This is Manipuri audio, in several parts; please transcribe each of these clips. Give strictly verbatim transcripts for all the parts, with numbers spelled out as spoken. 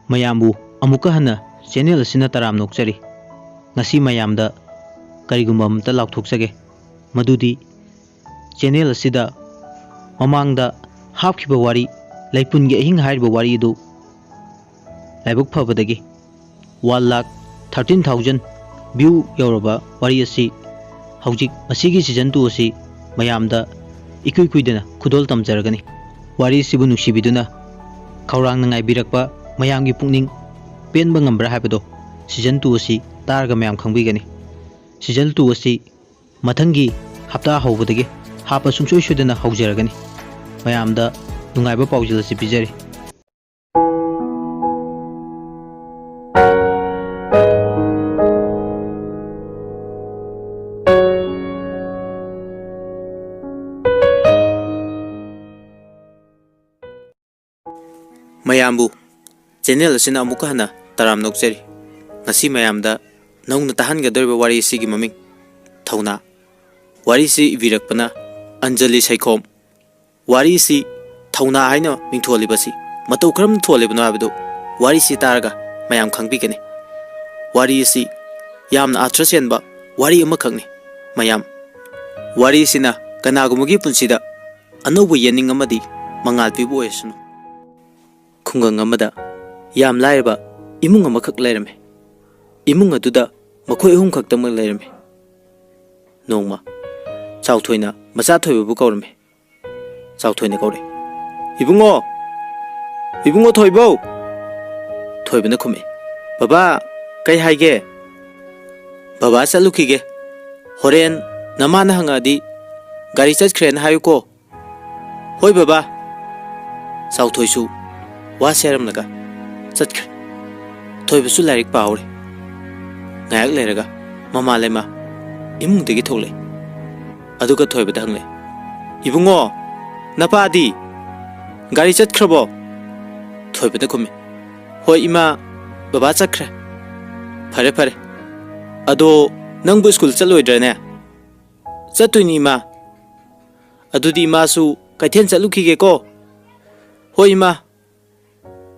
ꯃꯌꯥꯝꯕꯨ ꯑꯃꯨꯛꯀ ꯍꯟꯅ ꯆꯦꯅꯦꯜ ꯑꯁꯤꯅ ꯇꯔꯥꯝꯅ ꯑꯣꯛꯆꯔꯤ꯫ ꯉꯁꯤ ꯃꯌꯥꯝꯗ ꯀꯔꯤꯒꯨꯝꯕ ꯑꯃꯇ ꯂꯥꯎꯊꯣꯛꯆꯒꯦ, ꯃꯗꯨꯗꯤ ꯆꯦꯅꯦꯜ ꯑꯁꯤꯗ ꯃꯃꯥꯡꯗ ꯍꯥꯞꯈꯤꯕ ꯋꯥꯔꯤ, ꯂꯩꯄꯨꯟꯒꯤ ꯑꯍꯤꯡ ꯍꯥꯏꯔꯤꯕ ꯋꯥꯔꯤ ꯑꯗꯨ ꯂꯥꯏꯕꯛ ꯐꯕꯗꯒꯤ one lakh thirteen thousand view ꯌꯧꯔꯕ ꯋꯥꯔꯤ ꯑꯁꯤ ꯍꯧꯖꯤꯛ ꯃꯁꯤꯒꯤ ꯁꯤꯖꯟ ꯇꯨ ꯑꯁꯤ ꯃꯌꯥꯝꯗ ꯏꯀꯨꯏ ꯀꯨꯏꯗꯅ ꯈꯨꯗꯣꯜ ꯇꯝꯖꯔꯒꯅꯤ꯫ ꯋꯥꯔꯤꯁꯤꯕꯨ ꯅꯨꯡꯁꯤꯕꯤꯗꯨꯅ ꯈꯧꯔꯥꯡꯅ ꯉꯥꯏꯕꯤꯔꯛꯄ ꯃꯌꯥꯝꯒꯤ ꯄꯨꯛꯅꯤꯡ ꯄꯦꯟꯕ ꯉꯝꯕ꯭ꯔꯥ ꯍꯥꯏꯕꯗꯣ ꯁꯤꯖꯟ ꯇꯨ ꯑꯁꯤ ꯇꯥꯔꯒ ꯃꯌꯥꯝ ꯈꯪꯕꯤꯒꯅꯤ꯫ ꯁꯤꯖꯟ ꯇꯨ ꯑꯁꯤ ꯃꯊꯪꯒꯤ ꯍꯞꯇꯥ ꯍꯧꯕꯗꯒꯤ ꯍꯥꯞꯄ ꯁꯨꯡꯁꯣꯏ ꯁꯣꯏꯗꯅ ꯍꯧꯖꯔꯒꯅꯤ꯫ ꯃꯌꯥꯝꯗ ꯅꯨꯡꯉꯥꯏꯕ ꯄꯥꯎꯖꯦꯜ ꯑꯁꯤ ꯄꯤꯖꯔꯤ꯫ ꯃꯌꯥꯝꯕꯨ ꯆꯦꯅꯦꯜ ꯑꯁꯤꯅ ꯑꯃꯨꯛꯀ ꯍꯟꯅ ꯇꯔꯥꯝꯅ ꯑꯣꯛꯆꯔꯤ꯫ ꯉꯁꯤ ꯃꯌꯥꯝꯗ ꯅꯧꯅ ꯇꯥꯍꯟꯒꯗꯧꯔꯤꯕ ꯋꯥꯔꯤ ꯑꯁꯤꯒꯤ ꯃꯃꯤꯡ ꯊꯧꯅꯥ꯫ ꯋꯥꯔꯤꯁꯤ ꯏꯕꯤꯔꯛꯄꯅ ꯑꯟꯖꯂꯤ ꯁꯩꯈꯣꯝ꯫ ꯋꯥꯔꯤꯁꯤ ꯊꯧꯅꯥ ꯍꯥꯏꯅ ꯃꯤꯡꯊꯣꯜꯂꯤꯕꯁꯤ ꯃꯇꯧ ꯀꯔꯝꯅ ꯊꯣꯜꯂꯤꯕꯅꯣ ꯍꯥꯏꯕꯗꯨ ꯋꯥꯔꯤꯁꯤ ꯇꯥꯔꯒ ꯃꯌꯥꯝ ꯈꯪꯕꯤꯒꯅꯤ꯫ ꯋꯥꯔꯤ ꯑꯁꯤ ꯌꯥꯝꯅ ꯑꯥꯔꯊ ꯆꯦꯟꯕ ꯋꯥꯔꯤ ꯑꯃꯈꯛꯅꯤ꯫ ꯃꯌꯥꯝ, ꯋꯥꯔꯤꯁꯤꯅ ꯀꯅꯥꯒꯨꯝꯕꯒꯤ ꯄꯨꯟꯁꯤꯗ ꯑꯅꯧꯕ ꯌꯦꯅꯤꯡ ꯑꯃꯗꯤ ꯃꯉꯥꯜ ꯄꯤꯕ ꯑꯣꯏꯔꯁꯅꯨ꯫ ꯈꯨꯡꯒꯪ ꯑꯃꯗ ꯌꯥꯝ ꯂꯥꯏꯔꯕ ꯏꯃꯨꯡ ꯑꯃꯈꯛ ꯂꯩꯔꯝꯃꯤ꯫ ꯏꯃꯨꯡ ꯑꯗꯨꯗ ꯃꯈꯣꯏ ꯑꯍꯨꯝ ꯈꯛꯇꯃꯛ ꯂꯩꯔꯝꯃꯤ꯫ ꯅꯣꯡꯃ ꯆꯥꯎꯊꯣꯏꯅ ꯃꯆꯥ ꯊꯣꯏꯕꯕꯨ ꯀꯧꯔꯝꯃꯤ꯫ ꯆꯥꯎꯊꯣꯏꯅ ꯀꯧꯔꯛꯏ, "ꯏꯕꯨꯡꯉꯣ, ꯏꯕꯨꯡꯉꯣ ꯊꯣꯏꯕꯧ!" ꯊꯣꯏꯕꯅ ꯈꯨꯝꯃꯛꯏ, "ꯕꯕꯥ, ꯀꯩ ꯍꯥꯏꯒꯦ?" "ꯕꯕꯥ ꯆꯠꯂꯨꯈꯤꯒꯦ꯫ ꯍꯣꯔꯦꯟ ꯅꯃꯥꯅ ꯍꯪꯉꯛꯑꯗꯤ ꯒꯥꯔꯤ ꯆꯠꯈ꯭ꯔꯦꯅ ꯍꯥꯏꯌꯨꯀꯣ꯫" "ꯍꯣꯏ ꯕꯕꯥ꯫" ꯆꯥꯎꯊꯣꯏꯁꯨ ꯋꯥ ꯁꯦꯔꯝꯂꯒ ꯆꯠꯈ꯭ꯔꯦ꯫ ꯊꯣꯏꯕꯁꯨ ꯂꯥꯏꯔꯤꯛ ꯄꯥꯍꯧꯔꯦ꯫ ꯉꯥꯏꯍꯥꯛ ꯂꯩꯔꯒ ꯃꯃꯥ ꯂꯩꯃ ꯏꯃꯨꯡꯗꯒꯤ ꯊꯣꯛꯂꯛꯏ꯫ ꯑꯗꯨꯒ ꯊꯣꯏꯕꯗ ꯍꯪꯂꯦ, "ꯏꯕꯨꯡꯉꯣ, ꯅꯄꯥꯗꯤ ꯒꯥꯔꯤ ꯆꯠꯈ꯭ꯔꯕꯣ?" ꯊꯣꯏꯕꯅ ꯈꯨꯝꯃꯤ, "ꯍꯣꯏ ꯏꯃꯥ, ꯕꯕꯥ ꯆꯠꯈ꯭ꯔꯦ꯫" "ꯐꯔꯦ ꯐꯔꯦ꯫ ꯑꯗꯣ ꯅꯪꯕꯨ ꯁ꯭ꯀꯨꯜ ꯆꯠꯂꯣꯏꯗ꯭ꯔꯅꯦ?" "ꯆꯠꯇꯣꯏꯅꯤ ꯏꯃꯥ꯫" "ꯑꯗꯨꯗꯤ ꯏꯃꯥꯁꯨ ꯀꯩꯊꯦꯜ ꯆꯠꯂꯨꯈꯤꯒꯦꯀꯣ꯫" "ꯍꯣꯏ ꯏꯃꯥ꯫"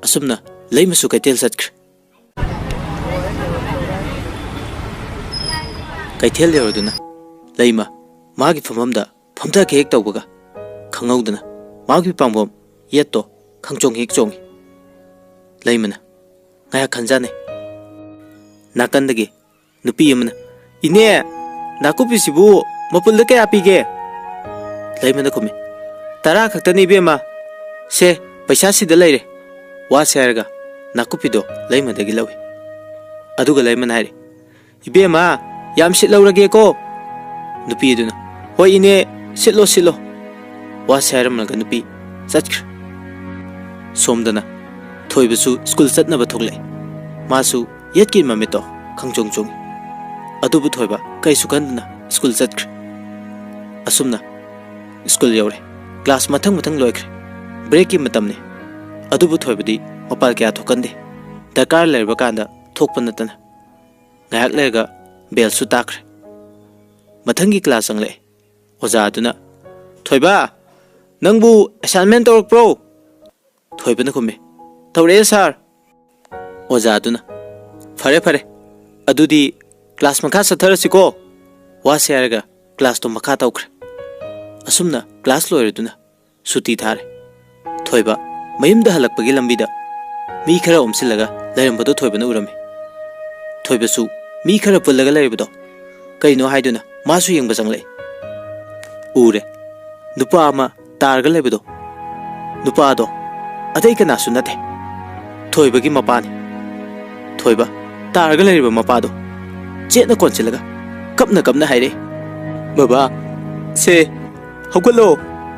ꯑꯁꯨꯝꯅ ꯂꯩꯃꯁꯨ ꯀꯩꯊꯦꯜ ꯆꯠꯈ꯭ꯔꯦ꯫ ꯀꯩꯊꯦꯜ ꯌꯧꯔꯗꯨꯅ ꯂꯩꯃ ꯃꯥꯒꯤ ꯐꯝꯐꯝꯗ ꯐꯝꯊꯒꯦ ꯍꯦꯛ ꯇꯧꯕꯒ, ꯈꯪꯍꯧꯗꯅ ꯃꯥꯒꯤ ꯄꯥꯝꯕꯣꯝ ꯌꯦꯠꯇꯣ ꯈꯪꯆꯣꯡ ꯍꯦꯛ ꯆꯣꯡꯉꯤ꯫ ꯂꯩꯃꯅ ꯉꯥꯏꯍꯥꯛ ꯈꯟꯖꯥꯟꯅꯩ꯫ ꯅꯥꯀꯟꯗꯒꯤ ꯅꯨꯄꯤ ꯑꯃꯅ, "ꯏꯅꯦ, ꯅꯥꯀꯨꯞꯄꯤꯁꯤꯕꯨ ꯃꯄꯨꯜꯗ ꯀꯌꯥ ꯄꯤꯒꯦ?" ꯂꯩꯃꯅ ꯈꯨꯝꯃꯤ, "ꯇꯔꯥ ꯈꯛꯇꯅꯤ ꯏꯕꯦꯝꯃ꯫ ꯁꯦ, ꯄꯩꯁꯥ ꯁꯤꯗ ꯂꯩꯔꯦ꯫" ꯋꯥꯁꯦ ꯍꯥꯏꯔꯒ ꯅꯥꯀꯨꯞꯄꯤꯗꯣ ꯂꯩꯃꯗꯒꯤ ꯂꯧꯏ꯫ ꯑꯗꯨꯒ ꯂꯩꯃꯅ ꯍꯥꯏꯔꯤ, "ꯏꯕꯦꯝꯃ, ꯌꯥꯝ ꯁꯤꯠꯍꯧꯔꯒꯦꯀꯣ?" ꯅꯨꯄꯤ ꯑꯗꯨꯅ, "ꯍꯣꯏ ꯏꯅꯦ, ꯁꯤꯠꯂꯣ, ꯁꯤꯠꯂꯣ꯫" ꯋꯥꯁꯦ ꯍꯥꯏꯔꯝꯂꯒ ꯅꯨꯄꯤ ꯆꯠꯈ꯭ꯔꯦ꯫ ꯁꯣꯝꯗꯅ ꯊꯣꯏꯕꯁꯨ ꯁ꯭ꯀꯨꯜ ꯆꯠꯅꯕ ꯊꯣꯛꯂꯛꯑꯦ꯫ ꯃꯥꯁꯨ ꯌꯦꯠꯀꯤ ꯃꯃꯤꯠꯇꯣ ꯈꯪꯆꯣꯡ ꯆꯣꯡꯉꯤ꯫ ꯑꯗꯨꯕꯨ ꯊꯣꯏꯕ ꯀꯩꯁꯨ ꯈꯟꯗꯅ ꯁ꯭ꯀꯨꯜ ꯆꯠꯈ꯭ꯔꯦ꯫ ꯑꯁꯨꯝꯅ ꯁ꯭ꯀꯨꯜ ꯌꯧꯔꯦ꯫ ꯀ꯭ꯂꯥꯁ ꯃꯊꯪ ꯃꯊꯪ ꯂꯣꯏꯈ꯭ꯔꯦ꯫ ꯕ꯭ꯔꯦꯛꯀꯤ ꯃꯇꯝꯅꯤ꯫ ꯑꯗꯨꯕꯨ ꯊꯣꯏꯕꯗꯤ ꯃꯄꯥꯜ ꯀꯌꯥ ꯊꯣꯛꯀꯟꯗꯦ꯫ ꯗꯔꯀꯥꯔ ꯂꯩꯔꯕ ꯀꯥꯟꯗ ꯊꯣꯛꯄ ꯅꯠꯇꯅ꯫ ꯉꯥꯏꯍꯥꯛ ꯂꯩꯔꯒ ꯕꯦꯜꯁꯨ ꯇꯥꯈ꯭ꯔꯦ꯫ ꯃꯊꯪꯒꯤ ꯀ꯭ꯂꯥꯁ ꯆꯪꯂꯛꯑꯦ꯫ ꯑꯣꯖꯥ ꯑꯗꯨꯅ, "ꯊꯣꯏꯕ, ꯅꯪꯕꯨ ꯑꯦꯁꯥꯏꯟꯃꯦꯟ ꯇꯧꯔꯛꯄ꯭ꯔꯣ?" ꯊꯣꯏꯕꯅ ꯈꯨꯝꯃꯤ, "ꯇꯧꯔꯛꯑꯦ ꯁꯥꯔ꯫" ꯑꯣꯖꯥ ꯑꯗꯨꯅ, "ꯐꯔꯦ, ꯐꯔꯦ, ꯑꯗꯨꯗꯤ ꯀ꯭ꯂꯥꯁ ꯃꯈꯥ ꯆꯠꯊꯔꯁꯤꯀꯣ?" ꯋꯥꯁꯦ ꯍꯥꯏꯔꯒ ꯀ꯭ꯂꯥꯁꯇꯣ ꯃꯈꯥ ꯇꯧꯈ꯭ꯔꯦ꯫ ꯑꯁꯨꯝꯅ ꯀ꯭ꯂꯥꯁ ꯂꯣꯏꯔꯗꯨꯅ ꯁꯨꯇꯤ ꯊꯥꯔꯦ꯫ ꯊꯣꯏꯕ ꯃꯌꯨꯝꯗ ꯍꯜꯂꯛꯄꯒꯤ ꯂꯝꯕꯤꯗ ꯃꯤ ꯈꯔ ꯑꯣꯝꯁꯤꯜꯂꯒ ꯂꯩꯔꯝꯕꯗꯣ ꯊꯣꯏꯕꯅ ꯎꯔꯝꯃꯤ꯫ ꯊꯣꯏꯕꯁꯨ ꯃꯤ ꯈꯔ ꯄꯨꯜꯂꯒ ꯂꯩꯔꯤꯕꯗꯣ ꯀꯩꯅꯣ ꯍꯥꯏꯗꯨꯅ ꯃꯥꯁꯨ ꯌꯦꯡꯕ ꯆꯪꯂꯛꯏ꯫ ꯎꯔꯦ, ꯅꯨꯄꯥ ꯑꯃ ꯇꯥꯔꯒ ꯂꯩꯕꯗꯣ꯫ ꯅꯨꯄꯥꯗꯣ ꯑꯇꯩ ꯀꯅꯥꯁꯨ ꯅꯠꯇꯦ, ꯊꯣꯏꯕꯒꯤ ꯃꯄꯥꯅꯤ꯫ ꯊꯣꯏꯕ ꯇꯥꯔꯒ ꯂꯩꯔꯤꯕ ꯃꯄꯥꯗꯣ ꯆꯦꯠꯅ ꯀꯣꯟꯁꯤꯜꯂꯒ ꯀꯞꯅ ꯀꯞꯅ ꯍꯥꯏꯔꯛꯏ, "ꯕꯕꯥ, ꯁꯦ, ꯍꯧꯒꯠꯂꯣ꯫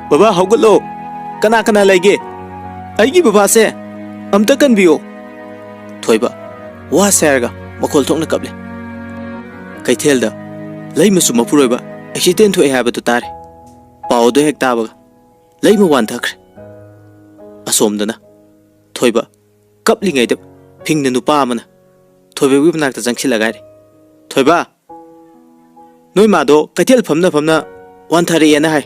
ꯕꯕꯥ, ꯍꯧꯒꯠꯂꯣ꯫ ꯀꯅꯥ ꯀꯅꯥ ꯂꯩꯒꯦ? ꯑꯩꯒꯤ ꯕꯕꯥꯁꯦ ꯑꯝꯇ ꯀꯟꯕꯤꯌꯣ꯫" ꯊꯣꯏꯕ ꯋꯥꯁꯦ ꯍꯥꯏꯔꯒ ꯃꯈꯣꯜ ꯊꯣꯛꯅ ꯀꯞꯂꯦ꯫ ꯀꯩꯊꯦꯜꯗ ꯂꯩꯃꯁꯨ ꯃꯄꯨꯔꯣꯏꯕ ꯑꯦꯛꯁꯤꯗꯦꯟ ꯊꯣꯛꯑꯦ ꯍꯥꯏꯕꯗꯨ ꯇꯥꯔꯦ꯫ ꯄꯥꯎ ꯑꯗꯨ ꯍꯦꯛ ꯇꯥꯕꯒ ꯂꯩꯃ ꯋꯥꯟꯊꯈ꯭ꯔꯦ꯫ ꯑꯁꯣꯝꯗꯅ ꯊꯣꯏꯕ ꯀꯞꯂꯤꯉꯩꯗ ꯐꯤꯡꯅ ꯅꯨꯄꯥ ꯑꯃꯅ ꯊꯣꯏꯕꯒꯤ ꯃꯅꯥꯛꯇ ꯆꯪꯁꯤꯜꯂꯒ ꯍꯥꯏꯔꯦ, "ꯊꯣꯏꯕ, ꯅꯣꯏ ꯃꯥꯗꯣ ꯀꯩꯊꯦꯜ ꯐꯝꯅ ꯐꯝꯅ ꯋꯥꯟꯊꯔꯛꯑꯦꯅ ꯍꯥꯏ꯫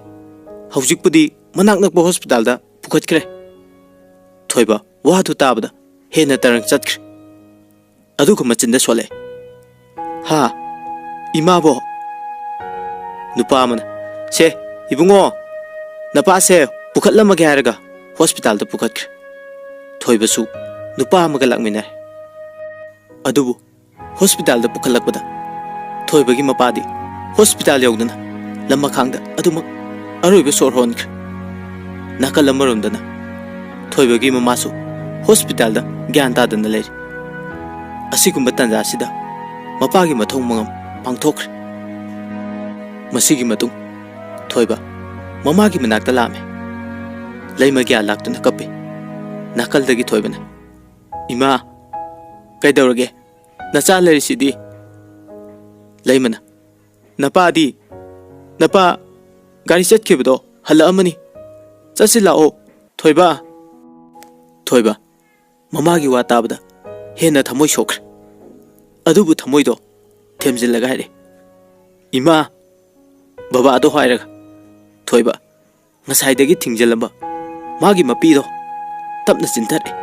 ꯍꯧꯖꯤꯛꯄꯨꯗꯤ ꯃꯅꯥꯛ ꯅꯛꯄ ꯍꯣꯁꯄꯤꯇꯥꯜꯗ ꯄꯨꯈꯠꯈ꯭ꯔꯦ꯫" ꯊꯣꯏꯕ ꯋꯥꯗꯨ ꯇꯥꯕꯗ ꯍꯦꯟꯅ ꯇꯔꯪ ꯆꯠꯈ꯭ꯔꯦ꯫ ꯑꯗꯨꯒ ꯃꯆꯤꯟꯗ ꯁꯣꯜꯂꯛꯑꯦ, "ꯍꯥ? ꯏꯃꯥꯕꯣ?" ꯅꯨꯄꯥ ꯑꯃꯅ, "ꯁꯦ, ꯏꯕꯨꯡꯉꯣ, ꯅꯄꯥꯁꯦ ꯄꯨꯈꯠꯂꯝꯃꯒꯦ" ꯍꯥꯏꯔꯒ ꯍꯣꯁꯄꯤꯇꯥꯜꯗ ꯄꯨꯈꯠꯈ꯭ꯔꯦ꯫ ꯊꯣꯏꯕꯁꯨ ꯅꯨꯄꯥ ꯑꯃꯒ ꯂꯥꯛꯃꯤꯟꯅꯔꯦ꯫ ꯑꯗꯨꯕꯨ ꯍꯣꯁꯄꯤꯇꯥꯜꯗ ꯄꯨꯈꯠꯂꯛꯄꯗ ꯊꯣꯏꯕꯒꯤ ꯃꯄꯥꯗꯤ ꯍꯣꯁꯄꯤꯇꯥꯜ ꯌꯧꯗꯅ ꯂꯝꯃꯈꯥꯡꯗ ꯑꯗꯨꯃꯛ ꯑꯔꯣꯏꯕ ꯁꯣꯔ ꯍꯣꯟꯈ꯭ꯔꯦ꯫ ꯅꯥꯀꯜ ꯑꯃꯔꯣꯝꯗꯅ ꯊꯣꯏꯕꯒꯤ ꯃꯃꯥꯁꯨ ꯍꯣꯁꯄꯤꯇꯥꯜꯗ ꯒ꯭ꯌꯥꯟ ꯇꯥꯗꯅ ꯂꯩꯔꯤ꯫ ꯑꯁꯤꯒꯨꯝꯕ ꯇꯥꯟꯖꯥꯁꯤꯗ ꯃꯄꯥꯒꯤ ꯃꯊꯧ ꯃꯉꯝ ꯄꯥꯡꯊꯣꯛꯈ꯭ꯔꯦ꯫ ꯃꯁꯤꯒꯤ ꯃꯇꯨꯡ ꯊꯣꯏꯕ ꯃꯃꯥꯒꯤ ꯃꯅꯥꯛꯇ ꯂꯥꯛꯑꯝꯃꯦ꯫ ꯂꯩꯃ ꯒ꯭ꯌꯥꯟ ꯂꯥꯛꯇꯨꯅ ꯀꯞꯄꯤ꯫ ꯅꯥꯀꯜꯗꯒꯤ ꯊꯣꯏꯕꯅ, "ꯏꯃꯥ, ꯀꯩꯗꯧꯔꯒꯦ? ꯅꯆꯥ ꯂꯩꯔꯤꯁꯤꯗꯤ?" ꯂꯩꯃꯅ, "ꯅꯄꯥꯗꯤ? ꯅꯄꯥ ꯒꯥꯔꯤ ꯆꯠꯈꯤꯕꯗꯣ ꯍꯜꯂꯛꯑꯝꯃꯅꯤ꯫ ꯆꯠꯁꯤ ꯂꯥꯛꯑꯣ, ꯊꯣꯏꯕ꯫" ꯊꯣꯏꯕ ꯃꯃꯥꯒꯤ ꯋꯥ ꯇꯥꯕꯗ ꯍꯦꯟꯅ ꯊꯃꯣꯏ ꯁꯣꯛꯈ꯭ꯔꯦ꯫ ꯑꯗꯨꯕꯨ ꯊꯃꯣꯏꯗꯣ ꯊꯦꯝꯖꯤꯜꯂꯒ ꯍꯥꯏꯔꯦ, "ꯏꯃꯥ, ꯕꯕꯥꯗꯣ ꯍꯥꯏꯔꯒ ꯊꯣꯏꯕ ꯉꯁꯥꯏꯗꯒꯤ ꯊꯤꯡꯖꯤꯜꯂꯝꯕ ꯃꯥꯒꯤ ꯃꯄꯤꯗꯣ ꯇꯞꯅ ꯆꯤꯟꯊꯔꯛꯑꯦ꯫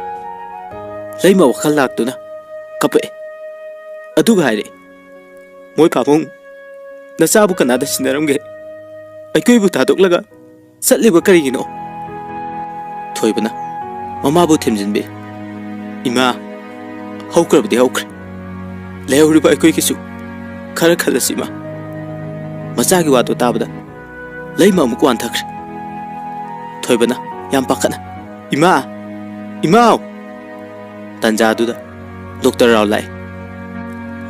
ꯂꯩꯃ ꯋꯥꯈꯜ ꯂꯥꯛꯇꯨꯅ ꯀꯞꯄꯛꯑꯦ꯫ ꯑꯗꯨꯒ ꯍꯥꯏꯔꯛꯑꯦ, 'ꯃꯣꯏ ꯄꯥꯕꯨꯡ, ꯅꯆꯥꯕꯨ ꯀꯅꯥꯗ ꯁꯤꯟꯅꯔꯝꯒꯦ? ꯑꯩꯈꯣꯏꯕꯨ ꯊꯥꯗꯣꯛꯂꯒ ꯆꯠꯂꯤꯕ ꯀꯔꯤꯒꯤꯅꯣ?'" ꯊꯣꯏꯕꯅ ꯃꯃꯥꯕꯨ ꯊꯦꯝꯖꯤꯟꯕꯤ, "ꯏꯃꯥ, ꯍꯧꯈ꯭ꯔꯕꯗꯤ ꯍꯧꯈ꯭ꯔꯦ꯫ ꯂꯩꯍꯧꯔꯤꯕ ꯑꯩꯈꯣꯏꯒꯤꯁꯨ ꯈꯔ ꯈꯜꯂꯁꯤ, ꯏꯃꯥ꯫" ꯃꯆꯥꯒꯤ ꯋꯥꯗꯨ ꯇꯥꯕꯗ ꯂꯩꯃ ꯑꯃꯨꯛ ꯋꯥꯟꯊꯈ꯭ꯔꯦ꯫ ꯊꯣꯏꯕꯅ ꯌꯥꯝ ꯄꯥꯈꯠꯅ, "ꯏꯃꯥ! ꯏꯃꯥꯎ!" ꯇꯥꯟꯖꯥꯗꯨꯗ ꯗꯣꯛꯇꯔ ꯔꯥꯎ ꯂꯥꯛꯑꯦ꯫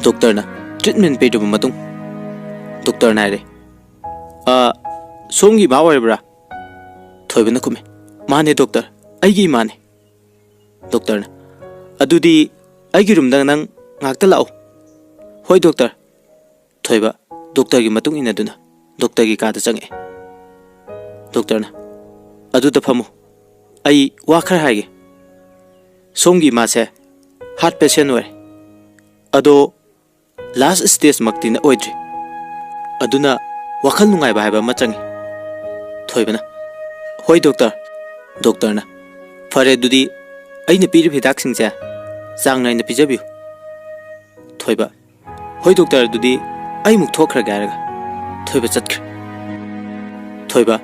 ꯗꯣꯛꯇꯔꯅ ꯇ꯭ꯔꯤꯠꯃꯦꯟ ꯄꯤꯔꯕ ꯃꯇꯨꯡ ꯗꯣꯛꯇꯔꯅ ꯍꯥꯏꯔꯦ, "ꯑ, ꯁꯣꯝꯒꯤ ꯏꯃꯥ ꯑꯣꯏꯔꯕ꯭ꯔꯥ?" ꯊꯣꯏꯕꯅ ꯈꯨꯝꯃꯦ, "ꯃꯥꯅꯦ ꯗꯣꯛꯇꯔ, ꯑꯩꯒꯤ ꯏꯃꯥꯅꯦ꯫" ꯗꯣꯛꯇꯔꯅ, "ꯑꯗꯨꯗꯤ ꯑꯩꯒꯤ ꯔꯨꯝꯗ ꯅꯪ ꯉꯥꯛꯇ ꯂꯥꯛꯎ꯫" "ꯍꯣꯏ ꯗꯣꯛꯇꯔ꯫" ꯊꯣꯏꯕ ꯗꯣꯛꯇꯔꯒꯤ ꯃꯇꯨꯡ ꯏꯟꯅꯗꯨꯅ ꯗꯣꯛꯇꯔꯒꯤ ꯀꯥꯗ ꯆꯪꯉꯛꯑꯦ꯫ ꯗꯣꯛꯇꯔꯅ, "ꯑꯗꯨꯗ ꯐꯝꯃꯨ, ꯑꯩ ꯋꯥ ꯈꯔ ꯍꯥꯏꯒꯦ꯫ ꯁꯣꯝꯒꯤ ꯏꯃꯥꯁꯦ ꯍꯥꯔꯠ ꯄꯦꯁꯦꯟ ꯑꯣꯏꯔꯦ꯫ ꯑꯗꯣ ꯂꯥꯁ ꯁ꯭ꯇꯦꯖꯃꯛꯇꯤ ꯑꯣꯏꯗ꯭ꯔꯤ꯫ ꯑꯗꯨꯅ ꯋꯥꯈꯜ ꯅꯨꯡꯉꯥꯏꯕ ꯍꯥꯏꯕ ꯑꯃ ꯆꯪꯉꯤ꯫" ꯊꯣꯏꯕꯅ, "ꯍꯣꯏ ꯗꯣꯛꯇꯔ꯫" ꯗꯣꯛꯇꯔꯅ, "ꯐꯔꯦ ꯑꯗꯨꯗꯤ ꯑꯩꯅ ꯄꯤꯔꯤꯕ ꯍꯤꯗꯥꯛꯁꯤꯡꯁꯦ ꯆꯥꯡ ꯅꯥꯏꯅ ꯄꯤꯖꯕꯤꯌꯨ꯫ ꯊꯣꯏꯕ, "ꯍꯣꯏ ꯗꯣꯛꯇꯔ, ꯑꯗꯨꯗꯤ ꯑꯩꯃꯨꯛ ꯊꯣꯛꯈ꯭ꯔꯒꯦ" ꯍꯥꯏꯔꯒ ꯊꯣꯏꯕ ꯆꯠꯈ꯭ꯔꯦ꯫ ꯊꯣꯏꯕ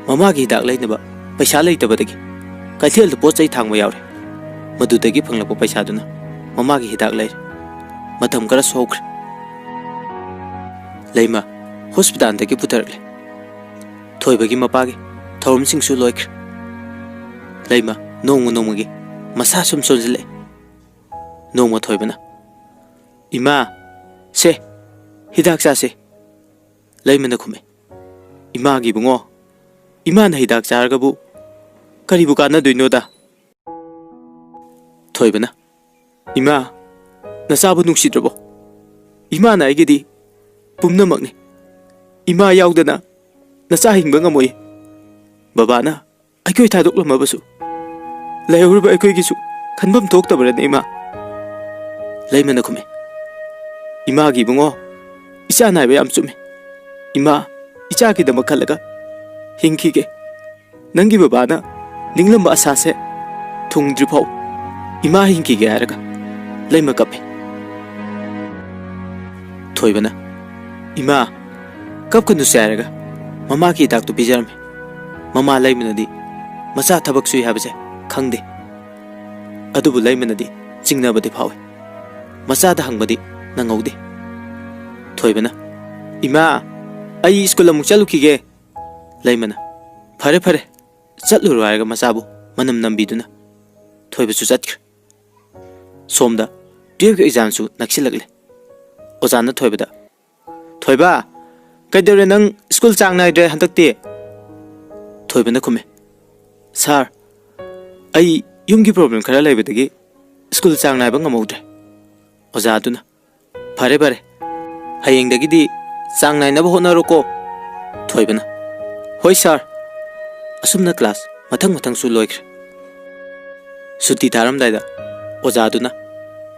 ꯃꯃꯥꯒꯤ ꯍꯤꯗꯥꯛ ꯂꯩꯅꯕ ꯄꯩꯁꯥ ꯂꯩꯇꯕꯗꯒꯤ ꯀꯩꯊꯦꯜꯗ ꯄꯣꯠ ꯆꯩ ꯊꯥꯡꯕ ꯌꯥꯎꯔꯦ꯫ ꯃꯗꯨꯗꯒꯤ ꯐꯪꯂꯛꯄ ꯄꯩꯁꯥꯗꯨꯅ ꯃꯃꯥꯒꯤ ꯍꯤꯗꯥꯛ ꯂꯩꯔꯦ꯫ ꯃꯇꯝ ꯈꯔꯁꯨ ꯍꯧꯈ꯭ꯔꯦ꯫ ꯂꯩꯃ ꯍꯣꯁꯄꯤꯇꯥꯜꯗꯒꯤ ꯄꯨꯊꯔꯛꯂꯦ꯫ ꯊꯣꯏꯕꯒꯤ ꯃꯄꯥꯒꯤ ꯊꯧꯔꯝꯁꯤꯡꯁꯨ ꯂꯣꯏꯈ꯭ꯔꯦ꯫ ꯂꯩꯃ ꯅꯣꯡꯃ ꯅꯣꯡꯃꯒꯤ ꯃꯁꯥ ꯁꯨꯝ ꯁꯣꯟꯖꯤꯜꯂꯛꯑꯦ꯫ ꯅꯣꯡꯃ ꯊꯣꯏꯕꯅ, "ꯏꯃꯥ, ꯁꯦ, ꯍꯤꯗꯥꯛ ꯆꯥꯁꯦ"꯫ ꯂꯩꯃꯅ ꯈꯨꯝꯃꯦ, "ꯏꯃꯥꯒꯤ ꯏꯕꯨꯡꯉꯣ, ꯏꯃꯥꯅ ꯍꯤꯗꯥꯛ ꯆꯥꯔꯒꯕꯨ ꯀꯔꯤꯕꯨ ꯀꯥꯟꯅꯗꯣꯏꯅꯣꯗ?" ꯊꯣꯏꯕꯅ, "ꯏꯃꯥ, ꯅꯆꯥꯕꯨ ꯅꯨꯡꯁꯤꯗ꯭ꯔꯕꯣ? ꯏꯃꯥꯅ ꯑꯩꯒꯤꯗꯤ ꯄꯨꯝꯅꯃꯛꯅꯤ꯫ ꯏꯃꯥ ꯌꯥꯎꯗꯅ ꯅꯆꯥ ꯍꯤꯡꯕ ꯉꯝꯃꯣꯏ꯫ ꯕꯕꯥꯅ ꯑꯩꯈꯣꯏ ꯊꯥꯗꯣꯛꯂꯝꯃꯕꯁꯨ ꯂꯩꯍꯧꯔꯤꯕ ꯑꯩꯈꯣꯏꯒꯤꯁꯨ ꯈꯟꯐꯝ ꯊꯣꯛꯇꯕ꯭ꯔꯅꯦ, ꯏꯃꯥ?" ꯂꯩꯃꯅ ꯈꯨꯝꯃꯤ, "ꯏꯃꯥꯒꯤ ꯏꯕꯨꯡꯉꯣ, ꯏꯆꯥ ꯅꯥꯏꯕ ꯌꯥꯝ ꯆꯨꯝꯃꯤ꯫ ꯏꯃꯥ, ꯏꯆꯥꯒꯤꯗꯃꯛ ꯈꯜꯂꯒ ꯍꯤꯡꯈꯤꯒꯦ꯫ ꯅꯪꯒꯤ ꯕꯕꯥꯅ ꯅꯤꯡꯂꯝꯕ ꯑꯁꯥꯁꯦ ꯊꯨꯡꯗ꯭ꯔꯤꯐꯥꯎ ꯏꯃꯥ ꯍꯤꯡꯈꯤꯒꯦ" ꯍꯥꯏꯔꯒ ꯂꯩꯃ ꯀꯞꯄꯤ꯫ ꯊꯣꯏꯕꯅ, "ꯏꯃꯥ, ꯀꯞꯀꯅꯨꯁꯦ" ꯍꯥꯏꯔꯒ ꯃꯃꯥꯒꯤ ꯍꯤꯗꯥꯛꯇꯨ ꯄꯤꯖꯔꯝꯃꯤ꯫ ꯃꯃꯥ ꯂꯩꯃꯅꯗꯤ ꯃꯆꯥ ꯊꯕꯛ ꯁꯨꯏ ꯍꯥꯏꯕꯁꯦ ꯈꯪꯗꯦ꯫ ꯑꯗꯨꯕꯨ ꯂꯩꯃꯅꯗꯤ ꯆꯤꯡꯅꯕꯗꯤ ꯐꯥꯎꯏ꯫ ꯃꯆꯥꯗ ꯍꯪꯕꯗꯤ ꯅꯪꯍꯧꯗꯦ꯫ ꯊꯣꯏꯕꯅ, "ꯏꯃꯥ, ꯑꯩ ꯁ꯭ꯀꯨꯜ ꯑꯃꯨꯛ ꯆꯠꯂꯨꯈꯤꯒꯦ"꯫ ꯂꯩꯃꯅ, "ꯐꯔꯦ, ꯐꯔꯦ, ꯆꯠꯂꯨꯔꯣ" ꯍꯥꯏꯔꯒ ꯃꯆꯥꯕꯨ ꯃꯅꯝ ꯅꯝꯕꯤꯗꯨꯅ ꯊꯣꯏꯕꯁꯨ ꯆꯠꯈ꯭ꯔꯦ꯫ ꯁꯣꯝꯗ ꯇꯨꯌꯦꯜꯐꯀꯤ ꯑꯦꯛꯖꯥꯝꯁꯨ ꯅꯛꯁꯤꯜꯂꯛꯂꯦ꯫ ꯑꯣꯖꯥꯅ ꯊꯣꯏꯕꯗ, "ꯊꯣꯏꯕ, ꯀꯩꯗꯧꯔꯦ ꯅꯪ ꯁ꯭ꯀꯨꯜ ꯆꯥꯡ ꯅꯥꯏꯗ꯭ꯔꯦ ꯍꯟꯗꯛꯇꯤ?" ꯊꯣꯏꯕꯅ ꯈꯨꯝꯃꯦ, "ꯁꯥꯔ, ꯑꯩ ꯌꯨꯝꯒꯤ ꯄ꯭ꯔꯣꯕ꯭ꯂꯦꯝ ꯈꯔ ꯂꯩꯕꯗꯒꯤ ꯁ꯭ꯀꯨꯜ ꯆꯥꯡ ꯅꯥꯏꯕ ꯉꯝꯍꯧꯗ꯭ꯔꯦ"꯫ ꯑꯣꯖꯥ ꯑꯗꯨꯅ, "ꯐꯔꯦ, ꯐꯔꯦ, ꯍꯌꯦꯡꯗꯒꯤꯗꯤ ꯆꯥꯡ ꯅꯥꯏꯅꯕ ꯍꯣꯠꯅꯔꯣꯀꯣ"꯫ ꯊꯣꯏꯕꯅ, "ꯍꯣꯏ ꯁꯥꯔ"꯫ ꯑꯁꯨꯝꯅ ꯀ꯭ꯂꯥꯁ ꯃꯊꯪ ꯃꯊꯪꯁꯨ ꯂꯣꯏꯈ꯭ꯔꯦ꯫ ꯁꯨꯇꯤ ꯊꯥꯔꯝꯗꯥꯏꯗ ꯑꯣꯖꯥꯗꯨꯅ,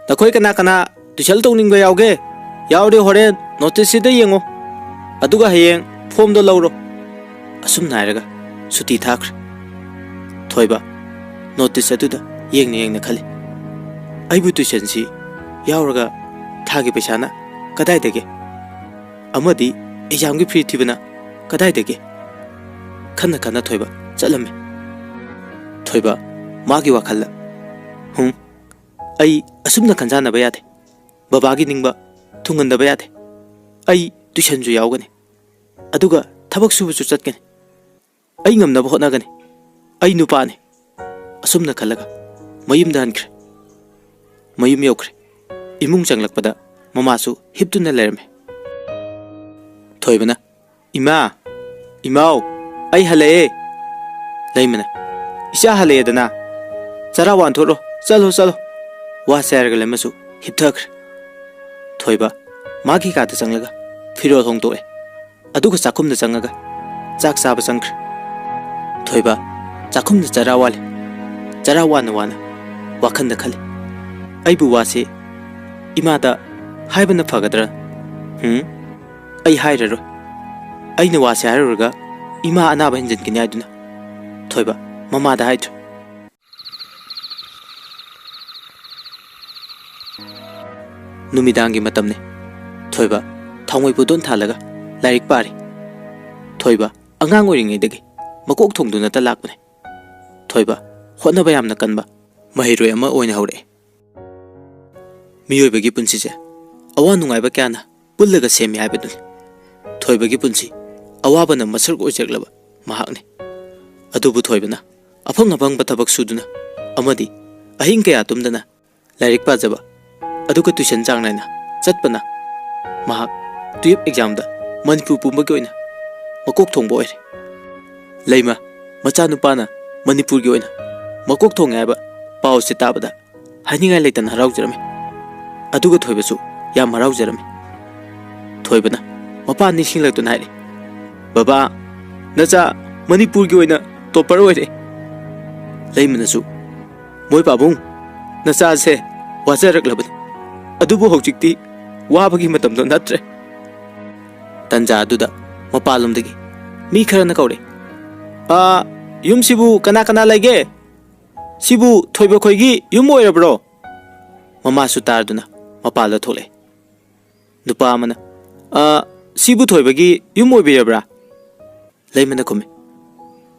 "ꯅꯈꯣꯏ ꯀꯅꯥ ꯀꯅꯥ ꯇꯨꯏꯁꯟ ꯇꯧꯅꯤꯡꯕ ꯌꯥꯎꯒꯦ? ꯌꯥꯎꯔꯗꯤ ꯍꯣꯔꯦꯟ ꯅꯣꯇꯤꯁꯁꯤꯗ ꯌꯦꯡꯉꯣ, ꯑꯗꯨꯒ ꯍꯌꯦꯡ ꯐꯣꯝꯗꯣ ꯂꯧꯔꯣ"꯫ ꯑꯁꯨꯝꯅ ꯍꯥꯏꯔꯒ ꯁꯨꯇꯤ ꯊꯥꯈ꯭ꯔꯦ꯫ ꯊꯣꯏꯕ ꯅꯣꯇꯤꯁ ꯑꯗꯨꯗ ꯌꯦꯡꯅ ꯌꯦꯡꯅ ꯈꯜꯂꯤ꯫ ꯑꯩꯕꯨ ꯇꯨꯏꯁꯟꯁꯤ ꯌꯥꯎꯔꯒ ꯊꯥꯒꯤ ꯄꯩꯁꯥꯅ ꯀꯗꯥꯏꯗꯒꯤ? ꯑꯃꯗꯤ ꯑꯦꯛꯖꯥꯝꯒꯤ ꯐꯤ ꯊꯤꯕꯅ ꯀꯗꯥꯏꯗꯒꯤ? ꯈꯟꯅ ꯈꯟꯅ ꯊꯣꯏꯕ ꯆꯠꯂꯝꯃꯤ꯫ ꯊꯣꯏꯕ ꯃꯥꯒꯤ ꯋꯥꯈꯜꯗ, "ꯍꯨꯝ, ꯑꯩ ꯑꯁꯨꯝꯅ ꯈꯟꯖꯥꯟꯅꯕ ꯌꯥꯗꯦ꯫ ꯕꯕꯥꯒꯤ ꯅꯤꯡꯕ ꯊꯨꯡꯍꯟꯗꯕ ꯌꯥꯗꯦ꯫ ꯑꯩ ꯇꯨꯏꯁꯟꯁꯨ ꯌꯥꯎꯒꯅꯤ, ꯑꯗꯨꯒ ꯊꯕꯛ ꯁꯨꯕꯁꯨ ꯆꯠꯀꯅꯤ꯫ ꯑꯩ ꯉꯝꯅꯕ ꯍꯣꯠꯅꯒꯅꯤ꯫ ꯑꯩ ꯅꯨꯄꯥꯅꯤ꯫" ꯑꯁꯨꯝꯅ ꯈꯜꯂꯒ ꯃꯌꯨꯝꯗ ꯍꯟꯈ꯭ꯔꯦ꯫ ꯃꯌꯨꯝ ꯌꯧꯈ꯭ꯔꯦ꯫ ꯏꯃꯨꯡ ꯆꯪꯂꯛꯄꯗ ꯃꯃꯥꯁꯨ ꯍꯤꯞꯇꯨꯅ ꯂꯩꯔꯝꯃꯦ꯫ ꯊꯣꯏꯕꯅ, "ꯏꯃꯥ, ꯏꯃꯥꯎ, ꯑꯩ ꯍꯜꯂꯛꯑꯦ꯫" ꯂꯩꯃꯅ, "ꯏꯆꯥ ꯍꯜꯂꯛꯑꯦꯗꯅ, ꯆꯔꯥ ꯋꯥꯟꯊꯣꯛꯂꯣ, ꯆꯠꯂꯣ, ꯆꯠꯂꯣ꯫" ꯋꯥꯁꯦ ꯍꯥꯏꯔꯒ ꯂꯩꯃꯁꯨ ꯍꯤꯞꯊꯈ꯭ꯔꯦ꯫ ꯊꯣꯏꯕ ꯃꯥꯒꯤ ꯀꯥꯗ ꯆꯪꯂꯒ ꯐꯤꯔꯣꯜ ꯍꯣꯡꯗꯣꯛꯑꯦ꯫ ꯑꯗꯨꯒ ꯆꯥꯛꯈꯨꯝꯗ ꯆꯪꯉꯒ ꯆꯥꯛ ꯆꯥꯕ ꯆꯪꯈ꯭ꯔꯦ꯫ ꯊꯣꯏꯕ ꯆꯥꯛꯈꯨꯝꯗ ꯆꯔꯥ ꯋꯥꯜꯂꯦ꯫ ꯆꯔꯥ ꯋꯥꯅ ꯋꯥꯅ ꯋꯥꯈꯜꯗ ꯈꯜꯂꯤ, "ꯑꯩꯕꯨ ꯋꯥꯁꯦ ꯏꯃꯥꯗ ꯍꯥꯏꯕꯅ ꯐꯒꯗ꯭ꯔꯥ? ꯍꯨꯝ? ꯑꯩ ꯍꯥꯏꯔꯔꯣꯏ꯫ ꯑꯩꯅ ꯋꯥꯁꯦ ꯍꯥꯏꯔꯨꯔꯒ ꯏꯃꯥ ꯑꯅꯥꯕ ꯍꯦꯟꯖꯤꯟꯒꯅꯤ ꯍꯥꯏꯗꯨꯅ ꯊꯣꯏꯕ ꯃꯃꯥꯗ ꯍꯥꯏꯗ꯭ꯔꯦ꯫" ꯅꯨꯃꯤꯗꯥꯡꯒꯤ ꯃꯇꯝꯅꯤ꯫ ꯊꯣꯏꯕ ꯊꯥꯎꯃꯩ ꯄꯨꯗꯣꯟ ꯊꯥꯜꯂꯒ ꯂꯥꯏꯔꯤꯛ ꯄꯥꯔꯤ꯫ ꯊꯣꯏꯕ ꯑꯉꯥꯡ ꯑꯣꯏꯔꯤꯉꯩꯗꯒꯤ ꯃꯀꯣꯛ ꯊꯣꯡꯗꯨꯅꯇ ꯂꯥꯛꯄꯅꯤ꯫ ꯊꯣꯏꯕ ꯍꯣꯠꯅꯕ ꯌꯥꯝꯅ ꯀꯟꯕ ꯃꯍꯩꯔꯣꯏ ꯑꯃ ꯑꯣꯏꯅ ꯍꯧꯔꯛꯑꯦ꯫ ꯃꯤꯑꯣꯏꯕꯒꯤ ꯄꯨꯟꯁꯤꯁꯦ ꯑꯋꯥ ꯅꯨꯡꯉꯥꯏꯕ ꯀꯌꯥꯅ ꯄꯨꯜꯂꯒ ꯁꯦꯝꯃꯤ ꯍꯥꯏꯕꯗꯨꯅꯤ꯫ ꯊꯣꯏꯕꯒꯤ ꯄꯨꯟꯁꯤ ꯑꯋꯥꯕꯅ ꯃꯁꯔꯨꯛ ꯑꯣꯏꯖꯔꯛꯂꯕ ꯃꯍꯥꯛꯅꯤ꯫ ꯑꯗꯨꯕꯨ ꯊꯣꯏꯕꯅ ꯑꯐꯪ ꯑꯐꯪꯕ ꯊꯕꯛ ꯁꯨꯗꯨꯅ ꯑꯃꯗꯤ ꯑꯍꯤꯡ ꯀꯌꯥ ꯇꯨꯝꯗꯅ ꯂꯥꯏꯔꯤꯛ ꯄꯥꯖꯕ, ꯑꯗꯨꯒ ꯇꯨꯏꯁꯟ ꯆꯥꯡ ꯅꯥꯏꯅ ꯆꯠꯄꯅ ꯃꯍꯥꯛ ꯇꯨꯌꯦꯜꯞ ꯑꯦꯛꯖꯥꯝꯗ ꯃꯅꯤꯄꯨꯔ ꯄꯨꯝꯕꯒꯤ ꯑꯣꯏꯅ ꯃꯀꯣꯛ ꯊꯣꯡꯕ ꯑꯣꯏꯔꯦ꯫ ꯂꯩꯃ ꯃꯆꯥꯅꯨꯄꯥꯅ ꯃꯅꯤꯄꯨꯔꯒꯤ ꯑꯣꯏꯅ ꯃꯀꯣꯛ ꯊꯣꯡꯉꯦ ꯍꯥꯏꯕ ꯄꯥꯎꯁꯦ ꯇꯥꯕꯗ ꯍꯥꯏꯅꯤꯡꯉꯥꯏ ꯂꯩꯇꯅ ꯍꯔꯥꯎꯖꯔꯝꯃꯤ꯫ ꯑꯗꯨꯒ ꯊꯣꯏꯕꯁꯨ ꯌꯥꯝ ꯍꯔꯥꯎꯖꯔꯝꯃꯤ꯫ ꯊꯣꯏꯕꯅ ꯃꯄꯥ ꯅꯤꯡꯁꯤꯡꯂꯛꯇꯨꯅ ꯍꯥꯏꯔꯤ, "ꯕꯕꯥ, ꯅꯆꯥ ꯃꯅꯤꯄꯨꯔꯒꯤ ꯑꯣꯏꯅ ꯇꯣꯞꯄꯔ ꯑꯣꯏꯔꯦ꯫" ꯂꯩꯃꯅꯁꯨ, "ꯃꯣꯏ ꯄꯥꯕꯨꯡ, ꯅꯆꯥꯁꯦ ꯋꯥꯖꯔꯛꯂꯕꯅꯤ, ꯑꯗꯨꯕꯨ ꯍꯧꯖꯤꯛꯇꯤ ꯋꯥꯕꯒꯤ ꯃꯇꯝꯗꯣ ꯅꯠꯇ꯭ꯔꯦ꯫" ꯇꯟꯖꯥ ꯑꯗꯨꯗ ꯃꯄꯥꯟꯂꯣꯝꯗꯒꯤ ꯃꯤ ꯈꯔꯅ ꯀꯧꯔꯦ, "ꯑꯥ, ꯌꯨꯝꯁꯤꯕꯨ ꯀꯅꯥ ꯀꯅꯥ ꯂꯩꯒꯦ?" "ꯁꯤꯕꯨ ꯊꯣꯏꯕ ꯈꯣꯏꯒꯤ ꯌꯨꯝ ꯑꯣꯏꯔꯕ꯭ꯔꯣ?" ꯃꯃꯥꯁꯨ ꯇꯥꯔꯗꯨꯅ ꯃꯄꯥꯜꯗ ꯊꯣꯛꯂꯛꯑꯦ꯫ ꯅꯨꯄꯥ ꯑꯃꯅ, "ꯑ, ꯁꯤꯕꯨ ꯊꯣꯏꯕꯒꯤ ꯌꯨꯝ ꯑꯣꯏꯕꯤꯔꯕ꯭ꯔꯥ?" ꯂꯩꯃꯅ ꯈꯨꯝꯃꯤ,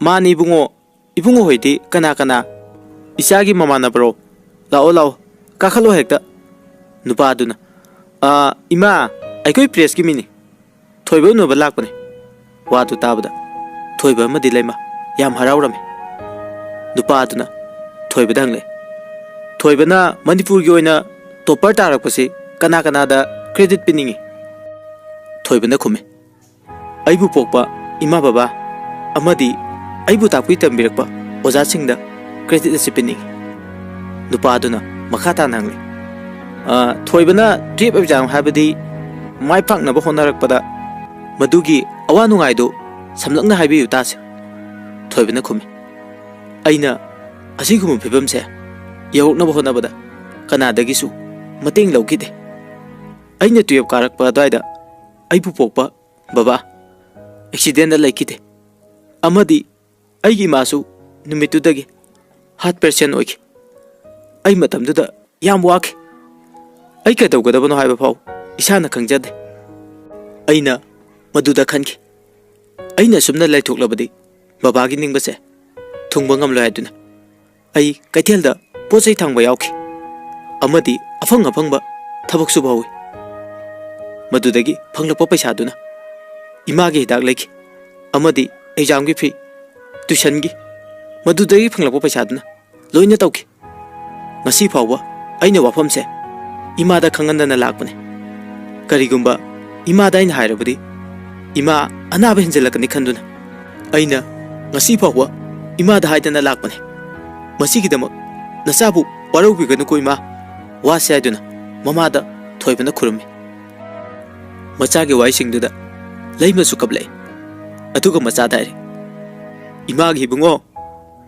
"ꯃꯥꯅꯤ ꯏꯕꯨꯡꯉꯣ, ꯏꯕꯨꯡꯉꯣ ꯍꯣꯏꯗꯤ ꯀꯅꯥ ꯀꯅꯥ? ꯏꯆꯥꯒꯤ ꯃꯃꯥꯟꯅꯕꯔꯣ? ꯂꯥꯛꯑꯣ, ꯂꯥꯛꯑꯣ, ꯀꯥꯈꯠꯂꯣ ꯍꯦꯛꯇ꯫" ꯅꯨꯄꯥꯗꯨꯅ, "ꯑ, ꯏꯃꯥ, ꯑꯩꯈꯣꯏ ꯄ꯭ꯔꯦꯁꯀꯤ ꯃꯤꯅꯤ, ꯊꯣꯏꯕ ꯎꯅꯕ ꯂꯥꯛꯄꯅꯤ꯫" ꯋꯥꯗꯨ ꯇꯥꯕꯗ ꯊꯣꯏꯕ ꯑꯃꯗꯤ ꯂꯩꯃ ꯌꯥꯝ ꯍꯔꯥꯎꯔꯝꯃꯤ꯫ ꯅꯨꯄꯥꯗꯨꯅ ꯊꯣꯏꯕꯗ ꯍꯪꯂꯦ, "ꯊꯣꯏꯕꯅ ꯃꯅꯤꯄꯨꯔꯒꯤ ꯑꯣꯏꯅ ꯇꯣꯞꯄꯔ ꯇꯥꯔꯛꯄꯁꯤ ꯀꯅꯥ ꯀꯅꯥꯗ ꯀ꯭ꯔꯦꯗꯤꯠ ꯄꯤꯅꯤꯡꯏ?" ꯊꯣꯏꯕꯅ ꯈꯨꯝꯃꯤ, "ꯑꯩꯕꯨ ꯄꯣꯛꯄ ꯏꯃꯥ ꯕꯕꯥ ꯑꯃꯗꯤ ꯑꯩꯕꯨ ꯇꯥꯛꯄꯤ ꯇꯝꯕꯤꯔꯛꯄ ꯑꯣꯖꯥꯁꯤꯡꯗ ꯀ꯭ꯔꯦꯗꯤꯠ ꯑꯁꯤ ꯄꯤꯅꯤꯡꯏ꯫" ꯅꯨꯄꯥꯗꯨꯅ ꯃꯈꯥ ꯇꯥꯅ ꯍꯪꯂꯦ, "ꯑ, ꯊꯣꯏꯕꯅ ꯇꯨꯌꯦꯞ ꯑꯦꯛꯖꯥꯝ ꯍꯥꯏꯕꯗꯤ ꯃꯥꯏ ꯄꯥꯛꯅꯕ ꯍꯣꯠꯅꯔꯛꯄꯗ ꯃꯗꯨꯒꯤ ꯑꯋꯥ ꯅꯨꯡꯉꯥꯏꯗꯨ ꯁꯝꯂꯞꯅ ꯍꯥꯏꯕꯤꯌꯨ ꯇꯥꯁꯦ꯫" ꯊꯣꯏꯕꯅ ꯈꯨꯝꯃꯤ, "ꯑꯩꯅ ꯑꯁꯤꯒꯨꯝꯕ ꯐꯤꯕꯝꯁꯦ ꯌꯧꯔꯛꯅꯕ ꯍꯣꯠꯅꯕꯗ ꯀꯅꯥꯗꯒꯤꯁꯨ ꯃꯇꯦꯡ ꯂꯧꯈꯤꯗꯦ꯫ ꯑꯩꯅ ꯇꯨꯌꯦꯞ ꯀꯥꯔꯛꯄ ꯑꯗꯨꯋꯥꯏꯗ ꯑꯩꯕꯨ ꯄꯣꯛꯄ ꯕꯕꯥ ꯑꯦꯛꯁꯤꯗꯦꯟꯗ ꯂꯩꯈꯤꯗꯦ, ꯑꯃꯗꯤ ꯑꯩꯒꯤ ꯏꯃꯥꯁꯨ ꯅꯨꯃꯤꯠꯇꯨꯗꯒꯤ ꯍꯥꯔꯠ ꯄꯦꯁꯦꯟ ꯑꯣꯏꯈꯤ꯫ ꯑꯩ ꯃꯇꯝꯗꯨꯗ ꯌꯥꯝ ꯋꯥꯈꯤ꯫ ꯑꯩ ꯀꯩꯗꯧꯒꯗꯕꯅꯣ ꯍꯥꯏꯕ ꯐꯥꯎ ꯏꯁꯥꯅ ꯈꯪꯖꯗꯦ꯫ ꯑꯩꯅ ꯃꯗꯨꯗ ꯈꯟꯈꯤ, ꯑꯩꯅ ꯑꯁꯨꯝꯅ ꯂꯩꯊꯣꯛꯂꯕꯗꯤ ꯕꯕꯥꯒꯤ ꯅꯤꯡꯕꯁꯦ ꯊꯨꯡꯕ ꯉꯝꯂꯣꯏ ꯍꯥꯏꯗꯨꯅ꯫ ꯑꯩ ꯀꯩꯊꯦꯜꯗ ꯄꯣꯠ ꯆꯩ ꯊꯥꯡꯕ ꯌꯥꯎꯈꯤ ꯑꯃꯗꯤ ꯑꯐꯪ ꯑꯐꯪꯕ ꯊꯕꯛ ꯁꯨꯕ ꯍꯧꯏ꯫ ꯃꯗꯨꯗꯒꯤ ꯐꯪꯂꯛꯄ ꯄꯩꯁꯥꯗꯨꯅ ꯏꯃꯥꯒꯤ ꯍꯤꯗꯥꯛ ꯂꯩꯈꯤ ꯑꯃꯗꯤ ꯑꯦꯛꯖꯥꯝꯒꯤ ꯐꯤ, ꯇ꯭ꯌꯨꯁꯟꯒꯤ, ꯃꯗꯨꯗꯒꯤ ꯐꯪꯂꯛꯄ ꯄꯩꯁꯥꯗꯨꯅ ꯂꯣꯏꯅ ꯇꯧꯈꯤ꯫ ꯉꯁꯤ ꯐꯥꯎꯕ ꯑꯩꯅ ꯋꯥꯐꯝꯁꯦ ꯏꯃꯥꯗ ꯈꯪꯍꯟꯗꯅ ꯂꯥꯛꯄꯅꯤ꯫ ꯀꯔꯤꯒꯨꯝꯕ ꯏꯃꯥꯗ ꯑꯩꯅ ꯍꯥꯏꯔꯕꯗꯤ ꯏꯃꯥ ꯑꯅꯥꯕ ꯍꯦꯟꯖꯜꯂꯛꯀꯅꯤ ꯈꯟꯗꯨꯅ ꯑꯩꯅ ꯉꯁꯤ ꯐꯥꯎꯕ ꯏꯃꯥꯗ ꯍꯥꯏꯗꯅ ꯂꯥꯛꯄꯅꯤ꯫ ꯃꯁꯤꯒꯤꯗꯃꯛ ꯅꯆꯥꯕꯨ ꯋꯥꯔꯧꯕꯤꯒꯅꯨꯀꯣ ꯏꯃꯥ, ꯋꯥꯁꯦ ꯍꯥꯏꯗꯨꯅ ꯃꯃꯥꯗ ꯊꯣꯏꯕꯅ ꯈꯨꯔꯨꯝꯃꯤ꯫" ꯃꯆꯥꯒꯤ ꯋꯥꯍꯩꯁꯤꯡꯗꯨꯗ ꯂꯩꯃꯁꯨ ꯀꯞꯂꯛꯏ꯫ ꯑꯗꯨꯒ ꯃꯆꯥꯗ ꯍꯥꯏꯔꯦ, "ꯏꯃꯥꯒꯤ ꯏꯕꯨꯡꯉꯣ,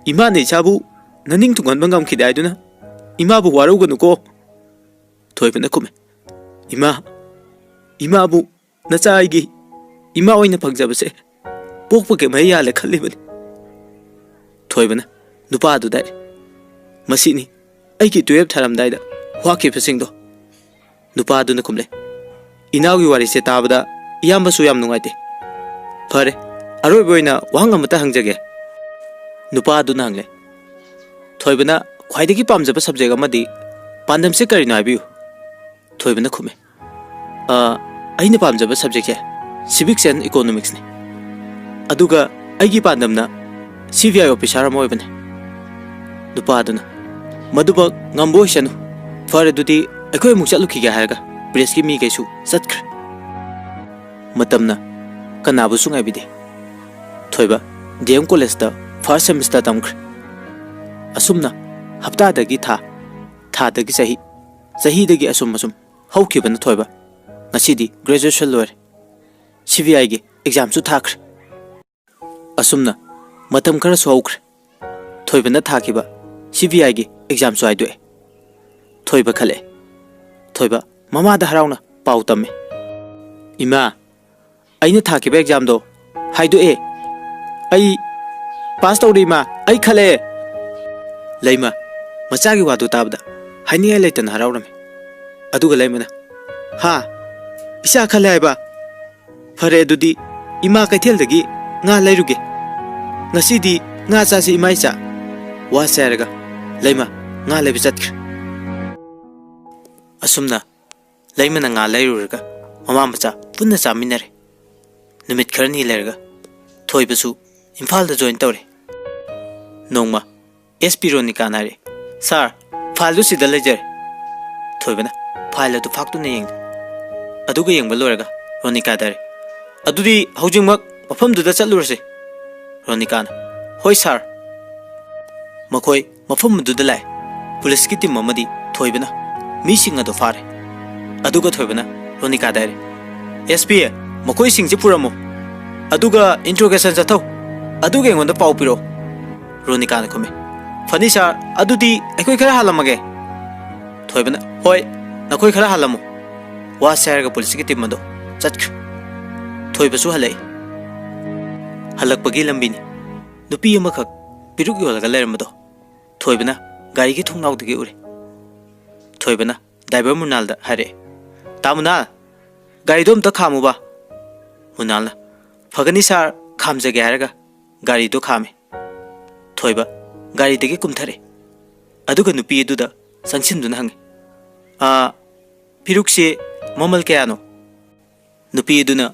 ꯏꯃꯥꯅ ꯏꯆꯥꯕꯨ ꯅꯅꯤꯡ ꯊꯨꯡꯍꯟꯕ ꯉꯝꯈꯤꯗꯦ ꯍꯥꯏꯗꯨꯅ ꯏꯃꯥꯕꯨ ꯋꯥꯔꯧꯒꯅꯨꯀꯣ꯫" ꯊꯣꯏꯕꯅ ꯈꯨꯝꯃꯤ, "ꯏꯃꯥ, ꯏꯃꯥꯕꯨ ꯅꯆꯥ ꯑꯩꯒꯤ ꯏꯃꯥ ꯑꯣꯏꯅ ꯐꯪꯖꯕꯁꯦ ꯄꯣꯛꯄꯒꯤ ꯃꯍꯩ ꯌꯥꯜꯂꯦ ꯈꯜꯂꯤꯕꯅꯤ꯫" ꯊꯣꯏꯕꯅ ꯅꯨꯄꯥꯗꯨꯗ ꯍꯥꯏꯔꯦ, "ꯃꯁꯤꯅꯤ ꯑꯩꯒꯤ ꯇꯨꯌꯦꯜꯞ ꯊꯥꯔꯝꯗꯥꯏꯗ ꯋꯥꯈꯤꯕꯁꯤꯡꯗꯣ", ꯅꯨꯄꯥꯗꯨꯅ ꯈꯨꯝꯂꯦ꯫ "ꯏꯅꯥꯎꯒꯤ ꯋꯥꯔꯤꯁꯦ ꯇꯥꯕꯗ ꯏꯌꯥꯝꯕꯁꯨ ꯌꯥꯝ ꯅꯨꯡꯉꯥꯏꯇꯦ꯫ ꯐꯔꯦ, ꯑꯔꯣꯏꯕ ꯑꯣꯏꯅ ꯋꯥꯍꯪ ꯑꯃꯇ ꯍꯪꯖꯒꯦ", ꯅꯨꯄꯥꯗꯨꯅ ꯍꯪꯂꯦ꯫ ꯊꯣꯏꯕꯅ ꯈ꯭ꯋꯥꯏꯗꯒꯤ ꯄꯥꯝꯖꯕ ꯁꯕꯖꯦꯛ ꯑꯃꯗꯤ ꯄꯥꯟꯗꯝꯁꯦ ꯀꯔꯤꯅꯣ ꯍꯥꯏꯕꯤꯌꯨ꯫ ꯊꯣꯏꯕꯅ ꯈꯨꯝꯃꯦ, "ꯑ, ꯑꯩꯅ ꯄꯥꯝꯖꯕ ꯁꯕꯖꯦꯛꯁꯦ Civics and Economicsꯅꯤ꯫ ꯑꯗꯨꯒ ꯑꯩꯒꯤ ꯄꯥꯟꯗꯝꯅ C B I officer ꯑꯃ ꯑꯣꯏꯕꯅꯤ"꯫ ꯅꯨꯄꯥꯗꯨꯅ, "ꯃꯗꯨꯃꯛ ꯉꯝꯕ ꯑꯣꯏꯁꯅꯨ꯫ ꯐꯔꯦ, ꯑꯗꯨꯗꯤ ꯑꯩꯈꯣꯏ ꯑꯃꯨꯛ ꯆꯠꯂꯨꯈꯤꯒꯦ" ꯍꯥꯏꯔꯒ ꯄ꯭ꯔꯦꯁꯀꯤ ꯃꯤꯈꯩꯁꯨ ꯆꯠꯈ꯭ꯔꯦ꯫ ꯃꯇꯝꯅ ꯀꯅꯥꯕꯨꯁꯨ ꯉꯥꯏꯕꯤꯗꯦ꯫ ꯊꯣꯏꯕ D M ꯀꯣꯂꯦꯖꯇ ꯐꯥꯔꯁ ꯁꯦꯃꯤꯁꯇꯔ ꯇꯝꯈ꯭ꯔꯦ꯫ ꯑꯁꯨꯝꯅ ꯍꯞꯇꯥꯗꯒꯤ ꯊꯥ, ꯊꯥꯗꯒꯤ ꯆꯍꯤ, ꯆꯍꯤꯗꯒꯤ ꯑꯁꯨꯝ ꯑꯁꯨꯝ ꯍꯧꯈꯤꯕꯅ ꯊꯣꯏꯕ ꯉꯁꯤꯗꯤ ꯒ꯭ꯔꯦꯖꯨꯑꯦꯁꯟ ꯂꯣꯏꯔꯦ꯫ C B Iꯒꯤ ꯑꯦꯛꯖꯥꯝꯁꯨ ꯊꯥꯈ꯭ꯔꯦ꯫ ꯑꯁꯨꯝꯅ ꯃꯇꯝ ꯈꯔꯁꯨ ꯍꯧꯈ꯭ꯔꯦ꯫ ꯊꯣꯏꯕꯅ ꯊꯥꯈꯤꯕ C B Iꯒꯤ ꯑꯦꯛꯖꯥꯝꯁꯨ ꯍꯥꯏꯗꯣꯛꯑꯦ꯫ ꯊꯣꯏꯕ ꯈꯜꯂꯛꯑꯦ꯫ ꯊꯣꯏꯕ ꯃꯃꯥꯗ ꯍꯔꯥꯎꯅ ꯄꯥꯎ ꯇꯝꯃꯦ꯫ "ꯏꯃꯥ, ꯑꯩꯅ ꯊꯥꯈꯤꯕ ꯑꯦꯛꯖꯥꯝꯗꯣ ꯍꯥꯏꯗꯣꯛꯑꯦ꯫ ꯑꯩ ꯄꯥꯁ ꯇꯧꯔꯦ ꯏꯃꯥ, ꯑꯩ ꯈꯜꯂꯛꯑꯦ"꯫ ꯂꯩꯃ ꯃꯆꯥꯒꯤ ꯋꯥꯗꯨ ꯇꯥꯕꯗ ꯍꯥꯏꯅꯤꯡꯉꯥꯏ ꯂꯩꯇꯅ ꯍꯔꯥꯎꯔꯝꯃꯤ꯫ ꯑꯗꯨꯒ ꯂꯩꯃꯅ, "ꯍꯥ? ꯏꯆꯥ ꯈꯜꯂꯦ ꯍꯥꯏꯕ? ꯐꯔꯦ, ꯑꯗꯨꯗꯤ ꯏꯃꯥ ꯀꯩꯊꯦꯜꯗꯒꯤ ꯉꯥ ꯂꯩꯔꯨꯒꯦ꯫ ꯉꯁꯤꯗꯤ ꯉꯥ ꯆꯥꯁꯤ ꯏꯃꯥ ꯏꯆꯥ"꯫ ꯋꯥꯁꯦ ꯍꯥꯏꯔꯒ ꯂꯩꯃ ꯉꯥ ꯂꯩꯕ ꯆꯠꯈ꯭ꯔꯦ꯫ ꯑꯁꯨꯝꯅ ꯂꯩꯃꯅ ꯉꯥ ꯂꯩꯔꯨꯔꯒ ꯃꯃꯥ ꯃꯆꯥ ꯄꯨꯟꯅ ꯆꯥꯃꯤꯟꯅꯔꯦ꯫ ꯅꯨꯃꯤꯠ ꯈꯔꯅꯤ ꯂꯩꯔꯒ ꯊꯣꯏꯕꯁꯨ ꯏꯝꯐꯥꯜꯗ ꯖꯣꯏꯟ ꯇꯧꯔꯦ꯫ ꯅꯣꯡꯃ S P ꯔꯣꯅꯤꯀꯥꯅ ꯍꯥꯏꯔꯛꯑꯦ, "ꯁꯥꯔ, ꯐꯥꯏꯜꯗꯨ ꯁꯤꯗ ꯂꯩꯖꯔꯦ"꯫ ꯊꯣꯏꯕꯅ ꯐꯥꯏꯜ ꯑꯗꯨ ꯐꯥꯛꯇꯨꯅ ꯌꯦꯡꯂꯦ꯫ ꯑꯗꯨꯒ ꯌꯦꯡꯕ ꯂꯣꯏꯔꯒ ꯔꯣꯅꯤꯀꯥꯗ ꯍꯥꯏꯔꯦ, "ꯑꯗꯨꯗꯤ ꯍꯧꯖꯤꯛꯃꯛ ꯃꯐꯝꯗꯨꯗ ꯆꯠꯂꯨꯔꯁꯤ"꯫ ꯔꯣꯅꯤꯀꯥꯅ, "ꯍꯣꯏ ꯁꯥꯔ"꯫ ꯃꯈꯣꯏ ꯃꯐꯝ ꯑꯗꯨꯗ ꯂꯥꯛꯑꯦ꯫ ꯄꯨꯂꯤꯁꯀꯤ ꯇꯤꯝ ꯑꯃꯗꯤ ꯊꯣꯏꯕꯅ ꯃꯤꯁꯤꯡ ꯑꯗꯨ ꯐꯥꯔꯦ꯫ ꯑꯗꯨꯒ ꯊꯣꯏꯕꯅ ꯔꯣꯅꯤꯀꯥꯗ ꯍꯥꯏꯔꯦ, "S P, ꯃꯈꯣꯏꯁꯤꯡꯁꯦ ꯄꯨꯔꯝꯃꯨ꯫ ꯑꯗꯨꯒ ꯏꯟꯇ꯭ꯔꯣꯒꯦꯁꯟ ꯆꯠꯊꯧ꯫ ꯑꯗꯨꯒ ꯑꯩꯉꯣꯟꯗ ꯄꯥꯎ ꯄꯤꯔꯛꯑꯣ"꯫ ꯔꯣꯅꯤꯀꯥꯅ ꯈꯨꯝꯃꯦ, "ꯐꯅꯤ ꯁꯥꯔ, ꯑꯗꯨꯗꯤ ꯑꯩꯈꯣꯏ ꯈꯔ ꯍꯥꯜꯂꯝꯃꯒꯦ"꯫ ꯊꯣꯏꯕꯅ, "ꯍꯣꯏ, ꯅꯈꯣꯏ ꯈꯔ ꯍꯥꯜꯂꯝꯃꯨ"꯫ ꯋꯥꯁꯦ ꯍꯥꯏꯔꯒ ꯄꯨꯂꯤꯁꯀꯤ ꯇꯤꯝ ꯑꯗꯨ ꯆꯠꯈ꯭ꯔꯦ꯫ ꯊꯣꯏꯕꯁꯨ ꯍꯜꯂꯛꯏ꯫ ꯍꯜꯂꯛꯄꯒꯤ ꯂꯝꯕꯤꯅꯤ꯫ ꯅꯨꯄꯤ ꯑꯃꯈꯛ ꯄꯤꯔꯨꯛ ꯌꯣꯜꯂꯒ ꯂꯩꯔꯝꯕꯗꯣ꯫ ꯊꯣꯏꯕꯅ ꯒꯥꯔꯤꯒꯤ ꯊꯣꯡꯅꯥꯎꯗꯒꯤ ꯎꯔꯦ꯫ ꯊꯣꯏꯕꯅ ꯗ꯭ꯔꯥꯏꯚꯔ ꯃꯨꯅꯥꯜꯗ ꯍꯥꯏꯔꯛꯑꯦ, "ꯇꯥ ꯃꯨꯅꯥꯜ, ꯒꯥꯔꯤꯗꯣ ꯑꯝꯇ ꯈꯥꯝꯃꯨꯕ꯫" ꯃꯨꯅꯥꯜꯅ, "ꯐꯒꯅꯤ ꯁꯥꯔ, ꯈꯥꯝꯖꯒꯦ" ꯍꯥꯏꯔꯒ ꯒꯥꯔꯤꯗꯣ ꯈꯥꯝꯃꯦ꯫ ꯊꯣꯏꯕ ꯒꯥꯔꯤꯗꯒꯤ ꯀꯨꯝꯊꯔꯛꯑꯦ꯫ ꯑꯗꯨꯒ ꯅꯨꯄꯤ ꯑꯗꯨꯗ ꯆꯪꯁꯤꯟꯗꯨꯅ ꯍꯪꯉꯤ, "ꯑꯥ, ꯄꯤꯔꯨꯛꯁꯤ ꯃꯃꯜ ꯀꯌꯥꯅꯣ?" ꯅꯨꯄꯤ ꯑꯗꯨꯅ,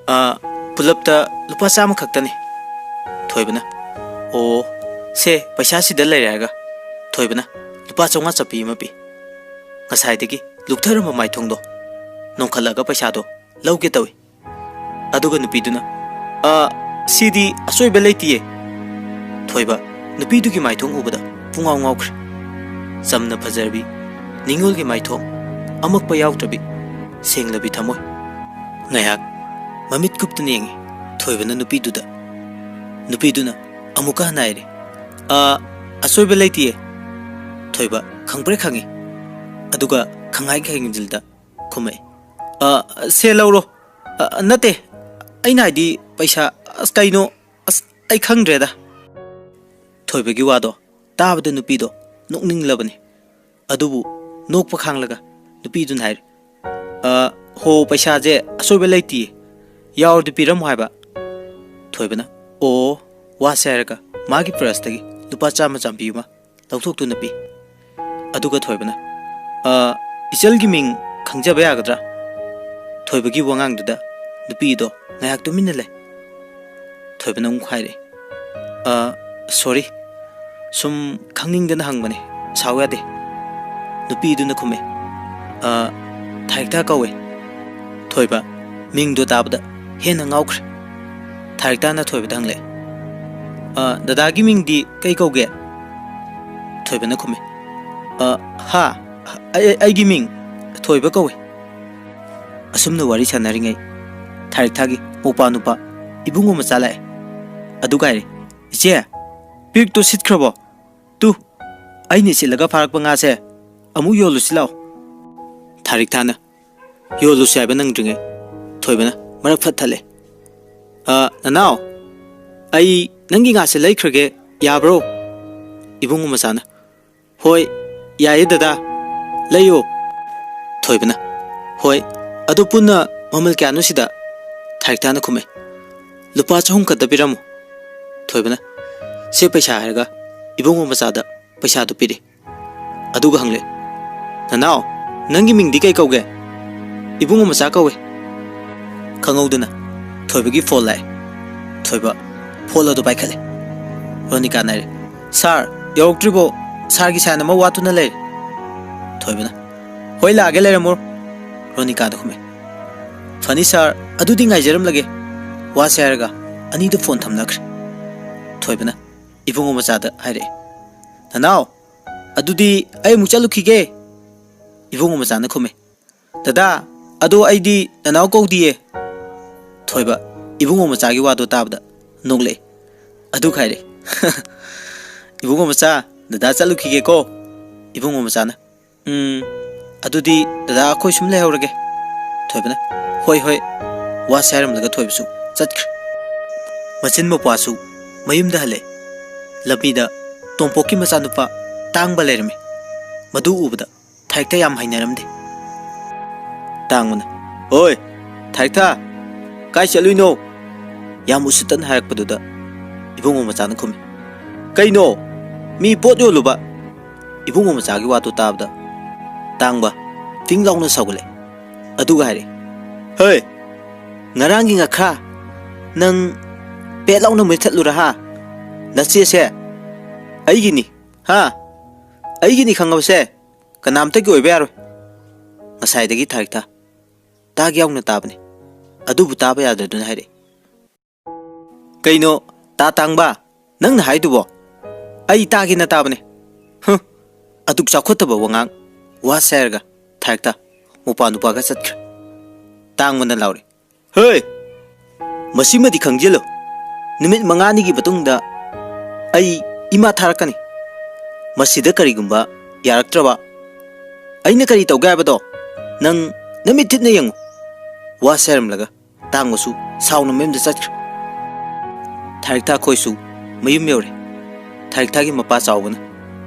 "ꯑꯥ, ꯄꯨꯂꯞꯇ ꯂꯨꯄꯥ ꯆꯥꯝꯃ ꯈꯛꯇꯅꯤ꯫" ꯊꯣꯏꯕꯅ, "ꯑꯣ, ꯁꯦ, ꯄꯩꯁꯥ ꯁꯤꯗ ꯂꯩꯔꯦ" ꯍꯥꯏꯔꯒ ꯊꯣꯏꯕꯅ ꯂꯨꯄꯥ ꯆꯥꯝꯃꯉꯥ ꯆꯞꯄꯤ ꯑꯃ ꯄꯤ꯫ ꯉꯁꯥꯏꯗꯒꯤ ꯂꯨꯞꯊꯔꯝꯕ ꯃꯥꯏꯊꯣꯡꯗꯣ ꯅꯣꯡꯈꯠꯂꯒ ꯄꯩꯁꯥꯗꯣ ꯂꯧꯒꯦ ꯇꯧꯏ꯫ ꯑꯗꯨꯒ ꯅꯨꯄꯤꯗꯨꯅ, "ꯑ, ꯁꯤꯗꯤ ꯑꯁꯣꯏꯕ ꯂꯩꯇꯤꯌꯦ꯫" ꯊꯣꯏꯕ ꯅꯨꯄꯤꯗꯨꯒꯤ ꯃꯥꯏꯊꯣꯡ ꯎꯕꯗ ꯄꯨꯡꯉꯥꯎ ꯉꯥꯎꯈ꯭ꯔꯦ꯫ ꯆꯝꯅ ꯐꯖꯔꯕꯤ, ꯅꯤꯡꯉꯣꯜꯒꯤ ꯃꯥꯏꯊꯣꯡ, ꯑꯃꯛꯄ ꯌꯥꯎꯗ꯭ꯔꯕꯤ, ꯁꯦꯡꯂꯕꯤ ꯊꯃꯣꯏ꯫ ꯉꯥꯏꯍꯥꯛ ꯃꯃꯤꯠ ꯀꯨꯞꯇꯨꯅ ꯌꯦꯡꯉꯤ ꯊꯣꯏꯕꯅ ꯅꯨꯄꯤꯗꯨꯗ꯫ ꯅꯨꯄꯤꯗꯨꯅ ꯑꯃꯨꯛꯀ ꯍꯟꯅ ꯍꯥꯏꯔꯦ, "ꯑ, ꯑꯁꯣꯏꯕ ꯂꯩꯇꯤꯌꯦ꯫" ꯊꯣꯏꯕ ꯈꯪꯄ꯭ꯔꯦꯛ ꯈꯪꯉꯤ꯫ ꯑꯗꯨꯒ ꯈꯪꯍꯥꯏ ꯈꯪꯖꯤꯜꯗ ꯈꯨꯝꯃꯛꯏ, "ꯑ, ꯁꯦ ꯂꯧꯔꯣ꯫ ꯑ, ꯅꯠꯇꯦ, ꯑꯩꯅ ꯍꯥꯏꯗꯤ ꯄꯩꯁꯥ, ꯑꯁ, ꯀꯩꯅꯣ, ꯑꯁ, ꯑꯩ ꯈꯪꯗ꯭ꯔꯦꯗ꯫" ꯊꯣꯏꯕꯒꯤ ꯋꯥꯗꯣ ꯇꯥꯕꯗ ꯅꯨꯄꯤꯗꯣ ꯅꯣꯛꯅꯤꯡꯂꯕꯅꯤ꯫ ꯑꯗꯨꯕꯨ ꯅꯣꯛꯄ ꯈꯥꯡꯂꯒ ꯅꯨꯄꯤꯗꯨꯅ ꯍꯥꯏꯔꯦ, "ꯑ, ꯍꯣ, ꯄꯩꯁꯥꯁꯦ ꯑꯁꯣꯏꯕ ꯂꯩꯇꯤꯌꯦ, ꯌꯥꯎꯔꯗꯤ ꯄꯤꯔꯝꯃꯣ ꯍꯥꯏꯕ꯫" ꯊꯣꯏꯕꯅ, "ꯑꯣ, ꯋꯥꯁꯦ" ꯍꯥꯏꯔꯒ ꯃꯥꯒꯤ ꯄ꯭ꯔꯁꯇꯒꯤ ꯂꯨꯄꯥ ꯆꯥꯝꯃ ꯆꯥꯝꯕꯤ ꯑꯃ ꯂꯧꯊꯣꯛꯇꯨꯅ ꯄꯤ꯫ ꯑꯗꯨꯒ ꯊꯣꯏꯕꯅ, "ꯑ, ꯏꯆꯜꯒꯤ ꯃꯤꯡ ꯈꯪꯖꯕ ꯌꯥꯒꯗ꯭ꯔꯥ?" ꯊꯣꯏꯕꯒꯤ ꯋꯥꯉꯥꯡꯗꯨꯗ ꯅꯨꯄꯤꯗꯣ ꯉꯥꯏꯍꯥꯛ ꯇꯨꯃꯤꯟꯅ ꯂꯩ꯫ ꯊꯣꯏꯕꯅ ꯑꯃꯨꯛ ꯍꯥꯏꯔꯛꯑꯦ, "ꯑ, ꯁꯣꯔꯤ, ꯁꯨꯝ ꯈꯪꯅꯤꯡꯗꯅ ꯍꯪꯕꯅꯦ, ꯁꯥꯎ ꯌꯥꯗꯦ꯫" ꯅꯨꯄꯤꯗꯨꯅ ꯈꯨꯝꯃꯦ, "ꯑ, ꯊꯥꯔꯤꯛꯊꯥ ꯀꯧꯋꯦ꯫" ꯊꯣꯏꯕ ꯃꯤꯡꯗꯣ ꯇꯥꯕꯗ ꯍꯦꯟꯅ ꯉꯥꯎꯈ꯭ꯔꯦ꯫ ꯊꯥꯔꯤꯛꯊꯥꯅ ꯊꯣꯏꯕꯗ ꯍꯪꯂꯛꯑꯦ, "ꯑ, ꯗꯗꯥꯒꯤ ꯃꯤꯡꯗꯤ ꯀꯩ ꯀꯧꯒꯦ?" ꯊꯣꯏꯕꯅ ꯈꯨꯝꯃꯦ, "ꯑ, ꯍꯥ, ꯑꯩ-, ꯑꯩꯒꯤ ꯃꯤꯡ ꯊꯣꯏꯕ ꯀꯧꯋꯦ꯫" ꯑꯁꯨꯝꯅ ꯋꯥꯔꯤ ꯁꯥꯟꯅꯔꯤꯉꯩ ꯊꯥꯔꯤꯛꯊꯥꯒꯤ ꯃꯧꯄꯥ ꯅꯨꯄꯥ ꯏꯕꯨꯡꯉꯣ ꯃꯆꯥ ꯂꯥꯛꯑꯦ꯫ ꯑꯗꯨꯒ ꯍꯥꯏꯔꯦ, "ꯏꯆꯦ, ꯄꯤꯔꯤꯛꯇꯣ ꯁꯤꯠꯈ꯭ꯔꯕꯣ? ꯇꯨ, ꯑꯩꯅ ꯁꯤꯠꯂꯒ ꯐꯥꯔꯛꯄ ꯉꯥꯁꯦ ꯑꯃꯨꯛ ꯌꯣꯜꯂꯨꯁꯤ ꯂꯥꯛꯑꯣ꯫" ꯊꯥꯔꯤꯛꯊꯥꯅ, "ꯌꯣꯜꯂꯨꯁꯤ ꯍꯥꯏꯕ ꯅꯪꯗ꯭ꯔꯤꯉꯩ ꯊꯣꯏꯕꯅ ꯃꯔꯛ ꯐꯠ ꯊꯠꯂꯦ꯫ ꯑ, ꯅꯅꯥꯎ, ꯑꯩ ꯅꯪꯒꯤ ꯉꯥꯁꯦ ꯂꯩꯈ꯭ꯔꯒꯦ, ꯌꯥꯕ꯭ꯔꯣ?" ꯏꯕꯨꯡꯉꯣ ꯃꯆꯥꯅ, "ꯍꯣꯏ, ꯌꯥꯏꯌꯦ ꯗꯗꯥ, ꯂꯩꯌꯣ꯫" ꯊꯣꯏꯕꯅ, "ꯍꯣꯏ, ꯑꯗꯨ ꯄꯨꯟꯅ ꯃꯃꯜ ꯀꯌꯥꯅꯣ ꯁꯤꯗ?" ꯊꯥꯔꯤꯛꯊꯥꯅ ꯈꯨꯝꯃꯦ, "ꯂꯨꯄꯥ ꯆꯍꯨꯝ ꯈꯛꯇ ꯄꯤꯔꯝꯃꯨ꯫" ꯊꯣꯏꯕꯅ, "ꯁꯦ ꯄꯩꯁꯥ" ꯍꯥꯏꯔꯒ ꯏꯕꯨꯡꯉꯣ ꯃꯆꯥꯗ ꯄꯩꯁꯥꯗꯨ ꯄꯤꯔꯦ꯫ ꯑꯗꯨꯒ ꯍꯪꯂꯦ, "ꯅꯅꯥꯎ, ꯅꯪꯒꯤ ꯃꯤꯡꯗꯤ ꯀꯩ ꯀꯧꯒꯦ?" "ꯏꯕꯨꯡꯉꯣ ꯃꯆꯥ ꯀꯧꯋꯦ꯫" ꯈꯪꯍꯧꯗꯅ ꯊꯣꯏꯕꯒꯤ ꯐꯣꯟ ꯂꯥꯛꯑꯦ꯫ ꯊꯣꯏꯕ ꯐꯣꯟ ꯑꯗꯨ ꯄꯥꯏꯈꯠꯂꯦ꯫ ꯔꯣꯅꯤꯀꯥꯅ ꯍꯥꯏꯔꯦ, "ꯁꯥꯔ, ꯌꯧꯔꯛꯇ꯭ꯔꯤꯕꯣ? ꯁꯥꯔꯒꯤ ꯁꯥꯏꯟ ꯑꯃ ꯋꯥꯠꯇꯨꯅ ꯂꯩꯔꯦ꯫" ꯊꯣꯏꯕꯅ, "ꯍꯣꯏ, ꯂꯥꯛꯑꯒꯦ, ꯂꯩꯔꯝꯃꯣ꯫" ꯔꯣꯅꯤꯀꯥꯗ ꯈꯨꯝꯃꯦ꯫ "ꯐꯅꯤ ꯁꯥꯔ, ꯑꯗꯨꯗꯤ ꯉꯥꯏꯖꯔꯝꯂꯒꯦ, ꯋꯥꯁꯦ" ꯍꯥꯏꯔꯒ ꯑꯅꯤꯗꯨ ꯐꯣꯟ ꯊꯝꯅꯈ꯭ꯔꯦ꯫ ꯊꯣꯏꯕꯅ ꯏꯕꯨꯡꯉꯣ ꯃꯆꯥꯗ ꯍꯥꯏꯔꯛꯑꯦ, "ꯅꯅꯥꯎ, ꯑꯗꯨꯗꯤ ꯑꯩ ꯑꯃꯨꯛ ꯆꯠꯂꯨꯈꯤꯒꯦ꯫" ꯏꯕꯨꯡꯉꯣ ꯃꯆꯥꯅ ꯈꯨꯝꯃꯦ, "ꯗꯗꯥ, ꯑꯗꯣ ꯑꯩꯗꯤ ꯅꯅꯥꯎ ꯀꯧꯗꯤꯌꯦ꯫" ꯊꯣꯏꯕ ꯏꯕꯨꯡꯉꯣ ꯃꯆꯥꯒꯤ ꯋꯥꯗꯣ ꯇꯥꯕꯗ ꯅꯣꯛꯂꯛꯑꯦ꯫ ꯑꯗꯨꯒ ꯍꯥꯏꯔꯦ, "ꯏꯕꯨꯡꯉꯣ ꯃꯆꯥ, ꯗꯗꯥ ꯆꯠꯂꯨꯈꯤꯒꯦꯀꯣ꯫" ꯏꯕꯨꯡꯉꯣ ꯃꯆꯥꯅ, "ꯎꯝ, ꯑꯗꯨꯗꯤ ꯗꯗꯥ ꯑꯩꯈꯣꯏ ꯁꯨꯝ ꯂꯩꯍꯧꯔꯒꯦ꯫" ꯊꯣꯏꯕꯅ, "ꯍꯣꯏ, ꯍꯣꯏ꯫" ꯋꯥꯁꯦ ꯍꯥꯏꯔꯝꯂꯒ ꯊꯣꯏꯕꯁꯨ ꯆꯠꯈ꯭ꯔꯦ꯫ ꯃꯆꯤꯟ ꯃꯧꯄ꯭ꯋꯥꯁꯨ ꯃꯌꯨꯝꯗ ꯍꯜꯂꯛꯑꯦ꯫ ꯂꯝꯕꯤꯗ ꯇꯣꯝꯄꯣꯛꯀꯤ ꯃꯆꯥꯅꯨꯄꯥ ꯇꯥꯡꯕ ꯂꯩꯔꯝꯃꯤ꯫ ꯃꯗꯨ ꯎꯕꯗ ꯊꯥꯔꯤꯛꯇ ꯌꯥꯝ ꯍꯩꯅꯔꯝꯗꯦ꯫ ꯇꯥꯡꯕꯅ, "ꯍꯣꯏ, ꯊꯥꯔꯤꯛꯊꯥ, ꯀꯥꯏ ꯆꯠꯂꯨꯏꯅꯣ?" ꯌꯥꯝ ꯎꯁꯤꯠꯇꯅ ꯍꯥꯏꯔꯛꯄꯗꯨꯗ ꯏꯕꯨꯡꯉꯣ ꯃꯆꯥꯅ ꯈꯨꯝꯃꯤ, "ꯀꯩꯅꯣ? ꯃꯤ ꯄꯣꯠ ꯌꯣꯜꯂꯨꯕ?" ꯏꯕꯨꯡꯉꯣ ꯃꯆꯥꯒꯤ ꯋꯥꯗꯨ ꯇꯥꯕꯗ ꯇꯥꯡꯕ ꯐꯤꯡ ꯂꯥꯎꯅ ꯁꯥꯎꯒꯠꯂꯦ꯫ ꯑꯗꯨꯒ ꯍꯥꯏꯔꯦ, "ꯍꯦ, ꯉꯔꯥꯡꯒꯤ ꯉꯥꯈꯥ ꯅꯪ ꯄꯦꯠ ꯂꯥꯎꯅ ꯃꯨꯊꯠꯂꯨꯔꯥ ꯍꯥ? ꯅꯆꯦꯁꯦ ꯑꯩꯒꯤꯅꯤ, ꯍꯥ? ꯑꯩꯒꯤꯅꯤ ꯈꯪꯉꯕꯁꯦ? ꯀꯅꯥꯝꯇꯒꯤ ꯑꯣꯏꯕ ꯌꯥꯔꯣꯏ꯫" ꯉꯁꯥꯏꯗꯒꯤ ꯊꯥꯔꯤꯛꯊꯥ ꯇꯥꯒꯦ ꯌꯥꯎꯅ ꯇꯥꯕꯅꯤ꯫ ꯑꯗꯨꯕꯨ ꯇꯥꯕ ꯌꯥꯗꯗꯨꯅ ꯍꯥꯏꯔꯛꯏ, "ꯀꯩꯅꯣ, ꯇꯥ ꯇꯥꯡꯕ, ꯅꯪꯅ ꯍꯥꯏꯗꯨꯕꯣ? ꯑꯩ ꯇꯥꯒꯦꯅ ꯇꯥꯕꯅꯦ꯫ ꯍꯨꯝ, ꯑꯗꯨꯛ ꯆꯥꯎꯈꯠꯇꯕ ꯋꯥꯉꯥꯡ꯫" ꯋꯥꯁꯦ ꯍꯥꯏꯔꯒ ꯊꯥꯔꯤꯛꯊꯥ ꯃꯧꯄ꯭ꯋꯥ ꯅꯨꯄꯥꯒ ꯆꯠꯈ꯭ꯔꯦ꯫ ꯇꯥꯡꯕꯅ ꯂꯥꯎꯔꯦ, "ꯍꯦ! ꯃꯁꯤꯃꯗꯤ ꯈꯪꯖꯤꯜꯂꯨ꯫ ꯅꯨꯃꯤꯠ ꯃꯉꯥꯅꯤꯒꯤ ꯃꯇꯨꯡꯗ ꯑꯩ ꯏꯃꯥ ꯊꯥꯔꯛꯀꯅꯤ꯫ ꯃꯁꯤꯗ ꯀꯔꯤꯒꯨꯝꯕ ꯌꯥꯔꯛꯇ꯭ꯔꯕ, ꯑꯩꯅ ꯀꯔꯤ ꯇꯧꯒꯦ ꯍꯥꯏꯕꯗꯣ ꯅꯪ ꯅꯃꯤꯠ ꯊꯤꯠꯅ ꯌꯦꯡꯉꯨ꯫" ꯋꯥꯁꯦ ꯍꯥꯏꯔꯝꯂꯒ ꯇꯥꯡꯕꯁꯨ ꯁꯥꯎꯅ ꯃꯌꯨꯝꯗ ꯆꯠꯈ꯭ꯔꯦ꯫ ꯊꯥꯔꯤꯛꯊꯥ ꯈꯣꯏꯁꯨ ꯃꯌꯨꯝ ꯌꯧꯔꯦ꯫ ꯊꯥꯔꯤꯛꯊꯥꯒꯤ ꯃꯄꯥ ꯆꯥꯎꯕꯅ,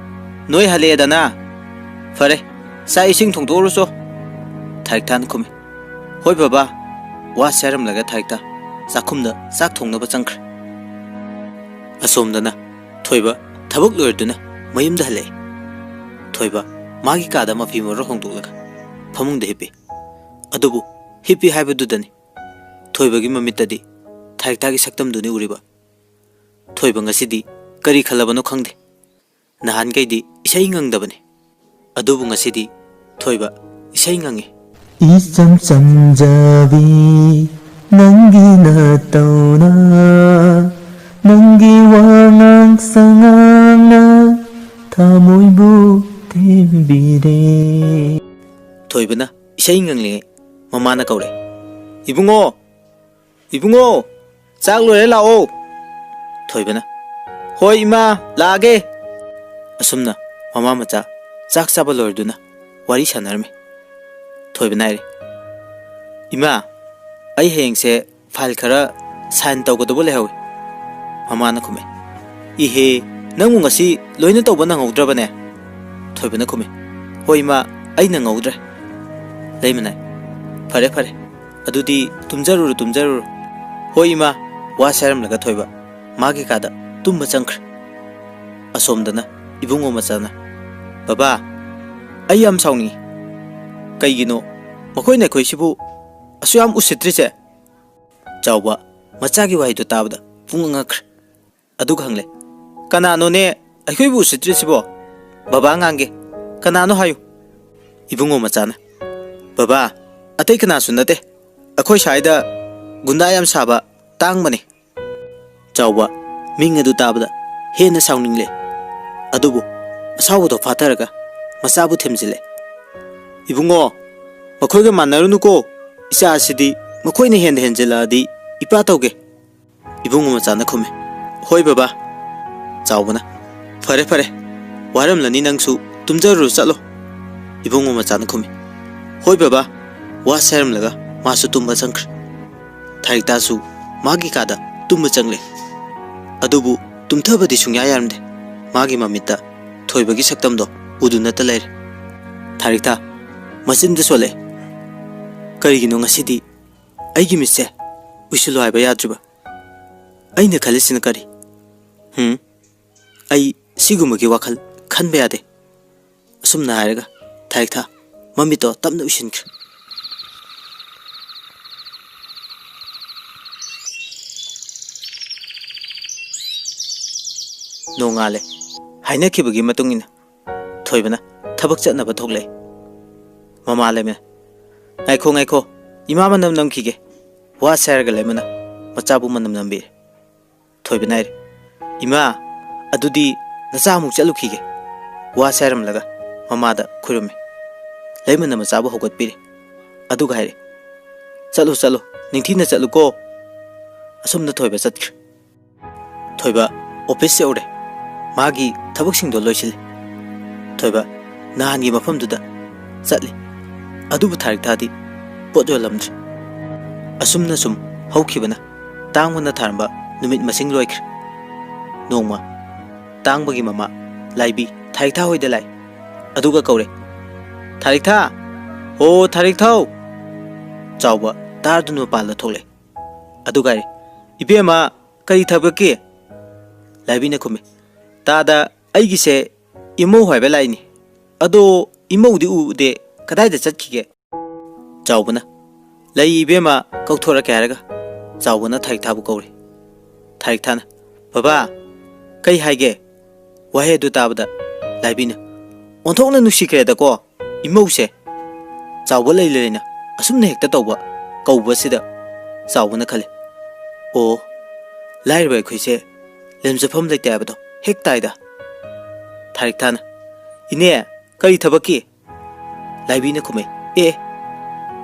"ꯅꯣꯏ ꯍꯜꯂꯛꯑꯦꯗꯅ? ꯐꯔꯦ, ꯆꯥꯛ ꯏꯁꯤꯡ ꯊꯣꯡꯗꯣꯛꯎꯔꯣꯆꯣ," ꯊꯥꯔꯤꯛꯇꯥꯅ ꯈꯨꯝꯃꯤ꯫ "ꯍꯣꯏ ꯕꯕꯥ," ꯋꯥꯁꯦ ꯍꯥꯏꯔꯝꯂꯒ ꯊꯥꯔꯤꯛꯇꯥ ꯆꯥꯛꯈꯨꯝꯗ ꯆꯥꯛ ꯊꯣꯡꯅꯕ ꯆꯪꯈ꯭ꯔꯦ꯫ ꯑꯁꯣꯝꯗꯅ ꯊꯣꯏꯕ ꯊꯕꯛ ꯂꯣꯏꯔꯗꯨꯅ ꯃꯌꯨꯝꯗ ꯍꯜꯂꯛꯑꯦ꯫ ꯊꯣꯏꯕ ꯃꯥꯒꯤ ꯀꯥꯗ ꯃꯐꯤ ꯃꯔꯣꯜ ꯍꯣꯡꯗꯣꯛꯂꯒ ꯐꯃꯨꯡꯗ ꯍꯤꯞꯄꯤ꯫ ꯑꯗꯨꯕꯨ ꯍꯤꯞꯄꯤ ꯍꯥꯏꯕꯗꯨꯗꯅꯤ ꯊꯣꯏꯕꯒꯤ ꯃꯃꯤꯠꯇꯗꯤ ꯊꯥꯔꯤꯛꯇꯥꯒꯤ ꯁꯛꯇꯝꯗꯨꯅꯤ ꯎꯔꯤꯕ꯫ ꯊꯣꯏꯕ ꯉꯁꯤꯗꯤ ꯀꯔꯤ ꯈꯜꯂꯕꯅꯣ ꯈꯪꯗꯦ꯫ ꯅꯍꯥꯟꯈꯩꯗꯤ ꯏꯁꯩ ꯉꯪꯗꯕꯅꯤ, ꯑꯗꯨꯕꯨ ꯉꯁꯤꯗꯤ ꯊꯣꯏꯕ ꯏꯁꯩ ꯉꯪꯉꯤ꯫ ꯏꯆꯝ ꯆꯝꯖꯕꯤ ꯅꯪꯒꯤ ꯅꯇꯧꯅ, ꯅꯪꯒꯤ ꯋꯥꯉꯥꯡ ꯁꯉꯥꯡꯅ ꯊꯃꯣꯏꯕꯨ ꯊꯦꯝꯕꯤꯔꯦ꯫ ꯊꯣꯏꯕꯅ ꯏꯁꯩ ꯉꯪꯂꯤꯉꯩ ꯃꯃꯥꯅ ꯀꯧꯔꯦ, "ꯏꯕꯨꯡꯉꯣ, ꯏꯕꯨꯡꯉꯣ, ꯆꯥꯛ ꯂꯣꯏꯔꯦ, ꯂꯥꯛꯑꯣ꯫" ꯊꯣꯏꯕꯅ, "ꯍꯣꯏ ꯏꯃꯥ, ꯂꯥꯛꯑꯒꯦ꯫" ꯑꯁꯨꯝꯅ ꯃꯃꯥ ꯃꯆꯥ ꯆꯥꯛ ꯆꯥꯕ ꯂꯣꯏꯔꯗꯨꯅ ꯋꯥꯔꯤ ꯁꯥꯟꯅꯔꯝꯃꯤ꯫ ꯊꯣꯏꯕꯅ ꯍꯥꯏꯔꯦ, "ꯏꯃꯥ, ꯑꯩ ꯍꯌꯦꯡꯁꯦ ꯐꯥꯏꯜ ꯈꯔ ꯁꯥꯏꯟ ꯇꯧꯒꯗꯕ ꯂꯩꯍꯧꯋꯤ꯫" ꯃꯃꯥꯅ ꯈꯨꯝꯃꯦ, "ꯏꯍꯦ, ꯅꯪꯕꯨ ꯉꯁꯤ ꯂꯣꯏꯅ ꯇꯧꯕ ꯅꯪꯍꯧꯗ꯭ꯔꯕꯅꯦ?" ꯊꯣꯏꯕꯅ ꯈꯨꯝꯃꯦ, "ꯍꯣꯏ ꯏꯃꯥ, ꯑꯩ ꯅꯪꯍꯧꯗ꯭ꯔꯦ꯫" ꯂꯩꯃꯅꯥꯏ, "ꯐꯔꯦ ꯐꯔꯦ, ꯑꯗꯨꯗꯤ ꯇꯨꯝꯖꯔꯨꯔꯣ, ꯇꯨꯝꯖꯔꯨꯔꯣ꯫" "ꯍꯣꯏ ꯏꯃꯥ," ꯋꯥ ꯁꯥꯏꯔꯝꯂꯒ ꯊꯣꯏꯕ ꯃꯥꯒꯤ ꯀꯥꯗ ꯇꯨꯝꯕ ꯆꯪꯈ꯭ꯔꯦ꯫ ꯑꯁꯣꯝꯗꯅ ꯏꯕꯨꯡꯉꯣ ꯃꯆꯥꯅ, "ꯕꯕꯥ, ꯑꯩ ꯌꯥꯝ ꯁꯥꯎꯅꯤꯡꯉꯤ꯫ ꯀꯩꯒꯤꯅꯣ ꯃꯈꯣꯏꯅ ꯑꯩꯈꯣꯏꯁꯤꯕꯨ ꯑꯁꯨꯛ ꯌꯥꯝ ꯎꯁꯤꯠꯇ꯭ꯔꯤꯁꯦ?" ꯆꯥꯎꯕ ꯃꯆꯥꯒꯤ ꯋꯥꯍꯩꯗꯨ ꯇꯥꯕꯗ ꯄꯨꯡꯉꯛ ꯉꯛꯈ꯭ꯔꯦ꯫ ꯑꯗꯨꯒ ꯍꯪꯂꯦ, "ꯀꯅꯥꯅꯣꯅꯦ ꯑꯩꯈꯣꯏꯕꯨ ꯎꯁꯤꯠꯇ꯭ꯔꯤꯁꯤꯕꯣ? ꯕꯕꯥ ꯉꯥꯡꯒꯦ, ꯀꯅꯥꯅꯣ ꯍꯥꯏꯌꯨ꯫" ꯏꯕꯨꯡꯉꯣ ꯃꯆꯥꯅ, "ꯕꯕꯥ, ꯑꯇꯩ ꯀꯅꯥꯁꯨ ꯅꯠꯇꯦ, ꯑꯩꯈꯣꯏ ꯁ꯭ꯋꯥꯏꯗ ꯒꯨꯟꯗꯥ ꯌꯥꯝ ꯁꯥꯕ ꯇꯥꯡꯕꯅꯤ꯫" ꯆꯥꯎꯕ ꯃꯤꯡ ꯑꯗꯨ ꯇꯥꯕꯗ ꯍꯦꯟꯅ ꯁꯥꯎꯅꯤꯡꯂꯦ꯫ ꯑꯗꯨꯕꯨ ꯑꯁꯥꯎꯕꯗꯣ ꯐꯥꯊꯔꯒ ꯃꯆꯥꯕꯨ ꯊꯦꯝꯖꯤꯜꯂꯦ꯫ "ꯏꯕꯨꯡꯉꯣ, ꯃꯈꯣꯏꯒ ꯃꯥꯟꯅꯔꯨꯅꯨꯀꯣ꯫ ꯏꯆꯥ ꯑꯁꯤꯗꯤ ꯃꯈꯣꯏꯅ ꯍꯦꯟꯅ ꯍꯦꯟꯖꯤꯜꯂꯛꯑꯗꯤ ꯏꯄꯥ ꯇꯧꯒꯦ꯫" ꯏꯕꯨꯡꯉꯣ ꯃꯆꯥꯅ ꯈꯨꯝꯃꯤ, "ꯍꯣꯏ ꯕꯕꯥ꯫" ꯆꯥꯎꯕꯅ, "ꯐꯔꯦ ꯐꯔꯦ, ꯋꯥꯔꯝꯂꯅꯤ ꯅꯪꯁꯨ, ꯇꯨꯝꯖꯔꯨꯔꯣ ꯆꯠꯂꯣ꯫" ꯏꯕꯨꯡꯉꯣ ꯃꯆꯥꯅ ꯈꯨꯝꯃꯤ, "ꯍꯣꯏ ꯕꯕꯥ꯫" ꯋꯥ ꯁꯥꯏꯔꯝꯂꯒ ꯃꯥꯁꯨ ꯇꯨꯝꯕ ꯆꯪꯈ꯭ꯔꯦ꯫ ꯊꯥꯔꯤꯛꯇꯥꯁꯨ ꯃꯥꯒꯤ ꯀꯥꯗ ꯇꯨꯝꯕ ꯆꯪꯂꯦ꯫ ꯑꯗꯨꯕꯨ ꯇꯨꯝꯊꯕꯗꯤ ꯁꯨꯡꯌꯥ ꯌꯥꯔꯝꯗꯦ꯫ ꯃꯥꯒꯤ ꯃꯃꯤꯠꯇ ꯊꯣꯏꯕꯒꯤ ꯁꯛꯇꯝꯗꯣ ꯎꯗꯨꯅꯇ ꯂꯩꯔꯦ꯫ ꯊꯥꯔꯤꯛꯊꯥ ꯃꯆꯤꯟꯗ ꯁꯣꯜꯂꯛꯑꯦ꯫ "ꯀꯔꯤꯒꯤꯅꯣ ꯉꯁꯤꯗꯤ ꯑꯩꯒꯤ ꯃꯤꯠꯁꯦ ꯎꯏꯁꯤꯜꯂꯣ ꯍꯥꯏꯕ ꯌꯥꯗ꯭ꯔꯤꯕ? ꯑꯩꯅ ꯈꯜꯂꯤꯁꯤꯅ ꯀꯔꯤ? ꯍꯨꯝ? ꯑꯩ ꯁꯤꯒꯨꯝꯕꯒꯤ ꯋꯥꯈꯜ ꯈꯟꯕ ꯌꯥꯗꯦ"꯫ ꯑꯁꯨꯝꯅ ꯍꯥꯏꯔꯒ ꯊꯥꯔꯤꯛꯊꯥ ꯃꯃꯤꯠꯇꯣ ꯇꯞꯅ ꯎꯏꯁꯤꯟꯈ꯭ꯔꯦ꯫ ꯅꯣꯡꯉꯥꯜꯂꯦ꯫ ꯍꯥꯏꯅꯈꯤꯕꯒꯤ ꯃꯇꯨꯡ ꯏꯟꯅ ꯊꯣꯏꯕꯅ ꯊꯕꯛ ꯆꯠꯅꯕ ꯊꯣꯛꯂꯛꯑꯦ꯫ ꯃꯃꯥ ꯂꯩꯃꯅ, "ꯉꯥꯏꯈꯣ, ꯉꯥꯏꯈꯣ, ꯏꯃꯥ ꯃꯅꯝ ꯅꯝꯈꯤꯒꯦ"꯫ ꯋꯥꯁꯦ ꯍꯥꯏꯔꯒ ꯂꯩꯃꯅ ꯃꯆꯥꯕꯨ ꯃꯅꯝ ꯅꯝꯕꯤꯔꯦ꯫ ꯊꯣꯏꯕꯅ ꯍꯥꯏꯔꯦ, "ꯏꯃꯥ, ꯑꯗꯨꯗꯤ ꯅꯆꯥ ꯑꯃꯨꯛ ꯆꯠꯂꯨꯈꯤꯒꯦ"꯫ ꯋꯥꯁꯦ ꯍꯥꯏꯔꯝꯂꯒ ꯃꯃꯥꯗ ꯈꯨꯔꯨꯝꯃꯤ꯫ ꯂꯩꯃꯅ ꯃꯆꯥꯕꯨ ꯍꯧꯒꯠꯄꯤꯔꯦ꯫ ꯑꯗꯨꯒ ꯍꯥꯏꯔꯦ, "ꯆꯠꯂꯨ, ꯆꯠꯂꯨ, ꯅꯤꯡꯊꯤꯅ ꯆꯠꯂꯨꯀꯣ"꯫ ꯑꯁꯨꯝꯅ ꯊꯣꯏꯕ ꯆꯠꯈ꯭ꯔꯦ꯫ ꯊꯣꯏꯕ ꯑꯣꯐꯤꯁ ꯌꯧꯔꯦ꯫ ꯃꯥꯒꯤ ꯊꯕꯛꯁꯤꯡꯗꯣ ꯂꯣꯏꯁꯤꯜꯂꯤ꯫ ꯊꯣꯏꯕ ꯅꯍꯥꯟꯒꯤ ꯃꯐꯝꯗꯨꯗ ꯆꯠꯂꯤ꯫ ꯑꯗꯨꯕꯨ ꯊꯥꯔꯤꯛꯊꯥꯗꯤ ꯄꯣꯠ ꯌꯣꯜꯂꯝꯗ꯭ꯔꯦ꯫ ꯑꯁꯨꯝꯅ ꯁꯨꯝ ꯍꯧꯈꯤꯕꯅ ꯇꯥꯡꯕꯅ ꯊꯥꯔꯝꯕ ꯅꯨꯃꯤꯠ ꯃꯁꯤꯡ ꯂꯣꯏꯈ꯭ꯔꯦ꯫ ꯅꯣꯡꯃ ꯇꯥꯡꯕꯒꯤ ꯃꯃꯥ ꯂꯥꯏꯕꯤ ꯊꯥꯔꯤꯛꯊꯥ ꯍꯣꯏꯗ ꯂꯥꯛꯏ꯫ ꯑꯗꯨꯒ ꯀꯧꯔꯦ, "ꯊꯥꯔꯤꯛꯊꯥ! ꯍꯣ, ꯊꯥꯔꯤꯛꯊꯥꯎ!" ꯆꯥꯎꯕ ꯇꯥꯔꯗꯨꯅ ꯃꯄꯥꯟꯗ ꯊꯣꯛꯂꯛꯑꯦ꯫ ꯑꯗꯨꯒ ꯍꯥꯏꯔꯦ, "ꯏꯕꯦꯝꯃ, ꯀꯔꯤ ꯊꯕꯛꯀꯤ?" ꯂꯥꯏꯕꯤꯅ ꯈꯨꯝꯃꯤ, "ꯇꯥꯗ, ꯑꯩꯒꯤꯁꯦ ꯏꯃꯧ ꯍꯥꯏꯕ ꯂꯥꯛꯏꯅꯤ꯫ ꯑꯗꯣ ꯏꯃꯧꯗꯤ ꯎꯗꯦ, ꯀꯗꯥꯏꯗ ꯆꯠꯈꯤꯒꯦ?" ꯆꯥꯎꯕꯅ, "ꯂꯩ ꯏꯕꯦꯝꯃ, ꯀꯧꯊꯣꯔꯛꯀꯦ" ꯍꯥꯏꯔꯒ ꯆꯥꯎꯕꯅ ꯊꯥꯔꯤꯛꯊꯥꯕꯨ ꯀꯧꯔꯦ꯫ ꯊꯥꯔꯤꯛꯊꯥꯅ, "ꯕꯕꯥ, ꯀꯩ ꯍꯥꯏꯒꯦ?" ꯋꯥꯍꯩ ꯑꯗꯨ ꯇꯥꯕꯗ ꯂꯥꯏꯕꯤꯅ, "ꯑꯣꯟꯊꯣꯛꯅ ꯅꯨꯡꯁꯤꯈ꯭ꯔꯦꯗꯀꯣ ꯏꯃꯧꯁꯦ"꯫ ꯆꯥꯎꯕ ꯂꯩ ꯂꯩꯅ ꯑꯁꯨꯝꯅ ꯍꯦꯛꯇ ꯇꯧꯕ ꯀꯧꯕꯁꯤꯗ ꯆꯥꯎꯕꯅ ꯈꯜꯂꯤ, "ꯑꯣ, ꯂꯥꯏꯔꯕ ꯑꯩꯈꯣꯏꯁꯦ ꯂꯦꯝꯖꯐꯝ ꯂꯩꯇꯦ ꯍꯥꯏꯕꯗꯣ ꯍꯦꯛ ꯇꯥꯏꯗ"꯫ ꯊꯥꯔꯤꯛꯊꯥꯅ, "ꯏꯅꯦ, ꯀꯔꯤ ꯊꯕꯛꯀꯤ?" ꯂꯥꯏꯕꯤꯅ ꯈꯨꯝꯃꯦ, "ꯑꯦ,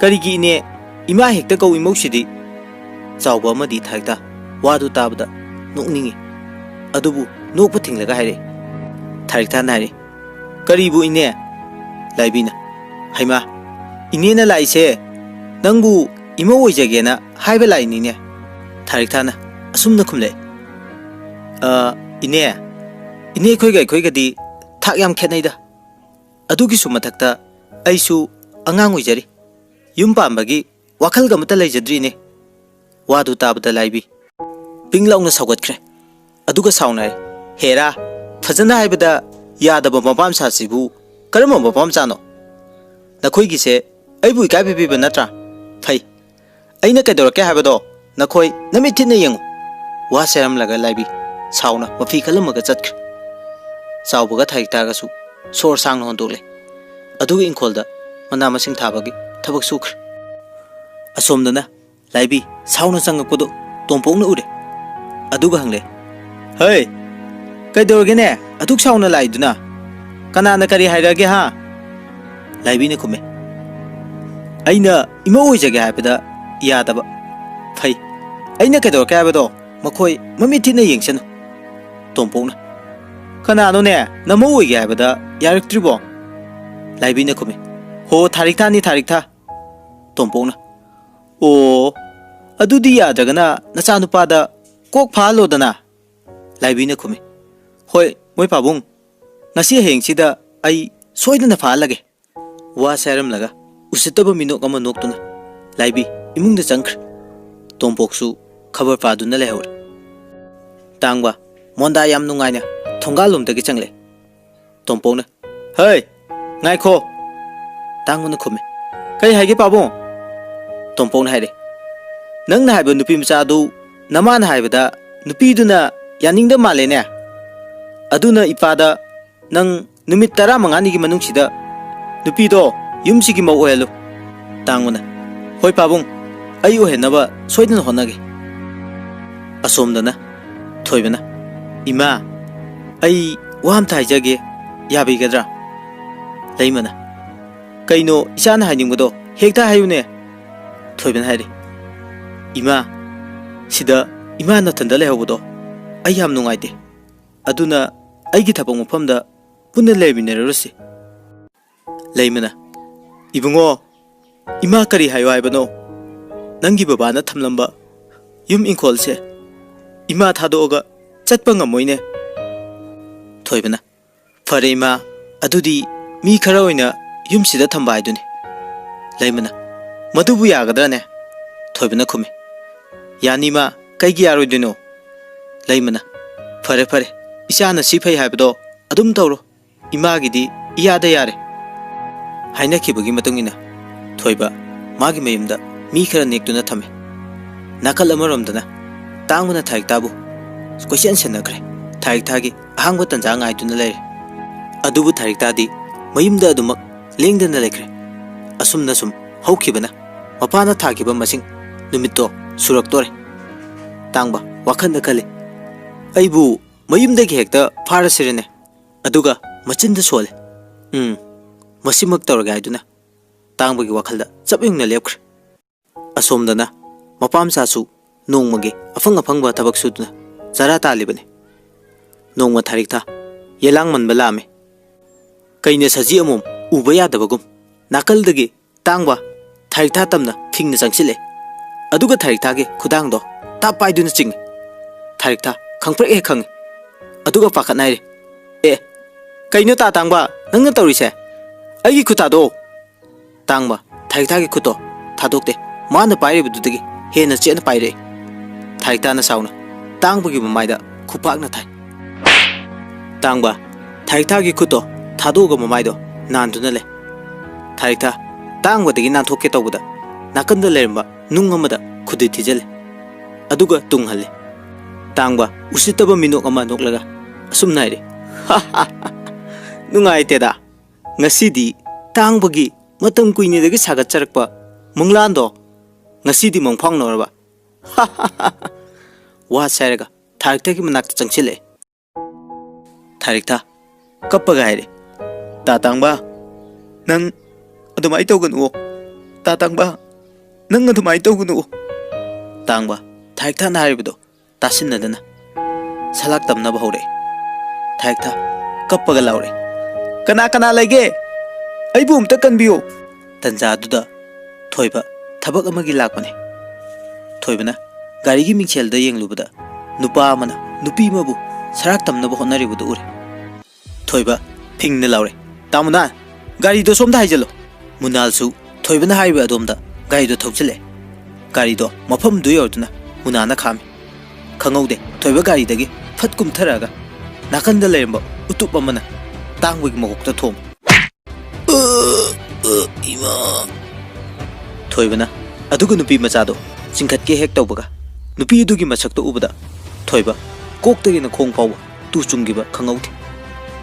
ꯀꯔꯤꯒꯤ ꯏꯅꯦ? ꯏꯃꯥ ꯍꯦꯛꯇ ꯀꯧ ꯏꯃꯧꯁꯤꯗꯤ"꯫ ꯆꯥꯎꯕ ꯑꯃꯗꯤ ꯊꯥꯔꯤꯛꯊꯥ ꯋꯥꯗꯨ ꯇꯥꯕꯗ ꯅꯣꯛꯅꯤꯡꯉꯤ꯫ ꯑꯗꯨꯕꯨ ꯅꯣꯛꯄ ꯊꯤꯡꯂꯒ ꯍꯥꯏꯔꯛꯏ꯫ ꯊꯥꯔꯤꯛꯊꯥꯅ ꯍꯥꯏꯔꯛꯏ, "ꯀꯔꯤꯕꯨ ꯏꯅꯦ?" ꯂꯥꯏꯕꯤꯅ, "ꯍꯩꯃꯥ, ꯏꯅꯦꯅ ꯂꯥꯛꯏꯁꯦ ꯅꯪꯕꯨ ꯏꯃꯧ ꯑꯣꯏꯖꯒꯦꯅ ꯍꯥꯏꯕ ꯂꯥꯛꯏꯅꯤꯅꯦ"꯫ ꯊꯥꯔꯤꯛꯊꯥꯅ ꯑꯁꯨꯝꯅ ꯈꯨꯝꯂꯛꯏ, "ꯑ, ꯏꯅꯦ, ꯏꯅꯦ ꯑꯩꯈꯣꯏꯒ ꯑꯩꯈꯣꯏꯒꯗꯤ ꯊꯥꯛ ꯌꯥꯝ ꯈꯦꯠꯅꯩꯗ꯫ ꯑꯗꯨꯒꯤꯁꯨ ꯃꯊꯛꯇ ꯑꯩꯁꯨ ꯑꯉꯥꯡ ꯑꯣꯏꯖꯔꯤ꯫ ꯌꯨꯝ ꯄꯥꯟꯕꯒꯤ ꯋꯥꯈꯜꯒ ꯑꯃꯠꯇ ꯂꯩꯖꯗ꯭ꯔꯤꯅꯦ꯫ ꯋꯥꯗꯨ ꯇꯥꯕꯗ ꯂꯥꯏꯕꯤ ꯄꯤꯡ ꯂꯥꯎꯅ ꯁꯧꯒꯠꯈ꯭ꯔꯦ꯫ ꯑꯗꯨꯒ ꯁꯥꯎꯅꯔꯦ꯫ "ꯍꯦꯔꯥ, ꯐꯖꯅ ꯍꯥꯏꯕꯗ ꯌꯥꯗꯕ ꯃꯄꯥ ꯃꯆꯥꯁꯤꯕꯨ ꯀꯔꯝꯕ ꯃꯄꯥ ꯃꯆꯥꯅꯣ? ꯅꯈꯣꯏꯒꯤꯁꯦ ꯑꯩꯕꯨ ꯏꯀꯥꯏ ꯄꯤꯕꯤꯕ ꯅꯠꯇ꯭ꯔꯥ? ꯐꯩ꯫ ꯑꯩꯅ ꯀꯩꯗꯧꯔꯛꯀꯦ ꯍꯥꯏꯕꯗꯣ ꯅꯈꯣꯏ ꯅꯃꯤꯠ ꯊꯤꯠꯅ ꯌꯦꯡꯉꯨ"꯫ ꯋꯥ ꯁꯦꯔꯝꯂꯒ ꯂꯥꯏꯕꯤ ꯁꯥꯎꯅ ꯃꯐꯤ ꯈꯜꯂꯝꯃꯒ ꯆꯠꯈ꯭ꯔꯦ꯫ ꯆꯥꯎꯕꯒ ꯊꯥꯔꯤꯛ ꯇꯥꯔꯒꯁꯨ ꯁꯣꯔ ꯁꯥꯡꯅ ꯍꯣꯟꯗꯣꯛꯂꯦ꯫ ꯑꯗꯨꯒ ꯏꯪꯈꯣꯜꯗ ꯃꯅꯥ ꯃꯁꯤꯡ ꯊꯥꯕꯒꯤ ꯊꯕꯛ ꯁꯨꯈ꯭ꯔꯦ꯫ ꯑꯁꯣꯝꯗꯅ ꯂꯥꯏꯕꯤ ꯁꯥꯎꯅ ꯆꯪꯉꯛꯄꯗꯨ ꯇꯣꯝꯄꯣꯛꯅ ꯎꯔꯦ꯫ ꯑꯗꯨꯒ ꯍꯪꯂꯦ, "ꯍꯩ, ꯀꯩꯗꯧꯔꯒꯦꯅꯦ ꯑꯗꯨꯛ ꯁꯥꯎꯅ ꯂꯥꯛꯏꯗꯨꯅ? ꯀꯅꯥꯅ ꯀꯔꯤ ꯍꯥꯏꯔꯛꯑꯒꯦ ꯍꯥ?" ꯂꯥꯏꯕꯤꯅ ꯈꯨꯝꯃꯦ, "ꯑꯩꯅ ꯏꯃꯧ ꯑꯣꯏꯖꯒꯦ ꯍꯥꯏꯕꯗ ꯌꯥꯗꯕ꯫ ꯐꯩ, ꯑꯩꯅ ꯀꯩꯗꯧꯔꯛꯀꯦ ꯍꯥꯏꯕꯗꯣ ꯃꯈꯣꯏ ꯃꯃꯤꯠ ꯊꯤꯠꯅ ꯌꯦꯡꯁꯅꯨ"꯫ ꯇꯣꯝꯄꯣꯛꯅ, "ꯀꯅꯥꯅꯣꯅꯦ ꯅꯃꯧ ꯑꯣꯏꯒꯦ ꯍꯥꯏꯕꯗ ꯌꯥꯔꯛꯇ꯭ꯔꯤꯕꯣ?" ꯂꯥꯏꯕꯤꯅ ꯈꯨꯝꯃꯤ, "ꯍꯣ, ꯊꯥꯔꯤꯛ ꯊꯥꯅꯤ, ꯊꯥꯔꯤꯛ ꯊꯥ"꯫ ꯇꯣꯝꯄꯣꯛꯅ, "ꯑꯣ, ꯑꯗꯨꯗꯤ ꯌꯥꯗ꯭ꯔꯒꯅ ꯅꯆꯥꯅꯨꯄꯥꯗ ꯀꯣꯛ ꯐꯥꯍꯜꯂꯣꯗꯅ"꯫ ꯂꯥꯏꯕꯤꯅ ꯈꯨꯝꯃꯤ, "ꯍꯣꯏ, ꯃꯣꯏ ꯄꯥꯕꯨꯡ, ꯉꯁꯤ ꯍꯌꯦꯡꯁꯤꯗ ꯑꯩ ꯁꯣꯏꯗꯅ ꯐꯥꯍꯜꯂꯒꯦ"꯫ ꯋꯥ ꯁꯥꯏꯔꯝꯂꯒ ꯎꯁꯤꯠꯇꯕ ꯃꯤꯅꯣꯛ ꯑꯃ ꯅꯣꯛꯇꯨꯅ ꯂꯥꯏꯕꯤ ꯏꯃꯨꯡꯗ ꯆꯪꯈ꯭ꯔꯦ꯫ ꯇꯣꯝꯄꯣꯛꯁꯨ ꯈꯕꯔ ꯄꯥꯗꯨꯅ ꯂꯩꯍꯧꯔꯦ꯫ ꯇꯥꯡꯕ ꯃꯣꯟꯗꯥ ꯌꯥꯝ ꯅꯨꯡꯉꯥꯏꯅ ꯊꯣꯡꯒꯥꯜꯂꯣꯝꯗꯒꯤ ꯆꯪꯂꯛꯑꯦ꯫ ꯇꯣꯝꯄꯣꯛꯅ, "ꯍꯩ, ꯉꯥꯏꯈꯣ!" ꯇꯥꯡꯕꯅ ꯈꯨꯝꯃꯤ, "ꯀꯔꯤ ꯍꯥꯏꯒꯦ ꯄꯥꯕꯨꯡ?" ꯇꯣꯝꯄꯣꯛꯅ ꯍꯥꯏꯔꯦ, "ꯅꯪꯅ ꯍꯥꯏꯕ ꯅꯨꯄꯤ ꯃꯆꯥꯗꯨ ꯅꯃꯥꯅ ꯍꯥꯏꯕꯗ ꯅꯨꯄꯤꯗꯨꯅ ꯌꯥꯅꯤꯡꯗꯕ ꯃꯥꯜꯂꯦꯅꯦ꯫ ꯑꯗꯨꯅ ꯏꯄꯥꯗ ꯅꯪ ꯅꯨꯃꯤꯠ ꯇꯔꯥꯃꯉꯥꯅꯤꯒꯤ ꯃꯅꯨꯡꯁꯤꯗ ꯅꯨꯄꯤꯗꯣ ꯌꯨꯝꯁꯤꯒꯤ ꯃꯧ ꯑꯣꯏꯍꯜꯂꯨ"꯫ ꯇꯥꯡꯕꯅ, "ꯍꯣꯏ ꯄꯥꯕꯨꯡ, ꯑꯩ ꯑꯣꯏꯍꯟꯅꯕ ꯁꯣꯏꯗꯅ ꯍꯣꯠꯅꯒꯦ"꯫ ꯑꯁꯣꯝꯗꯅ ꯊꯣꯏꯕꯅ, "ꯏꯃꯥ, ꯑꯩ ꯋꯥ ꯑꯝꯇ ꯍꯥꯏꯖꯒꯦ, ꯌꯥꯕꯤꯒꯗ꯭ꯔꯥ?" ꯂꯩꯃꯅ, "ꯀꯩꯅꯣ ꯏꯆꯥꯅ ꯍꯥꯏꯅꯤꯡꯕꯗꯣ ꯍꯦꯛꯇ ꯍꯥꯏꯌꯨꯅꯦ"꯫ ꯊꯣꯏꯕꯅ ꯍꯥꯏꯔꯤ, "ꯏꯃꯥ, ꯁꯤꯗ ꯏꯃꯥ ꯅꯊꯟꯗ ꯂꯩꯍꯧꯕꯗꯣ ꯑꯩ ꯌꯥꯝ ꯅꯨꯡꯉꯥꯏꯇꯦ꯫ ꯑꯗꯨꯅ ꯑꯩꯒꯤ ꯊꯕꯛ ꯃꯐꯝꯗ ꯄꯨꯟꯅ ꯂꯩꯃꯤꯟꯅꯔꯔꯁꯤ"꯫ ꯂꯩꯃꯅ, "ꯏꯕꯨꯡꯉꯣ, ꯏꯃꯥ ꯀꯔꯤ ꯍꯥꯏꯌꯣ ꯍꯥꯏꯕꯅꯣ? ꯅꯪꯒꯤ ꯕꯕꯥꯅ ꯊꯝꯂꯝꯕ ꯌꯨꯝ ꯏꯪꯈꯣꯜꯁꯦ ꯏꯃꯥ ꯊꯥꯗꯣꯛꯑꯒ ꯆꯠꯄ ꯉꯝꯃꯣꯏꯅꯦ"꯫ ꯊꯣꯏꯕꯅ, "ꯐꯔꯦ ꯏꯃꯥ, ꯑꯗꯨꯗꯤ ꯃꯤ ꯈꯔ ꯑꯣꯏꯅ ꯌꯨꯝꯁꯤꯗ ꯊꯝꯕ ꯍꯥꯏꯗꯨꯅꯤ꯫" ꯂꯩꯃꯅ, "ꯃꯗꯨꯕꯨ ꯌꯥꯒꯗ꯭ꯔꯅꯦ?" ꯊꯣꯏꯕꯅ ꯈꯨꯝꯃꯤ, "ꯌꯥꯅꯤ ꯏꯃꯥ, ꯀꯩꯒꯤ ꯌꯥꯔꯣꯏꯗꯣꯏꯅꯣ?" ꯂꯩꯃꯅ, "ꯐꯔꯦ ꯐꯔꯦ, ꯏꯆꯥꯅ ꯁꯤ ꯐꯩ ꯍꯥꯏꯕꯗꯣ ꯑꯗꯨꯝ ꯇꯧꯔꯣ, ꯏꯃꯥꯒꯤꯗꯤ ꯏꯌꯥꯗ ꯌꯥꯔꯦ꯫" ꯍꯥꯏꯅꯈꯤꯕꯒꯤ ꯃꯇꯨꯡ ꯏꯟꯅ ꯊꯣꯏꯕ ꯃꯥꯒꯤ ꯃꯌꯨꯝꯗ ꯃꯤ ꯈꯔ ꯅꯦꯛꯇꯨꯅ ꯊꯝꯃꯤ꯫ ꯅꯥꯀꯜ ꯑꯃꯔꯣꯝꯗꯅ ꯇꯥꯡꯕꯅ ꯊꯥꯔꯤꯛꯇꯥꯕꯨ ꯀꯣꯏꯁꯦꯟ ꯁꯦꯟꯅꯈ꯭ꯔꯦ꯫ ꯊꯥꯔꯤꯛꯊꯥꯒꯤ ꯑꯍꯥꯡꯕ ꯇꯟꯖꯥ ꯉꯥꯏꯗꯨꯅ ꯂꯩꯔꯦ꯫ ꯑꯗꯨꯕꯨ ꯊꯥꯔꯤꯛꯇꯥꯗꯤ ꯃꯌꯨꯝꯗ ꯑꯗꯨꯃꯛ ꯂꯦꯡꯗꯅ ꯂꯩꯈ꯭ꯔꯦ꯫ ꯑꯁꯨꯝꯅ ꯁꯨꯝ ꯍꯧꯈꯤꯕꯅ ꯃꯄꯥꯅ ꯊꯥꯈꯤꯕ ꯃꯁꯤꯡ ꯅꯨꯃꯤꯠꯇꯣ ꯁꯨꯔꯛꯇꯣꯔꯦ꯫ ꯇꯥꯡꯕ ꯋꯥꯈꯜꯗ ꯈꯜꯂꯤ, "ꯑꯩꯕꯨ ꯃꯌꯨꯝꯗꯒꯤ ꯍꯦꯛꯇ ꯐꯥꯔꯁꯤꯔꯅꯦ?" ꯑꯗꯨꯒ ꯃꯆꯤꯟꯗ ꯁꯣꯜꯂꯦ, "ꯎꯝ, ꯃꯁꯤꯃꯛ ꯇꯧꯔꯒꯦ" ꯍꯥꯏꯗꯨꯅ ꯇꯥꯡꯕꯒꯤ ꯋꯥꯈꯜꯗ ꯆꯞ ꯌꯨꯡꯅ ꯂꯦꯞꯈ꯭ꯔꯦ꯫ ꯑꯁꯣꯝꯗꯅ ꯃꯄꯥ ꯃꯆꯥꯁꯨ ꯅꯣꯡꯃꯒꯤ ꯑꯐꯪ ꯑꯐꯪꯕ ꯊꯕꯛ ꯁꯨꯗꯨꯅ ꯆꯔꯥ ꯇꯥꯜꯂꯤꯕꯅꯤ꯫ ꯅꯣꯡꯃ ꯊꯥꯔꯤꯛꯊꯥ ꯌꯦꯂꯥꯡ ꯃꯟꯕ ꯂꯥꯛꯑꯝꯃꯤ꯫ ꯀꯩꯅ ꯁꯖꯤ ꯑꯃꯣꯝ ꯎꯕ ꯌꯥꯗꯕꯒꯨꯝ ꯅꯥꯀꯜꯗꯒꯤ ꯇꯥꯡꯕ ꯊꯥꯔꯤꯛꯊꯥ ꯇꯝꯅ ꯈꯤꯡꯅ ꯆꯪꯁꯤꯜꯂꯦ꯫ ꯑꯗꯨꯒ ꯊꯥꯔꯤꯛꯊꯥꯒꯤ ꯈꯨꯗꯥꯡꯗꯣ ꯇꯥꯞ ꯄꯥꯏꯗꯨꯅ ꯆꯤꯡꯉꯤ꯫ ꯊꯥꯔꯤꯛꯊꯥ ꯈꯪꯄ꯭ꯔꯦꯛ ꯍꯦꯛ ꯈꯪꯉꯤ꯫ ꯑꯗꯨꯒ ꯄꯥꯈꯠꯅ ꯍꯥꯏꯔꯦ, "ꯑꯦ, ꯀꯩꯅꯣ ꯇꯥ ꯇꯥꯡꯕ, ꯅꯪꯅ ꯇꯧꯔꯤꯁꯦ? ꯑꯩꯒꯤ ꯈꯨꯠꯇꯥꯗꯣ!" ꯇꯥꯡꯕ ꯊꯥꯔꯤꯛꯊꯥꯒꯤ ꯈꯨꯠꯇꯣ ꯊꯥꯗꯣꯛꯇꯦ꯫ ꯃꯥꯅ ꯄꯥꯏꯔꯤꯕꯗꯨꯗꯒꯤ ꯍꯦꯟꯅ ꯆꯦꯠꯅ ꯄꯥꯏꯔꯛꯏ꯫ ꯊꯥꯔꯤꯛꯊꯥꯅ ꯁꯥꯎꯅ ꯇꯥꯡꯕꯒꯤ ꯃꯃꯥꯏꯗ ꯈꯨꯄꯥꯛꯅ ꯊꯥꯏ꯫ ꯇꯥꯡꯕ ꯊꯥꯔꯤꯛꯊꯥꯒꯤ ꯈꯨꯠꯇꯣ ꯊꯥꯗꯣꯛꯑꯒ ꯃꯃꯥꯏꯗꯣ ꯅꯥꯟꯗꯨꯅ ꯂꯩ꯫ ꯊꯥꯔꯤꯛꯊꯥ ꯇꯥꯡꯕꯗꯒꯤ ꯅꯥꯟꯊꯣꯛꯀꯦ ꯇꯧꯕꯗ ꯅꯥꯀꯟꯗ ꯂꯩꯔꯝꯕ ꯅꯨꯡ ꯑꯃꯗ ꯈꯨꯗꯤ ꯊꯤꯖꯤꯜꯂꯤ꯫ ꯑꯗꯨꯒ ꯇꯨꯡꯍꯜꯂꯤ꯫ ꯇꯥꯡꯕ ꯎꯁꯤꯠꯇꯕ ꯃꯤꯅꯣꯛ ꯑꯃ ꯅꯣꯛꯂꯒ ꯑꯁꯨꯝꯅ ꯍꯥꯏꯔꯤ, "ꯅꯨꯡꯉꯥꯏꯇꯦꯗ꯫ ꯉꯁꯤꯗꯤ ꯇꯥꯡꯕꯒꯤ ꯃꯇꯝ ꯀꯨꯏꯅꯗꯒꯤ ꯁꯥꯒꯠꯆꯔꯛꯄ ꯃꯪꯂꯥꯟꯗꯣ ꯉꯁꯤꯗꯤ ꯃꯪꯐꯥꯎꯅꯔꯕ꯫" ꯋꯥ ꯁꯥꯏꯔꯒ ꯊꯥꯔꯤꯛꯊꯥꯒꯤ ꯃꯅꯥꯛꯇ ꯆꯪꯁꯤꯜꯂꯛꯑꯦ꯫ ꯊꯥꯔꯤꯛꯊꯥ ꯀꯞꯄꯒ ꯍꯥꯏꯔꯦ, "ꯇꯥ ꯇꯥꯡꯕ, ꯅꯪ ꯑꯗꯨꯃꯥꯏꯅ ꯇꯧꯒꯅꯨꯑꯣ꯫ ꯇꯥ ꯇꯥꯡꯕ, ꯅꯪ ꯑꯗꯨꯃꯥꯏꯅ ꯇꯧꯒꯅꯨꯑꯣ꯫" ꯇꯥꯡꯕ ꯊꯥꯔꯤꯛꯊꯥꯅ ꯍꯥꯏꯔꯤꯕꯗꯣ ꯇꯥꯁꯤꯟꯅꯗꯅ ꯁꯂꯥꯛ ꯇꯝꯅꯕ ꯍꯧꯔꯛꯑꯦ꯫ ꯊꯥꯔꯤꯛꯊꯥ ꯀꯞꯄꯒ ꯂꯥꯎꯔꯛꯑꯦ, "ꯀꯅꯥ ꯀꯅꯥ ꯂꯩꯒꯦ? ꯑꯩꯕꯨ ꯑꯝꯇ ꯀꯟꯕꯤꯌꯨ!" ꯇꯟꯖꯥꯗꯨꯗ ꯊꯣꯏꯕ ꯊꯕꯛ ꯑꯃꯒꯤ ꯂꯥꯛꯄꯅꯦ꯫ ꯊꯣꯏꯕꯅ ꯒꯥꯔꯤꯒꯤ ꯃꯤꯡꯁꯦꯜꯗ ꯌꯦꯡꯂꯨꯕꯗ ꯅꯨꯄꯥ ꯑꯃꯅ ꯅꯨꯄꯤ ꯑꯃꯕꯨ ꯁꯔꯥꯛ ꯇꯝꯅꯕ ꯍꯣꯠꯅꯔꯤꯕꯗꯨ ꯎꯔꯦ꯫ ꯊꯣꯏꯕ ꯐꯤꯡꯅ ꯂꯥꯎꯔꯦ, "ꯇꯥ ꯃꯨꯅꯥ, ꯒꯥꯔꯤꯗꯣ ꯁꯣꯝꯗ ꯍꯥꯏꯖꯜꯂꯣ!" ꯃꯨꯅꯥꯜꯁꯨ ꯊꯣꯏꯕꯅ ꯍꯥꯏꯔꯤꯕ ꯑꯗꯣꯝꯗ ꯒꯥꯔꯤꯗꯣ ꯊꯧꯖꯤꯜꯂꯛꯑꯦ꯫ ꯒꯥꯔꯤꯗꯣ ꯃꯐꯝꯗꯨ ꯌꯧꯔꯗꯨꯅ ꯃꯨꯅꯥꯅ ꯈꯥꯝꯃꯤ꯫ ꯈꯪꯍꯧꯗꯦ, ꯊꯣꯏꯕ ꯒꯥꯔꯤꯗꯒꯤ ꯐꯠ ꯀꯨꯝꯊꯔꯛꯑꯒ ꯅꯥꯀꯟꯗ ꯂꯩꯔꯝꯕ ꯎꯇꯨꯞ ꯑꯃꯅ ꯇꯥꯡꯕꯒꯤ ꯃꯀꯣꯛꯇ ꯊꯣꯝꯃꯤ꯫ "ꯑ, ꯑ, ꯏꯃꯥ!" ꯊꯣꯏꯕꯅ ꯑꯗꯨꯒ ꯅꯨꯄꯤ ꯃꯆꯥꯗꯣ ꯆꯤꯡꯈꯠꯀꯦ ꯍꯦꯛ ꯇꯧꯕꯒ, ꯅꯨꯄꯤ ꯑꯗꯨꯒꯤ ꯃꯁꯛꯇꯣ ꯎꯕꯗ ꯊꯣꯏꯕ ꯀꯣꯛꯇꯒꯤꯅ ꯈꯣꯡ ꯐꯥꯎꯕ ꯇꯨ ꯆꯨꯡꯈꯤꯕ ꯈꯪꯍꯧꯗꯦ꯫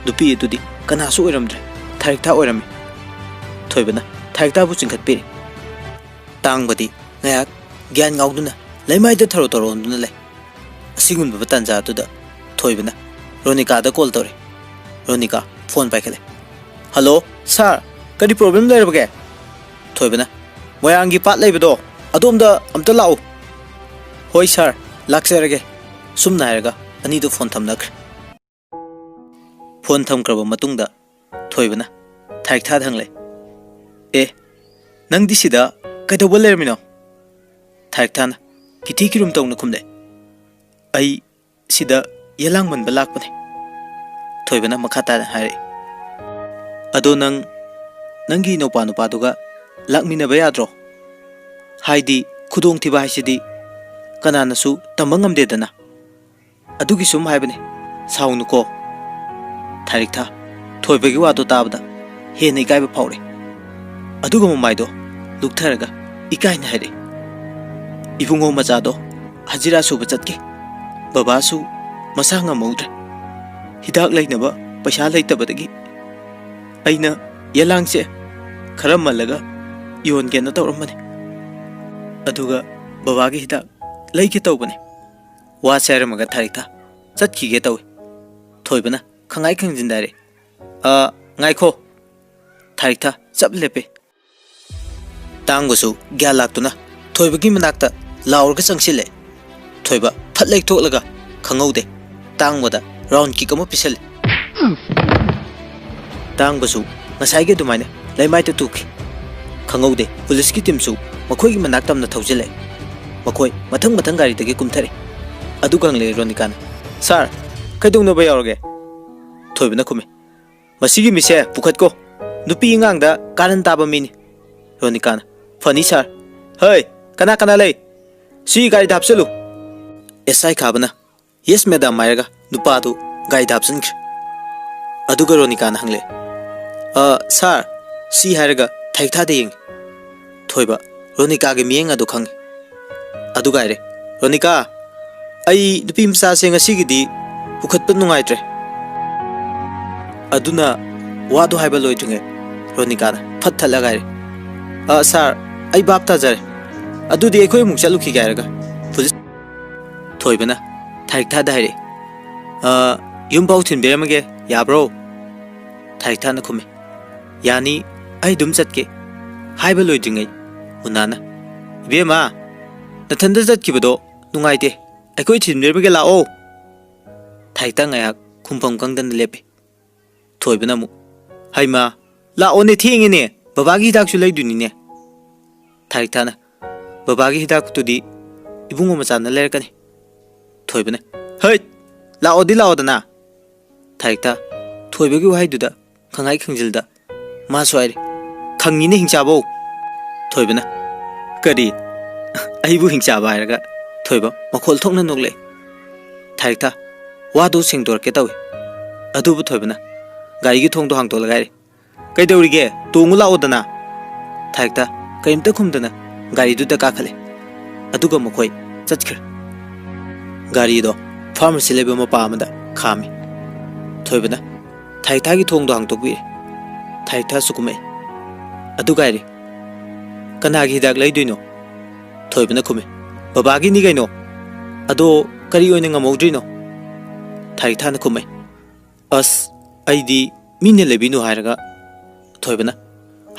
ꯅꯨꯄꯤ ꯑꯗꯨꯗꯤ ꯀꯅꯥꯁꯨ ꯑꯣꯏꯔꯝꯗ꯭ꯔꯦ, ꯊꯥꯔꯤꯛꯊꯥ ꯑꯣꯏꯔꯝꯃꯤ꯫ ꯊꯣꯏꯕꯅ ꯊꯥꯔꯤꯛꯊꯥꯕꯨ ꯆꯤꯡꯈꯠꯄꯤꯔꯦ꯫ ꯇꯥꯡꯕꯗꯤ ꯉꯥꯏꯍꯥꯛ ꯒ꯭ꯌꯥꯟ ꯉꯥꯎꯗꯨꯅ ꯂꯩꯃꯥꯏꯗ ꯊꯔꯣ ꯊꯔꯣꯟꯗꯨꯅ ꯂꯩ꯫ ꯑꯁꯤꯒꯨꯝꯂꯕ ꯇꯥꯟꯖꯥꯗꯨꯗ ꯊꯣꯏꯕꯅ ꯔꯣꯅꯤꯀꯥꯗ ꯀꯣꯜ ꯇꯧꯔꯦ꯫ ꯔꯣꯅꯤꯀꯥ ꯐꯣꯟ ꯄꯥꯏꯈꯠꯂꯦ꯫ "ꯍꯜꯂꯣ, ꯁꯥꯔ, ꯀꯔꯤ ꯄ꯭ꯔꯣꯕ꯭ꯂꯦꯝ ꯂꯩꯔꯕꯒꯦ?" ꯊꯣꯏꯕꯅ, "ꯃꯣꯏꯔꯥꯡꯒꯤ ꯄꯥꯠ ꯂꯩꯕꯗꯣ, ꯑꯗꯣꯝꯗ ꯑꯝꯇ ꯂꯥꯛꯎ꯫" "ꯍꯣꯏ ꯁꯥꯔ, ꯂꯥꯛꯆꯔꯒꯦ꯫" ꯁꯨꯝꯅ ꯍꯥꯏꯔꯒ ꯑꯅꯤꯗꯨ ꯐꯣꯟ ꯊꯝꯅꯈ꯭ꯔꯦ꯫ ꯐꯣꯟ ꯊꯝꯈ꯭ꯔꯕ ꯃꯇꯨꯡꯗ ꯊꯣꯏꯕꯅ ꯊꯥꯔꯤꯛꯊꯥꯗ ꯍꯪꯂꯦ, "ꯑꯦ, ꯅꯪꯗꯤ ꯁꯤꯗ ꯀꯩꯗꯧꯕ ꯂꯩꯔꯝꯃꯤꯅꯣ?" ꯊꯥꯔꯤꯛꯊꯥꯅ ꯀꯤꯊꯤ ꯀꯤꯔꯨꯝ ꯇꯧꯅ ꯈꯨꯝꯂꯦ, "ꯑꯩ ꯁꯤꯗ ꯌꯦꯂꯥꯡ ꯃꯟꯕ ꯂꯥꯛꯄꯅꯦ꯫" ꯊꯣꯏꯕꯅ ꯃꯈꯥ ꯇꯥꯅ ꯍꯥꯏꯔꯛꯏ, "ꯑꯗꯣ ꯅꯪ ꯅꯪꯒꯤ ꯏꯅꯧꯄꯥ ꯅꯨꯄꯥꯗꯨꯒ ꯂꯥꯛꯃꯤꯟꯅꯕ ꯌꯥꯗ꯭ꯔꯣ? ꯍꯥꯏꯗꯤ, ꯈꯨꯗꯣꯡꯊꯤꯕ ꯍꯥꯏꯁꯤꯗꯤ ꯀꯅꯥꯅꯁꯨ ꯇꯝꯕ ꯉꯝꯗꯦꯗꯅ꯫ ꯑꯗꯨꯒꯤ ꯁꯨꯝ ꯍꯥꯏꯕꯅꯦ, ꯁꯥꯎꯅꯨꯀꯣ꯫" ꯊꯥꯔꯤꯛꯊꯥ ꯊꯣꯏꯕꯒꯤ ꯋꯥꯗꯣ ꯇꯥꯕꯗ ꯍꯦꯟꯅ ꯏꯀꯥꯏꯕ ꯐꯥꯎꯔꯦ꯫ ꯑꯗꯨꯒ ꯃꯃꯥꯏꯗꯣ ꯂꯨꯛꯊꯔꯒ ꯏꯀꯥꯏꯅ ꯍꯥꯏꯔꯛꯏ, "ꯏꯕꯨꯡꯉꯣ ꯃꯆꯥꯗꯣ ꯍꯖꯤꯔꯥ ꯁꯨꯕ ꯆꯠꯈꯤ꯫ ꯕꯕꯥꯁꯨ ꯃꯁꯥ ꯉꯝꯍꯧꯗ꯭ꯔꯦ꯫ ꯍꯤꯗꯥꯛ ꯂꯩꯅꯕ ꯄꯩꯁꯥ ꯂꯩꯇꯕꯗꯒꯤ ꯑꯩꯅ ꯌꯦꯂꯥꯡꯁꯦ ꯈꯔ ꯃꯜꯂꯒ ꯌꯣꯟꯒꯦꯅ ꯇꯧꯔꯝꯕꯅꯤ꯫ ꯑꯗꯨꯒ ꯕꯕꯥꯒꯤ ꯍꯤꯗꯥꯛ ꯂꯩꯒꯦ ꯇꯧꯕꯅꯤ꯫" ꯋꯥꯁꯦ ꯍꯥꯏꯔꯝꯃꯒ ꯊꯥꯔꯤꯛꯊꯥ ꯆꯠꯈꯤꯒꯦ ꯇꯧꯏ꯫ ꯊꯣꯏꯕꯅ ꯈꯪꯉꯥꯏ ꯈꯪꯖꯤꯟꯗ ꯍꯥꯏꯔꯦ, "ꯑ, ꯉꯥꯏꯈꯣ!" ꯊꯥꯔꯤꯛꯊꯥ ꯆꯞ ꯂꯦꯞꯄꯦ꯫ ꯇꯥꯡꯕꯁꯨ ꯒ꯭ꯌꯥꯟ ꯂꯥꯛꯇꯨꯅ ꯊꯣꯏꯕꯒꯤ ꯃꯅꯥꯛꯇ ꯂꯥꯎꯔꯒ ꯆꯪꯁꯤꯜꯂꯦ꯫ ꯊꯣꯏꯕ ꯐꯠ ꯂꯩꯊꯣꯛꯂꯒ ꯈꯪꯍꯧꯗꯦ ꯇꯥꯡꯕꯗ ꯔꯥꯎꯟ ꯀꯤꯛ ꯑꯃ ꯄꯤꯁꯜꯂꯦ꯫ ꯇꯥꯡꯕꯁꯨ ꯉꯁꯥꯏꯒꯤ ꯑꯗꯨꯃꯥꯏꯅ ꯂꯩꯃꯥꯏꯗ ꯇꯨꯈꯤ꯫ ꯈꯪꯍꯧꯗꯦ ꯄꯨꯂꯤꯁꯀꯤ ꯇꯤꯝꯁꯨ ꯃꯈꯣꯏꯒꯤ ꯃꯅꯥꯛ ꯇꯝꯅ ꯊꯧꯖꯤꯜꯂꯛꯑꯦ꯫ ꯃꯈꯣꯏ ꯃꯊꯪ ꯃꯊꯪ ꯒꯥꯔꯤꯗꯒꯤ ꯀꯨꯝꯊꯔꯛꯑꯦ꯫ ꯑꯗꯨꯒ ꯍꯪꯂꯛꯑꯦ ꯔꯣꯅꯤꯀꯥꯅ, "ꯁꯥꯔ, ꯀꯩꯗꯧꯅꯕ ꯌꯥꯎꯔꯒꯦ?" ꯊꯣꯏꯕꯅ ꯈꯨꯝꯃꯤ, "ꯃꯁꯤꯒꯤ ꯃꯤꯁꯦ ꯄꯨꯈꯠꯀꯣ꯫ ꯅꯨꯄꯤ ꯑꯉꯥꯡꯗ ꯀꯥꯔꯟ ꯇꯥꯕ ꯃꯤꯅꯤ꯫" ꯔꯣꯅꯤꯀꯥꯅ, "ꯐꯅꯤ ꯁꯥꯔ꯫ ꯍꯩ, ꯀꯅꯥ ꯀꯅꯥ ꯂꯩ? ꯁꯤ ꯒꯥꯔꯤꯗ ꯍꯥꯞꯆꯜꯂꯨ꯫" ꯑꯦꯁ ꯑꯥꯏ ꯈꯥꯕꯅ, "ꯌꯦꯁ ꯃꯦꯗꯥꯝ" ꯍꯥꯏꯔꯒ ꯅꯨꯄꯥꯗꯨ ꯒꯥꯔꯤꯗ ꯍꯥꯞꯆꯤꯟꯈ꯭ꯔꯦ꯫ ꯑꯗꯨꯒ ꯔꯣꯅꯤꯀꯥꯅ ꯍꯪꯂꯦ, "ꯑ, ꯁꯥꯔ, ꯁꯤ?" ꯍꯥꯏꯔꯒ ꯊꯥꯔꯤꯛꯊꯥꯗ ꯌꯦꯡꯉꯤ꯫ ꯊꯣꯏꯕ ꯔꯣꯅꯤꯀꯥꯒꯤ ꯃꯤꯠꯌꯦꯡ ꯑꯗꯨ ꯈꯪꯉꯤ꯫ ꯑꯗꯨꯒ ꯍꯥꯏꯔꯦ, "ꯔꯣꯅꯤꯀꯥ, ꯑꯩ ꯅꯨꯄꯤ ꯃꯆꯥꯁꯦ ꯉꯁꯤꯒꯤꯗꯤ ꯄꯨꯈꯠꯄ ꯅꯨꯡꯉꯥꯏꯇ꯭ꯔꯦ꯫" ꯑꯗꯨꯅ ꯋꯥꯗꯨ ꯍꯥꯏꯕ ꯂꯣꯏꯗ꯭ꯔꯤꯉꯩ ꯔꯣꯅꯤꯀꯥꯅ ꯐꯠ ꯊꯠꯂꯒ ꯍꯥꯏꯔꯦ, "ꯑ, ꯁꯥꯔ, ꯑꯩ ꯚꯥꯞ ꯇꯥꯖꯔꯦ꯫ ꯑꯗꯨꯗꯤ ꯑꯩꯈꯣꯏ ꯑꯃꯨꯛ ꯆꯠꯂꯨꯈꯤꯒꯦ" ꯍꯥꯏꯔꯒ ꯄꯨꯂꯤꯁ꯫ ꯊꯣꯏꯕꯅ ꯊꯥꯔꯤꯛꯊꯥꯗ ꯍꯥꯏꯔꯦ, "ꯑ, ꯌꯨꯝꯐꯥꯎ ꯊꯤꯟꯕꯤꯔꯝꯃꯒꯦ, ꯌꯥꯕ꯭ꯔꯣ?" ꯊꯥꯔꯤꯛꯊꯥꯅ ꯈꯨꯝꯃꯦ, "ꯌꯥꯅꯤ, ꯑꯩ ꯑꯗꯨꯝ ꯆꯠꯀꯦ꯫" ꯍꯥꯏꯕ ꯂꯣꯏꯗ꯭ꯔꯤꯉꯩ ꯃꯨꯅꯥꯅ, "ꯏꯕꯦꯝꯃ, ꯅꯊꯟꯗ ꯆꯠꯈꯤꯕꯗꯣ ꯅꯨꯡꯉꯥꯏꯇꯦ, ꯑꯩꯈꯣꯏ ꯊꯤꯟꯕꯤꯔꯝꯃꯒꯦ, ꯂꯥꯛꯑꯣ꯫" ꯊꯥꯔꯤꯛꯊꯥ ꯉꯥꯏꯍꯥꯛ ꯈꯨꯝꯐꯝ ꯈꯪꯗꯅ ꯂꯦꯞꯄꯦ꯫ ꯊꯣꯏꯕꯅ ꯑꯃꯨꯛ, "ꯍꯩꯃꯥ, ꯂꯥꯛꯑꯣꯅꯦ, ꯊꯦꯡꯉꯦꯅꯦ, ꯕꯕꯥꯒꯤ ꯍꯤꯗꯥꯛꯁꯨ ꯂꯩꯗꯣꯏꯅꯤꯅꯦ꯫" ꯊꯥꯔꯤꯛꯊꯥꯅ, "ꯕꯕꯥꯒꯤ ꯍꯤꯗꯥꯛꯇꯨꯗꯤ ꯏꯕꯨꯡꯉꯣ ꯃꯆꯥꯅ ꯂꯩꯔꯛꯀꯅꯤ꯫" ꯊꯣꯏꯕꯅ, "ꯍꯩꯠ, ꯂꯥꯛꯑꯣꯗꯤ ꯂꯥꯛꯑꯣꯗꯅ꯫" ꯊꯥꯔꯤꯛꯊꯥ ꯊꯣꯏꯕꯒꯤ ꯋꯥꯍꯩꯗꯨꯗ ꯈꯪꯍꯥꯏ ꯈꯪꯖꯤꯜꯗ ꯃꯥꯁꯨ ꯍꯥꯏꯔꯦ, "ꯈꯪꯉꯤꯅꯦ ꯍꯤꯡꯆꯥꯕꯧ꯫" ꯊꯣꯏꯕꯅ, "ꯀꯔꯤ? ꯑꯩꯕꯨ ꯍꯤꯡꯆꯥꯕ ꯍꯥꯏꯔꯒ?" ꯊꯣꯏꯕ ꯃꯈꯣꯜ ꯊꯣꯛꯅ ꯅꯣꯛꯂꯛꯑꯦ꯫ ꯊꯥꯔꯤꯛꯊꯥ ꯋꯥꯗꯨ ꯁꯦꯡꯗꯣꯔꯛꯀꯦ ꯇꯧꯏ꯫ ꯑꯗꯨꯕꯨ ꯊꯣꯏꯕꯅ ꯒꯥꯔꯤꯒꯤ ꯊꯣꯡꯗꯣ ꯍꯥꯡꯗꯣꯛꯂꯒ ꯍꯥꯏꯔꯦ, "ꯀꯩꯗꯧꯔꯤꯒꯦ? ꯇꯣꯡꯉꯨ ꯂꯥꯛꯑꯣꯗꯅ꯫" ꯊꯥꯔꯤꯛꯊꯥ ꯀꯔꯤꯝꯇ ꯈꯨꯝꯗꯅ ꯒꯥꯔꯤꯗꯨꯗ ꯀꯥꯈꯠꯂꯦ꯫ ꯑꯗꯨꯒ ꯃꯈꯣꯏ ꯆꯠꯈ꯭ꯔꯦ꯫ ꯒꯥꯔꯤꯗꯣ ꯐꯥꯔꯃꯥꯁꯤ ꯂꯩꯕ ꯃꯄꯥ ꯑꯃꯗ ꯈꯥꯝꯃꯤ꯫ ꯊꯣꯏꯕꯅ ꯊꯥꯔꯤꯛꯊꯥꯒꯤ ꯊꯣꯡꯗꯣ ꯍꯥꯡꯗꯣꯛꯄꯤꯔꯦ꯫ ꯊꯥꯔꯤꯛꯊꯥꯁꯨ ꯀꯨꯝꯃꯛꯑꯦ꯫ ꯑꯗꯨꯒ ꯍꯥꯏꯔꯦ, "ꯀꯅꯥꯒꯤ ꯍꯤꯗꯥꯛ ꯂꯩꯗꯣꯏꯅꯣ?" ꯊꯣꯏꯕꯅ ꯈꯨꯝꯃꯦ, "ꯕꯕꯥꯒꯤꯅꯤ ꯀꯩꯅꯣ꯫ ꯑꯗꯣ ꯀꯔꯤ ꯑꯣꯏꯅ ꯉꯝꯍꯧꯗ꯭ꯔꯤꯅꯣ?" ꯊꯥꯔꯤꯛꯊꯥꯅ ꯈꯨꯝꯃꯦ, "ꯑꯁ, ꯑꯩꯗꯤ ꯃꯤꯅ ꯂꯩꯕꯤꯅꯨ ꯍꯥꯏꯔꯒ꯫" ꯊꯣꯏꯕꯅ,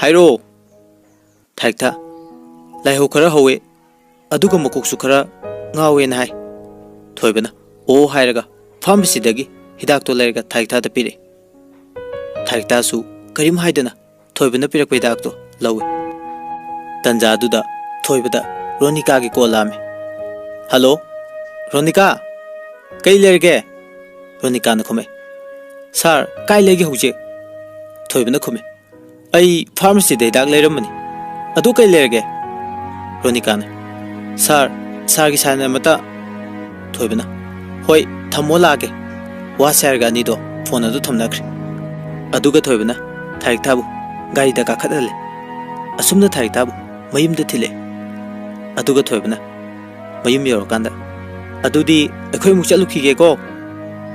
"ꯍꯥꯏꯔꯛꯑꯣ꯫" ꯊꯥꯔꯤꯛꯊꯥ, "ꯂꯥꯏꯍꯧ ꯈꯔ ꯍꯧꯋꯦ, ꯑꯗꯨꯒ ꯃꯀꯣꯛꯁꯨ ꯈꯔ ꯉꯥꯎꯋꯦꯅ ꯍꯥꯏ꯫" ꯊꯣꯏꯕꯅ "ꯑꯣ" ꯍꯥꯏꯔꯒ ꯐꯥꯔꯃꯥꯁꯤꯗꯒꯤ ꯍꯤꯗꯥꯛꯇꯣ ꯂꯩꯔꯒ ꯊꯥꯔꯤꯛꯊꯥꯗ ꯄꯤꯔꯛꯑꯦ꯫ ꯊꯥꯔꯤꯛꯊꯥꯁꯨ ꯀꯔꯤꯝ ꯍꯥꯏꯗꯅ ꯊꯣꯏꯕꯅ ꯄꯤꯔꯛꯄ ꯍꯤꯗꯥꯛꯇꯣ ꯂꯧꯏ꯫ ꯇꯟꯖꯥꯗꯨꯗ ꯊꯣꯏꯕꯗ ꯔꯣꯅꯤꯀꯥꯒꯤ ꯀꯣꯜ ꯂꯥꯛꯑꯝꯃꯤ꯫ "ꯍꯜꯂꯣ, ꯔꯣꯅꯤꯀꯥ, ꯀꯩ ꯂꯩꯔꯒꯦ?" ꯔꯣꯅꯤꯀꯥꯅ ꯈꯨꯝꯃꯛꯏ, "ꯁꯥꯔ, ꯀꯥꯏ ꯂꯩꯒꯦ ꯍꯧꯖꯤꯛ?" ꯊꯣꯏꯕꯅ ꯈꯨꯝꯃꯤ, "ꯑꯩ ꯐꯥꯔꯃꯥꯁꯤꯗ ꯍꯤꯗꯥꯛ ꯂꯩꯔꯝꯕꯅꯤ꯫ ꯑꯗꯨ ꯀꯩ ꯂꯩꯔꯒꯦ?" ꯔꯣꯅꯤꯀꯥꯅ, "ꯁꯥꯔ, ꯁꯥꯔꯒꯤ ꯁꯥꯏꯟ ꯑꯃꯇ꯫" ꯊꯣꯏꯕꯅ, "ꯍꯣꯏ, ꯊꯝꯃꯣ, ꯂꯥꯛꯑꯒꯦ꯫" ꯋꯥꯁꯦ ꯍꯥꯏꯔꯒ ꯑꯅꯤꯗꯣ ꯐꯣꯟ ꯑꯗꯨ ꯊꯝꯅꯈ꯭ꯔꯦ꯫ ꯑꯗꯨꯒ ꯊꯣꯏꯕꯅ ꯊꯥꯔꯤꯛꯊꯥꯕꯨ ꯒꯥꯔꯤꯗ ꯀꯥꯈꯠꯍꯜꯂꯦ꯫ ꯑꯁꯨꯝꯅ ꯊꯥꯔꯤꯛꯊꯥꯕꯨ ꯃꯌꯨꯝꯗ ꯊꯤꯜꯂꯛꯑꯦ꯫ ꯑꯗꯨꯒ ꯊꯣꯏꯕꯅ ꯃꯌꯨꯝ ꯌꯧꯔꯀꯥꯟꯗ, "ꯑꯗꯨꯗꯤ ꯑꯩꯈꯣꯏ ꯑꯃꯨꯛ ꯆꯠꯂꯨꯈꯤꯒꯦꯀꯣ꯫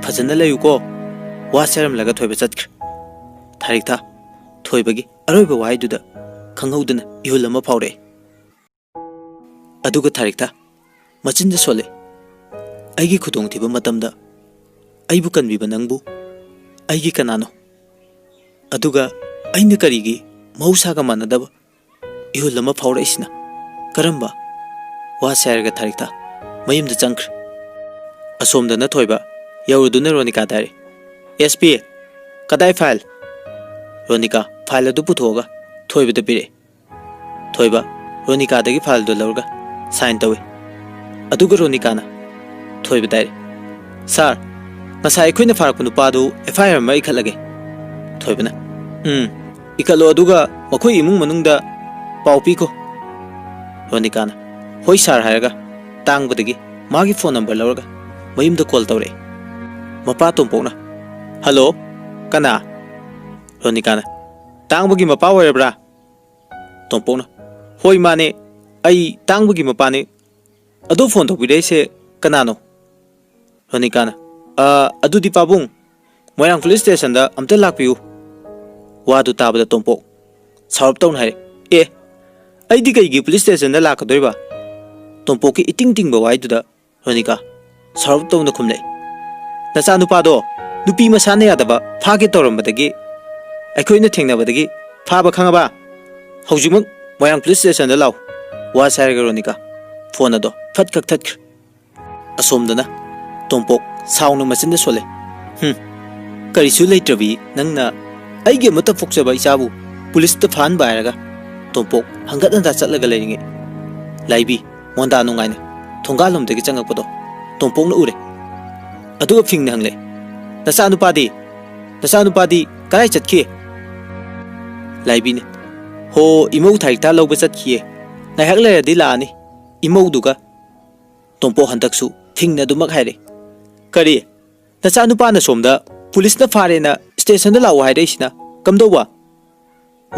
ꯐꯖꯅ ꯂꯩꯌꯨꯀꯣ꯫" ꯋꯥꯁꯦ ꯍꯥꯏꯔꯝꯂꯒ ꯊꯣꯏꯕ ꯆꯠꯈ꯭ꯔꯦ꯫ ꯊꯥꯔꯤꯛꯊꯥ ꯊꯣꯏꯕꯒꯤ ꯑꯔꯣꯏꯕ ꯋꯥꯍꯩꯗꯨꯗ ꯈꯪꯍꯧꯗꯅ ꯏꯍꯨꯜ ꯑꯃ ꯐꯥꯎꯔꯛꯑꯦ꯫ ꯑꯗꯨꯒ ꯊꯥꯔꯤꯛꯊꯥ ꯃꯆꯤꯟꯗ ꯁꯣꯜꯂꯦ, "ꯑꯩꯒꯤ ꯈꯨꯗꯣꯡꯊꯤꯕ ꯃꯇꯝꯗ ꯑꯩꯕꯨ ꯀꯟꯕꯤꯕ ꯅꯪꯕꯨ ꯑꯩꯒꯤ ꯀꯅꯥꯅꯣ? ꯑꯗꯨꯒ ꯑꯩꯅ ꯀꯔꯤꯒꯤ ꯃꯍꯧꯁꯥꯒ ꯃꯥꯟꯅꯗꯕ ꯏꯍꯨꯜ ꯑꯃ ꯐꯥꯎꯔꯛꯏꯁꯤꯅ?" ꯀꯔꯝꯕ? ꯋꯥꯁꯦ ꯍꯥꯏꯔꯒ ꯊꯥꯔꯤꯛꯊꯥ ꯃꯌꯨꯝꯗ ꯆꯪꯈ꯭ꯔꯦ꯫ ꯑꯁꯣꯝꯗꯅ ꯊꯣꯏꯕ ꯌꯧꯔꯗꯨꯅ ꯔꯣꯅꯤꯀꯥꯗ ꯍꯥꯏꯔꯦ, "ꯑꯦꯁ ꯄꯤ, ꯀꯗꯥꯏ ꯐꯥꯏꯜ?" ꯔꯣꯅꯤꯀꯥ ꯐꯥꯏꯜ ꯑꯗꯨ ꯄꯨꯊꯣꯛꯑꯒ ꯊꯣꯏꯕꯗ ꯄꯤꯔꯛꯑꯦ꯫ ꯊꯣꯏꯕ ꯔꯣꯅꯤꯀꯥꯗꯒꯤ ꯐꯥꯏꯜꯗꯨ ꯂꯧꯔꯒ ꯁꯥꯏꯟ ꯇꯧꯏ꯫ ꯑꯗꯨꯒ ꯔꯣꯅꯤꯀꯥꯅ ꯊꯣꯏꯕꯗ ꯍꯥꯏꯔꯦ, "ꯁꯥꯔ, ꯉꯁꯥꯏ ꯑꯩꯈꯣꯏꯅ ꯐꯥꯔꯛꯄ ꯅꯨꯄꯥꯗꯨ ꯑꯦꯐ ꯑꯥꯏ ꯑꯥꯔ ꯑꯃ ꯏꯈꯠꯂꯒꯦ?" ꯊꯣꯏꯕꯅ, "ꯎꯝ, ꯏꯈꯠꯂꯣ, ꯑꯗꯨꯒ ꯃꯈꯣꯏ ꯏꯃꯨꯡ ꯃꯅꯨꯡꯗ ꯄꯥꯎ ꯄꯤꯈꯣ꯫" ꯔꯣꯅꯤꯀꯥꯅ, "ꯍꯣꯏ ꯁꯥꯔ" ꯍꯥꯏꯔꯒ ꯇꯥꯡꯕꯗꯒꯤ ꯃꯥꯒꯤ ꯐꯣꯟ ꯅꯝꯕꯔ ꯂꯧꯔꯒ ꯃꯌꯨꯝꯗ ꯀꯣꯜ ꯇꯧꯔꯛꯑꯦ꯫ ꯃꯄꯥ ꯇꯣꯝꯄꯣꯛꯅ, "ꯍꯜꯂꯣ, ꯀꯅꯥ?" ꯔꯣꯅꯤꯀꯥꯅ, "ꯇꯥꯡꯕꯒꯤ ꯃꯄꯥ ꯑꯣꯏꯔꯕ꯭ꯔꯥ?" ꯇꯣꯝꯄꯣꯛꯅ, "ꯍꯣꯏ, ꯃꯥꯅꯦ, ꯑꯩ ꯇꯥꯡꯕꯒꯤ ꯃꯄꯥꯅꯦ꯫ ꯑꯗꯣ ꯐꯣꯟ ꯇꯧꯕꯤꯔꯛꯏꯁꯦ ꯀꯅꯥꯅꯣ?" ꯔꯣꯅꯤꯀꯥꯅ, "ꯑ, ꯑꯗꯨꯗꯤ ꯄꯥꯕꯨꯡ, ꯃꯣꯏꯔꯥꯡ ꯄꯨꯂꯤꯁ ꯁ꯭ꯇꯦꯁꯟꯗ ꯑꯝꯇ ꯂꯥꯛꯄꯤꯌꯨ꯫" ꯋꯥꯗꯨ ꯇꯥꯕꯗ ꯇꯣꯝꯄꯣꯛ ꯁꯥꯎꯔꯞ ꯇꯧꯅ ꯍꯥꯏꯔꯦ, "ꯑꯦ, ꯑꯩꯗꯤ ꯀꯩꯒꯤ ꯄꯨꯂꯤꯁ ꯁ꯭ꯇꯦꯁꯟꯗ ꯂꯥꯛꯀꯗꯣꯏꯕ?" ꯇꯣꯝꯄꯣꯛꯀꯤ ꯏꯇꯤꯡ ꯇꯤꯡꯕ ꯋꯥꯍꯩꯗꯨꯗ ꯔꯣꯅꯤꯀꯥ ꯁꯥꯎꯔꯞ ꯇꯧꯅ ꯈꯨꯝꯂꯛꯏ, "ꯅꯆꯥꯅꯨꯄꯥꯗꯣ ꯅꯨꯄꯤ ꯃꯁꯥꯅ ꯌꯥꯗꯕ ꯐꯥꯒꯦ ꯇꯧꯔꯝꯕꯗꯒꯤ ꯑꯩꯈꯣꯏꯅ ꯊꯦꯡꯅꯕꯗꯒꯤ ꯐꯥꯕ, ꯈꯪꯉꯕ? ꯍꯧꯖꯤꯛꯃꯛ ꯃꯣꯏꯔꯥꯡ ꯄꯨꯂꯤꯁ ꯁ꯭ꯇꯦꯁꯟꯗ ꯂꯥꯛꯎ꯫" ꯋꯥꯁꯦ ꯍꯥꯏꯔꯒ ꯔꯣꯅꯤꯀꯥ ꯐꯣꯟ ꯑꯗꯣ ꯐꯠ ꯀꯛꯊꯠꯈ꯭ꯔꯦ꯫ ꯑꯁꯣꯝꯗꯅ ꯇꯣꯝꯄꯣꯛ ꯁꯥꯎꯅ ꯃꯆꯤꯟꯗ ꯁꯣꯜꯂꯦ, "ꯍꯨꯝ, ꯀꯔꯤꯁꯨ ꯂꯩꯇ꯭ꯔꯕꯤ ꯅꯪꯅ ꯑꯩꯒꯤ ꯑꯃꯠꯇ ꯄꯣꯛꯆꯕ ꯏꯆꯥꯕꯨ ꯄꯨꯂꯤꯁꯇ ꯐꯥꯍꯟꯕ ꯍꯥꯏꯔꯒ?" ꯇꯣꯝꯄꯣꯛ ꯍꯪꯒꯠ ꯍꯟꯗꯥ ꯆꯠꯂꯒ ꯂꯩꯔꯤꯉꯩ ꯂꯥꯏꯕꯤ ꯃꯣꯟꯗꯥ ꯅꯨꯡꯉꯥꯏꯅ ꯊꯣꯡꯒꯥꯜꯂꯣꯝꯗꯒꯤ ꯆꯪꯉꯛꯄꯗꯣ ꯇꯣꯝꯄꯣꯛꯅ ꯎꯔꯦ꯫ ꯑꯗꯨꯒ ꯐꯤꯡꯅ ꯍꯪꯂꯦ, "ꯅꯆꯥꯅꯨꯄꯥꯗꯤ? ꯅꯆꯥꯅꯨꯄꯥꯗꯤ ꯀꯗꯥꯏ ꯆꯠꯈꯤ?" ꯂꯥꯏꯕꯤꯅ, "ꯍꯣ, ꯏꯃꯧ ꯊꯥꯔꯤꯛꯊꯥ ꯂꯧꯕ ꯆꯠꯈꯤꯌꯦ꯫ ꯉꯥꯏꯍꯥꯛ ꯂꯩꯔꯗꯤ ꯂꯥꯛꯑꯅꯤ ꯏꯃꯧꯗꯨꯒ꯫" ꯇꯣꯝꯄꯣꯛ ꯍꯟꯗꯛꯁꯨ ꯐꯤꯡꯅ ꯑꯗꯨꯃꯛ ꯍꯥꯏꯔꯦ꯫ "ꯀꯔꯤ? ꯅꯆꯥꯅꯨꯄꯥꯅ ꯁꯣꯝꯗ ꯄꯨꯂꯤꯁꯅ ꯐꯥꯔꯦꯅ ꯁ꯭ꯇꯦꯁꯟꯗ ꯂꯥꯛꯑꯣ ꯍꯥꯏꯔꯛꯏꯁꯤꯅ ꯀꯝꯗꯧꯕ?"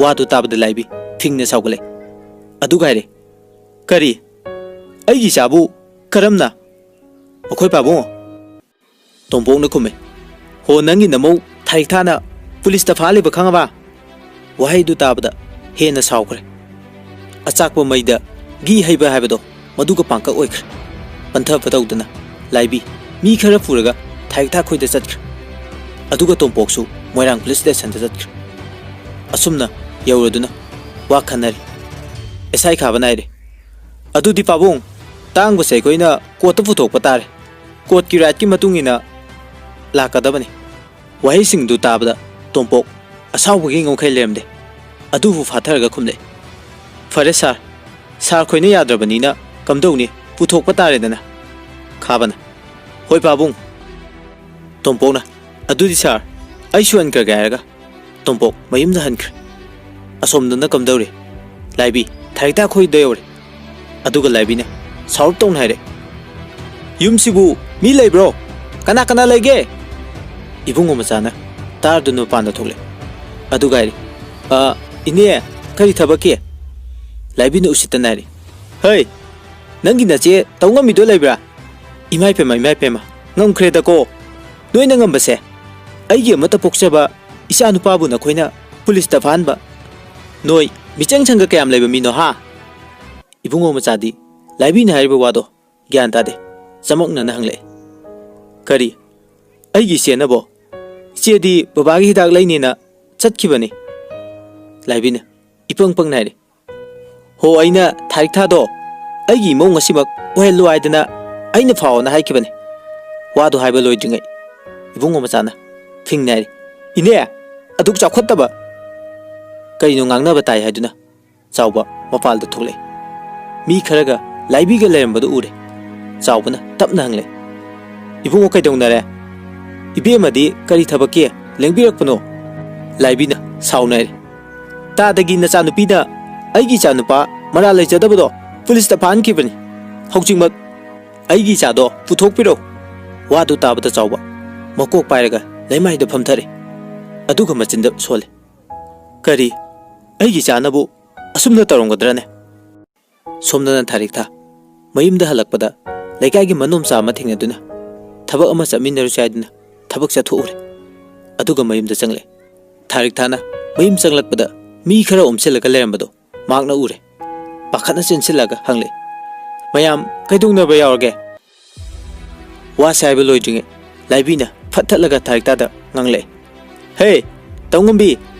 ꯋꯥꯗꯨ ꯇꯥꯕꯗ ꯂꯥꯏꯕꯤ ꯐꯤꯡꯅ ꯁꯥꯎꯒꯠꯂꯦ꯫ ꯑꯗꯨꯒ ꯍꯥꯏꯔꯦ, "ꯀꯔꯤ? ꯑꯩꯒꯤ ꯏꯆꯥꯕꯨ ꯀꯔꯝꯅ?" "ꯑꯩꯈꯣꯏ ꯄꯥꯕꯨꯡ?" ꯇꯣꯝꯄꯣꯛꯅ ꯈꯨꯝꯃꯦ꯫ "ꯍꯣ, ꯅꯪꯒꯤ ꯅꯃꯧ ꯊꯥꯔꯤꯛꯊꯥꯅ ꯄꯨꯂꯤꯁꯇ ꯐꯥꯍꯜꯂꯤꯕ ꯈꯪꯉꯕ?" ꯋꯥꯍꯩꯗꯨ ꯇꯥꯕꯗ ꯍꯦꯟꯅ ꯁꯥꯎꯈ꯭ꯔꯦ꯫ ꯑꯆꯥꯛꯄ ꯃꯩꯗ ꯘꯤ ꯍꯩꯕ ꯍꯥꯏꯕꯗꯣ ꯃꯗꯨꯒ ꯄꯥꯡꯀꯛ ꯑꯣꯏꯈ꯭ꯔꯦ꯫ ꯄꯟꯊꯕ ꯇꯧꯗꯅ ꯂꯥꯏꯕꯤ ꯃꯤ ꯈꯔ ꯄꯨꯔꯒ ꯊꯥꯔꯤꯛꯊꯥ ꯈꯣꯏꯗ ꯆꯠꯈ꯭ꯔꯦ꯫ ꯑꯗꯨꯒ ꯇꯣꯝꯄꯣꯛꯁꯨ ꯃꯣꯏꯔꯥꯡ ꯄꯨꯂꯤꯁ ꯁ꯭ꯇꯦꯁꯟꯗ ꯆꯠꯈ꯭ꯔꯦ꯫ ꯑꯁꯨꯝꯅ ꯌꯧꯔꯗꯨꯅ ꯋꯥ ꯈꯟꯅꯔꯤ꯫ ꯑꯦꯁ ꯑꯥꯏ ꯈꯥꯕ ꯅꯥꯏꯔꯦ꯫ "ꯑꯗꯨꯗꯤ ꯄꯥꯕꯨꯡ, ꯇꯥꯡꯕꯁꯦ ꯑꯩꯈꯣꯏꯅ ꯀꯣꯔꯠꯇ ꯄꯨꯊꯣꯛꯄ ꯇꯥꯔꯦ꯫ ꯀꯣꯔꯠꯀꯤ ꯔꯥꯏꯠꯀꯤ ꯃꯇꯨꯡ ꯏꯟꯅ ꯂꯥꯛꯀꯗꯕꯅꯤ꯫" ꯋꯥꯍꯩꯁꯤꯡꯗꯨ ꯇꯥꯕꯗ ꯇꯣꯝꯄꯣꯛ ꯑꯁꯥꯎꯕꯒꯤ ꯉꯝꯈꯩ ꯂꯩꯔꯝꯗꯦ꯫ ꯑꯗꯨꯕꯨ ꯐꯥꯊꯔꯒ ꯈꯨꯝꯂꯛꯏ, "ꯐꯔꯦ ꯁꯥꯔ, ꯁꯥꯔ ꯈꯣꯏꯅ ꯌꯥꯗ꯭ꯔꯕꯅꯤꯅ ꯀꯝꯗꯧꯅꯤ, ꯄꯨꯊꯣꯛꯄ ꯇꯥꯔꯦꯗꯅ꯫" ꯈꯥꯕꯅ, "ꯍꯣꯏ ꯄꯥꯕꯨꯡ꯫" ꯇꯣꯝꯄꯣꯛꯅ, "ꯑꯗꯨꯗꯤ ꯁꯥꯔ, ꯑꯩꯁꯨ ꯍꯟꯈ꯭ꯔꯒꯦ" ꯍꯥꯏꯔꯒ ꯇꯣꯝꯄꯣꯛ ꯃꯌꯨꯝꯗ ꯍꯟꯈ꯭ꯔꯦ꯫ ꯑꯁꯣꯝꯗꯅ ꯀꯝꯗꯧꯔꯤ? ꯂꯥꯏꯕꯤ ꯊꯥꯔꯤꯛꯊꯥ ꯈꯣꯏꯗ ꯌꯧꯔꯦ꯫ ꯑꯗꯨꯒ ꯂꯥꯏꯕꯤꯅ ꯁꯥꯎꯔꯞ ꯇꯧꯅ ꯍꯥꯏꯔꯦ, "ꯌꯨꯝꯁꯤꯕꯨ ꯃꯤ ꯂꯩꯕ꯭ꯔꯣ? ꯀꯅꯥ ꯀꯅꯥ ꯂꯩꯒꯦ?" ꯏꯕꯨꯡꯉꯣ ꯃꯆꯥꯅ ꯇꯥꯔꯗꯨꯅ ꯃꯄꯥꯟꯗ ꯊꯣꯛꯂꯦ꯫ ꯑꯗꯨꯒ ꯍꯥꯏꯔꯦ, "ꯑ, ꯏꯅꯦ, ꯀꯔꯤ ꯊꯕꯛꯀꯤ?" ꯂꯥꯏꯕꯤꯅ ꯎꯁꯤꯠꯇꯅ ꯍꯥꯏꯔꯦ, "ꯍꯩ, ꯅꯪꯒꯤ ꯅꯆꯦ ꯇꯧ ꯉꯝꯃꯤꯗꯣ ꯂꯩꯕ꯭ꯔꯥ? ꯏꯃꯥꯏ ꯄꯦꯝꯃ, ꯏꯃꯥꯏ ꯄꯦꯝꯃ, ꯉꯝꯈ꯭ꯔꯦꯗꯀꯣ꯫ ꯅꯣꯏꯅ ꯉꯝꯕꯁꯦ꯫ ꯑꯩꯒꯤ ꯑꯃꯠꯇ ꯄꯣꯛꯆꯕ ꯏꯆꯥ ꯅꯨꯄꯥꯕꯨ ꯅꯈꯣꯏꯅ ꯄꯨꯂꯤꯁꯇ ꯐꯥꯍꯟꯕ꯫ ꯅꯣꯏ ꯃꯤꯆꯪ ꯁꯪꯒ ꯀꯌꯥꯝ ꯂꯩꯕ ꯃꯤꯅꯣ, ꯍꯥ?" ꯏꯕꯨꯡꯉꯣ ꯃꯆꯥꯗꯤ ꯂꯥꯏꯕꯤꯅ ꯍꯥꯏꯔꯤꯕ ꯋꯥꯗꯣ ꯒ꯭ꯌꯥꯟ ꯇꯥꯗꯦ꯫ ꯆꯃꯛꯅꯅ ꯍꯪꯂꯛꯑꯦ, "ꯀꯔꯤ? ꯑꯩꯒꯤ ꯏꯆꯦꯅꯕꯣ? ꯏꯆꯦꯗꯤ ꯕꯕꯥꯒꯤ ꯍꯤꯗꯥꯛ ꯂꯩꯅꯦꯅ ꯆꯠꯈꯤꯕꯅꯤ꯫" ꯂꯥꯏꯕꯤꯅ ꯏꯄꯪ ꯄꯪꯅ ꯍꯥꯏꯔꯦ, "ꯍꯣ, ꯑꯩꯅ ꯊꯥꯔꯤꯛꯊꯥꯗꯣ ꯑꯩꯒꯤ ꯏꯃꯧ ꯉꯁꯤꯃꯛ ꯑꯣꯏꯍꯜꯂꯨ ꯍꯥꯏꯗꯅ ꯑꯩꯅ ꯐꯥꯎꯑꯣꯅ ꯍꯥꯏꯈꯤꯕꯅꯤ꯫" ꯋꯥꯗꯣ ꯍꯥꯏꯕ ꯂꯣꯏꯗ꯭ꯔꯤꯉꯩ ꯏꯕꯨꯡꯉꯣ ꯃꯆꯥꯅ ꯐꯤꯡꯅ ꯍꯥꯏꯔꯦ, "ꯏꯅꯦ, ꯑꯗꯨꯛ ꯆꯥꯎꯈꯠꯇꯕ!" ꯀꯔꯤꯅꯣ ꯉꯥꯡꯅꯕ ꯇꯥꯏ ꯍꯥꯏꯗꯨꯅ ꯆꯥꯎꯕ ꯃꯄꯥꯜꯗ ꯊꯣꯛꯂꯛꯏ꯫ ꯃꯤ ꯈꯔꯒ ꯂꯥꯏꯕꯤꯒ ꯂꯩꯔꯝꯕꯗꯨ ꯎꯔꯦ꯫ ꯆꯥꯎꯕꯅ ꯇꯞꯅ ꯍꯪꯂꯦ, "ꯏꯕꯨꯡꯉꯣ, ꯀꯩꯗꯧꯅꯔꯦ? ꯏꯕꯦꯝꯃꯗꯤ ꯀꯔꯤ ꯊꯕꯛꯀꯤ ꯂꯦꯡꯕꯤꯔꯛꯄꯅꯣ?" ꯂꯥꯏꯕꯤꯅ ꯁꯥꯎꯅꯔꯦ, ꯇꯥꯗꯒꯤ ꯅꯆꯥꯅꯨꯄꯤꯅ ꯑꯩꯒꯤ ꯏꯆꯥꯅꯨꯄꯥ ꯃꯔꯥꯜ ꯂꯩꯖꯗꯕꯗꯣ ꯄꯨꯂꯤꯁꯇ ꯐꯥꯍꯟꯈꯤꯕꯅꯤ꯫ ꯍꯧꯖꯤꯛꯃꯛ ꯑꯩꯒꯤ ꯏꯆꯥꯗꯣ ꯄꯨꯊꯣꯛꯄꯤꯔꯣ꯫ ꯋꯥꯗꯨ ꯇꯥꯕꯗ ꯆꯥꯎꯕ ꯃꯀꯣꯛ ꯄꯥꯏꯔꯒ ꯂꯩꯃꯥꯏꯗ ꯐꯝꯊꯔꯦ꯫ ꯑꯗꯨꯒ ꯃꯆꯤꯟꯗ ꯁꯣꯜꯂꯦ꯫ "ꯀꯔꯤ? ꯑꯩꯒꯤ ꯏꯆꯥꯅꯕꯨ ꯑꯁꯨꯝꯅ ꯇꯧꯔꯝꯒꯗ꯭ꯔꯅꯦ?" ꯁꯣꯝꯗꯅ ꯊꯥꯔꯤꯛꯊꯥ ꯃꯌꯨꯝꯗ ꯍꯜꯂꯛꯄꯗ ꯂꯩꯀꯥꯏꯒꯤ ꯃꯅꯣꯝꯆꯥ ꯑꯃ ꯊꯦꯡꯅꯗꯨꯅ ꯊꯕꯛ ꯑꯃ ꯆꯠꯃꯤꯟꯅꯔꯨꯁꯤ ꯍꯥꯏꯗꯨꯅ ꯊꯕꯛ ꯆꯠꯊꯣꯛꯎꯔꯦ꯫ ꯑꯗꯨꯒ ꯃꯌꯨꯝꯗ ꯆꯪꯂꯦ꯫ ꯊꯥꯔꯤꯛꯊꯥꯅ ꯃꯌꯨꯝ ꯆꯪꯂꯛꯄꯗ ꯃꯤ ꯈꯔ ꯑꯣꯝꯁꯤꯜꯂꯒ ꯂꯩꯔꯝꯕꯗꯣ ꯃꯍꯥꯛꯅ ꯎꯔꯦ꯫ ꯄꯥꯈꯠꯅ ꯆꯦꯟꯁꯤꯜꯂꯒ ꯍꯪꯂꯦ, "ꯃꯌꯥꯝ ꯀꯩꯗꯧꯅꯕ ꯌꯥꯎꯔꯒꯦ?" ꯋꯥꯁꯦ ꯍꯥꯏꯕ ꯂꯣꯏꯗ꯭ꯔꯤꯉꯩ ꯂꯥꯏꯕꯤꯅ ꯐꯠ ꯊꯠꯂꯒ ꯊꯥꯔꯤꯛꯊꯥꯗ ꯉꯥꯡꯂꯛꯑꯦ, "ꯍꯦ, ꯇꯧꯉꯝꯕꯤ,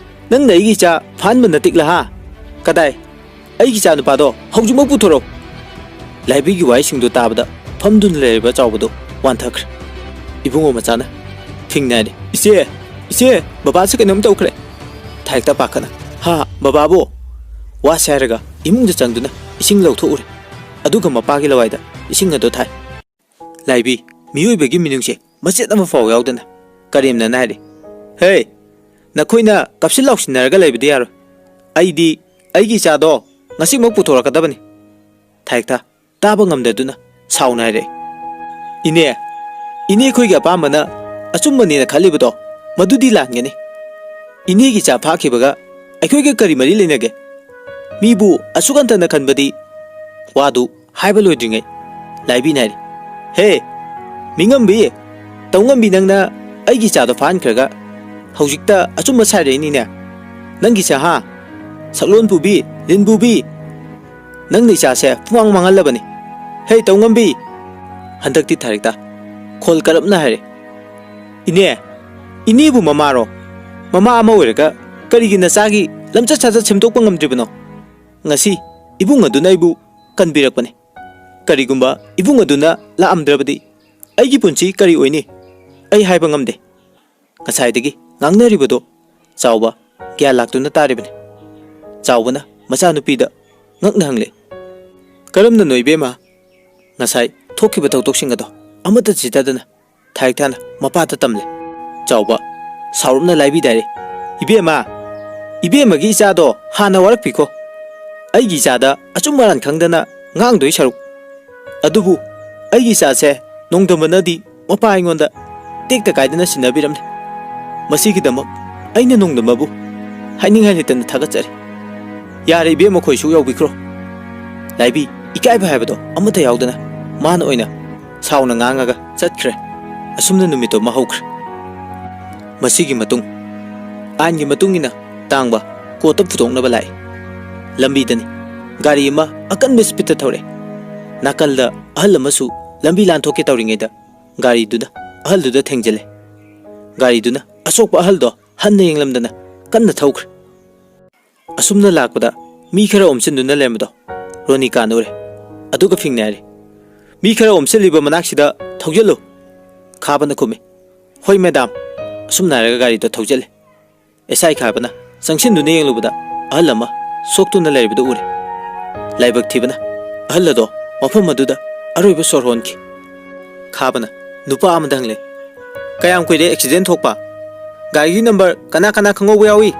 ꯅꯪꯅ ꯑꯩꯒꯤ ꯏꯆꯥ ꯐꯥꯍꯟꯕ ꯅꯠꯇꯤꯛꯂ ꯍꯥ? ꯀꯗꯥꯏ? ꯑꯩꯒꯤ ꯏꯆꯥ ꯅꯨꯄꯥꯗꯣ ꯍꯧꯖꯤꯛꯃꯛ ꯄꯨꯊꯣꯔꯛꯎ!" ꯂꯥꯏꯕꯤꯒꯤ ꯋꯥꯍꯩꯁꯤꯡꯗꯨ ꯇꯥꯕꯗ ꯐꯝꯗꯨꯅ ꯂꯩꯔꯤꯕ ꯆꯥꯎꯕꯗꯨ ꯋꯥꯟꯊꯈ꯭ꯔꯦ꯫ ꯏꯕꯨꯡꯉꯣ ꯃꯆꯥꯅ ꯊꯤꯡꯅꯔꯦ, "ꯏꯆꯦ, ꯏꯆꯦ, ꯕꯕꯥꯁꯦ ꯀꯩꯅꯣꯝ ꯇꯧꯈ꯭ꯔꯦ!" ꯊꯥꯔꯤꯛꯊꯥ ꯄꯥꯈꯠꯅ, "ꯍꯥ, ꯕꯕꯥꯕꯨ?" ꯋꯥꯁꯦ ꯍꯥꯏꯔꯒ ꯏꯃꯨꯡꯗ ꯆꯪꯗꯨꯅ ꯏꯁꯤꯡ ꯂꯧꯊꯣꯛꯎꯔꯦ꯫ ꯑꯗꯨꯒ ꯃꯄꯥꯒꯤ ꯂꯋꯥꯏꯗ ꯏꯁꯤꯡ ꯑꯗꯨ ꯊꯥꯏ꯫ ꯂꯥꯏꯕꯤ, ꯃꯤꯑꯣꯏꯕꯒꯤ ꯃꯤꯅꯨꯡꯁꯤ ꯃꯆꯦꯠ ꯑꯃ ꯐꯥꯎ ꯌꯥꯎꯗꯅ ꯀꯔꯦꯝꯅꯅ ꯍꯥꯏꯔꯤ, "ꯍꯦ, ꯅꯈꯣꯏꯅ ꯀꯞꯁꯤꯟ ꯂꯥꯎꯁꯤꯟꯅꯔꯒ ꯂꯩꯕꯗꯤ ꯌꯥꯔꯣꯏ꯫ ꯑꯩꯗꯤ ꯑꯩꯒꯤ ꯏꯆꯥꯗꯣ ꯉꯁꯤꯃꯛ ꯄꯨꯊꯣꯔꯛꯀꯗꯕꯅꯤ!" ꯊꯥꯔꯤꯛꯊꯥ ꯇꯥꯕ ꯉꯝꯗꯗꯨꯅ ꯁꯥꯎꯅ ꯍꯥꯏꯔꯛꯏ, "ꯏꯅꯦ, ꯏꯅꯦ ꯑꯩꯈꯣꯏꯒꯤ ꯑꯄꯥꯝꯕꯅ ꯑꯆꯨꯝꯕꯅꯦꯅ ꯈꯜꯂꯤꯕꯗꯣ ꯃꯗꯨꯗꯤ ꯂꯥꯟꯒꯅꯤ꯫ ꯏꯅꯦꯒꯤ ꯏꯆꯥ ꯐꯥꯈꯤꯕꯒ ꯑꯩꯈꯣꯏꯒ ꯀꯔꯤ ꯃꯔꯤ ꯂꯩꯅꯒꯦ? ꯃꯤꯕꯨ ꯑꯁꯨꯛ ꯍꯟꯊꯅ ꯈꯟꯕꯗꯤ!" ꯋꯥꯗꯨ ꯍꯥꯏꯕ ꯂꯣꯏꯗ꯭ꯔꯤꯉꯩ ꯂꯥꯏꯕꯤꯅ ꯍꯥꯏꯔꯤ, "ꯍꯦ, ꯃꯤꯉꯝꯕꯤ, ꯇꯧꯉꯝꯕꯤ, ꯅꯪꯅ ꯑꯩꯒꯤ ꯏꯆꯥꯗꯣ ꯐꯥꯍꯟꯈ꯭ꯔꯒ ꯍꯧꯖꯤꯛꯇ ꯑꯆꯨꯝꯕ ꯁꯥꯏꯔꯛꯏꯅꯤꯅꯦ? ꯅꯪꯒꯤ ꯏꯆꯥ ꯍꯥ? ꯁꯛꯂꯣꯟ ꯄꯨꯕꯤ, ꯂꯤꯟ ꯄꯨꯕꯤ, ꯅꯪꯅ ꯏꯆꯥꯁꯦ ꯄꯨꯡꯃꯥꯡ ꯃꯥꯡꯍꯜꯂꯕꯅꯤ꯫ ꯍꯦ, ꯇꯧꯉꯝꯕꯤ!" ꯍꯟꯗꯛꯇꯤ ꯊꯥꯔꯤꯛꯊꯥ ꯈꯣꯜ ꯀꯔꯞꯅ ꯍꯥꯏꯔꯦ, "ꯏꯅꯦ, ꯏꯅꯦꯕꯨ ꯃꯃꯥꯔꯣ? ꯃꯃꯥ ꯑꯃ ꯑꯣꯏꯔꯒ ꯀꯔꯤꯒꯤ ꯅꯆꯥꯒꯤ ꯂꯝꯆꯠ ꯁꯥꯖꯠ ꯁꯦꯝꯗꯣꯛꯄ ꯉꯝꯗ꯭ꯔꯤꯕꯅꯣ? ꯉꯁꯤ ꯏꯕꯨꯡ ꯑꯗꯨꯅ ꯑꯩꯕꯨ ꯀꯟꯕꯤꯔꯛꯄꯅꯤ꯫ ꯀꯔꯤꯒꯨꯝꯕ ꯏꯕꯨꯡ ꯑꯗꯨꯅ ꯂꯥꯛꯑꯝꯗ꯭ꯔꯕꯗꯤ ꯑꯩꯒꯤ ꯄꯨꯟꯁꯤ ꯀꯔꯤ ꯑꯣꯏꯅꯤ? ꯑꯩ ꯍꯥꯏꯕ ꯉꯝꯗꯦ꯫" ꯉꯁꯥꯏꯗꯒꯤ ꯉꯥꯡꯅꯔꯤꯕꯗꯣ ꯆꯥꯎꯕ ꯒ꯭ꯌꯥꯟ ꯂꯥꯛꯇꯨꯅ ꯇꯥꯔꯤꯕꯅꯤ꯫ ꯆꯥꯎꯕꯅ ꯃꯆꯥꯅꯨꯄꯤꯗ ꯉꯛꯅ ꯍꯪꯂꯦ, "ꯀꯔꯝꯅꯅꯣ ꯏꯕꯦꯝꯃ? ꯉꯁꯥꯏ ꯊꯣꯛꯈꯤꯕ ꯊꯧꯗꯣꯛꯁꯤꯡ ꯑꯗꯣ ꯑꯃꯠꯇ ꯆꯤꯊꯗꯅ ꯊꯥꯔꯤꯛꯊꯥꯅ ꯃꯄꯥꯗ ꯇꯝꯂꯦ꯫" ꯆꯥꯎꯕ ꯁꯥꯎꯔꯞꯅ ꯂꯥꯏꯕꯤꯗ ꯍꯥꯏꯔꯦ, "ꯏꯕꯦꯝꯃ, "ꯏꯕꯦꯝꯃꯒꯤ ꯏꯆꯥꯗꯣ ꯍꯥꯟꯅ ꯋꯥꯔꯛꯄꯤꯈꯣ꯫ ꯑꯩꯒꯤ ꯏꯆꯥꯗ ꯑꯆꯨꯝ ꯑꯔꯥꯟ ꯈꯪꯗꯅ ꯉꯥꯡꯗꯣꯏ ꯁꯔꯨꯛ꯫ ꯑꯗꯨꯕꯨ ꯑꯩꯒꯤ ꯏꯆꯥꯁꯦ ꯅꯣꯡꯗꯝꯕꯅꯗꯤ ꯃꯄꯥ ꯑꯩꯉꯣꯟꯗ ꯇꯦꯛꯇ ꯀꯥꯏꯗꯅ ꯁꯤꯟꯅꯕꯤꯔꯝꯂꯦ꯫ ꯃꯁꯤꯒꯤꯗꯃꯛ ꯑꯩꯅ ꯅꯣꯡꯗꯝꯕꯕꯨ ꯍꯥꯏꯅꯤꯡꯉꯥꯏ ꯂꯩꯇꯅ ꯊꯥꯒꯠꯆꯔꯤ꯫ ꯌꯥꯔꯦ ꯏꯕꯦꯝꯃ, ꯈꯣꯏꯁꯨ ꯌꯥꯎꯕꯤꯈ꯭ꯔꯣ꯫ ꯂꯥꯏꯕꯤ ꯏꯀꯥꯏꯕ ꯍꯥꯏꯕꯗꯣ ꯑꯃꯠꯇ ꯌꯥꯎꯗꯅ ꯃꯥꯅ ꯑꯣꯏꯅ ꯁꯥꯎꯅ ꯉꯥꯡꯉꯒ ꯆꯠꯈ꯭ꯔꯦ꯫ ꯑꯁꯨꯝꯅ ꯅꯨꯃꯤꯠꯇꯣ ꯑꯃ ꯍꯧꯈ꯭ꯔꯦ꯫ ꯃꯁꯤꯒꯤ ꯃꯇꯨꯡ ꯑꯥꯏꯟꯒꯤ ꯃꯇꯨꯡ ꯏꯟꯅ ꯇꯥꯡꯕ ꯀꯣꯔꯠꯇ ꯄꯨꯊꯣꯛꯅꯕ ꯂꯥꯛꯏ꯫ ꯂꯝꯕꯤꯗꯅꯤ ꯒꯥꯔꯤ ꯑꯃ ꯑꯀꯟꯕ ꯁ꯭ꯄꯤꯗꯇ ꯊꯧꯔꯛꯑꯦ꯫ ꯅꯥꯀꯜꯗ ꯑꯍꯜ ꯑꯃꯁꯨ ꯂꯝꯕꯤ ꯂꯥꯟꯊꯣꯛꯀꯦ ꯇꯧꯔꯤꯉꯩꯗ ꯒꯥꯔꯤꯗꯨꯅ ꯑꯍꯜꯗꯨꯗ ꯊꯦꯡꯖꯤꯜꯂꯦ꯫ ꯒꯥꯔꯤꯗꯨꯅ ꯑꯁꯣꯛꯄ ꯑꯍꯜꯗꯣ ꯍꯟꯅ ꯌꯦꯡꯂꯝꯗꯅ ꯀꯟꯅ ꯊꯧꯈ꯭ꯔꯦ꯫ ꯑꯁꯨꯝꯅ ꯂꯥꯛꯄꯗ ꯃꯤ ꯈꯔ ꯑꯣꯝꯁꯤꯟꯗꯨꯅ ꯂꯩꯔꯝꯕꯗꯣ ꯔꯣꯅꯤꯀꯥꯅ ꯎꯔꯦ꯫ ꯑꯗꯨꯒ ꯐꯤꯡꯅ ꯍꯥꯏꯔꯦ, "ꯃꯤ ꯈꯔ ꯑꯣꯝꯁꯤꯜꯂꯤꯕ ꯃꯅꯥꯛꯁꯤꯗ ꯊꯧꯖꯤꯜꯂꯨ!" ꯈꯥꯕꯅ ꯈꯨꯝꯃꯤ, "ꯍꯣꯏ ꯃꯦꯗꯥꯝ!" ꯑꯁꯨꯝꯅ ꯍꯥꯏꯔꯒ ꯒꯥꯔꯤꯗꯣ ꯊꯧꯖꯤꯜꯂꯦ꯫ ꯑꯦꯁ ꯑꯥꯏ ꯈꯥꯕꯅ ꯆꯪꯁꯤꯟꯗꯨꯅ ꯌꯦꯡꯂꯨꯕꯗ ꯑꯍꯜ ꯑꯃ ꯁꯣꯛꯇꯨꯅ ꯂꯩꯔꯤꯕꯗꯨ ꯎꯔꯦ꯫ ꯂꯥꯏꯕꯛ ꯊꯤꯕꯅ ꯑꯍꯜ ꯑꯗꯣ ꯃꯐꯝ ꯑꯗꯨꯗ ꯑꯔꯣꯏꯕ ꯁꯣꯔ ꯍꯣꯟꯈꯤ꯫ ꯈꯥꯕꯅ ꯅꯨꯄꯥ ꯑꯃꯗ ꯍꯪꯂꯦ, "ꯀꯌꯥꯝ ꯀꯨꯏꯔꯦ ꯑꯦꯛꯁꯤꯗꯦꯟ ꯊꯣꯛꯄ? ꯒꯥꯔꯤꯒꯤ ꯅꯝꯕꯔ ꯀꯅꯥ ꯀꯅꯥ ꯈꯪꯍꯧꯕ ꯌꯥꯎꯏ?"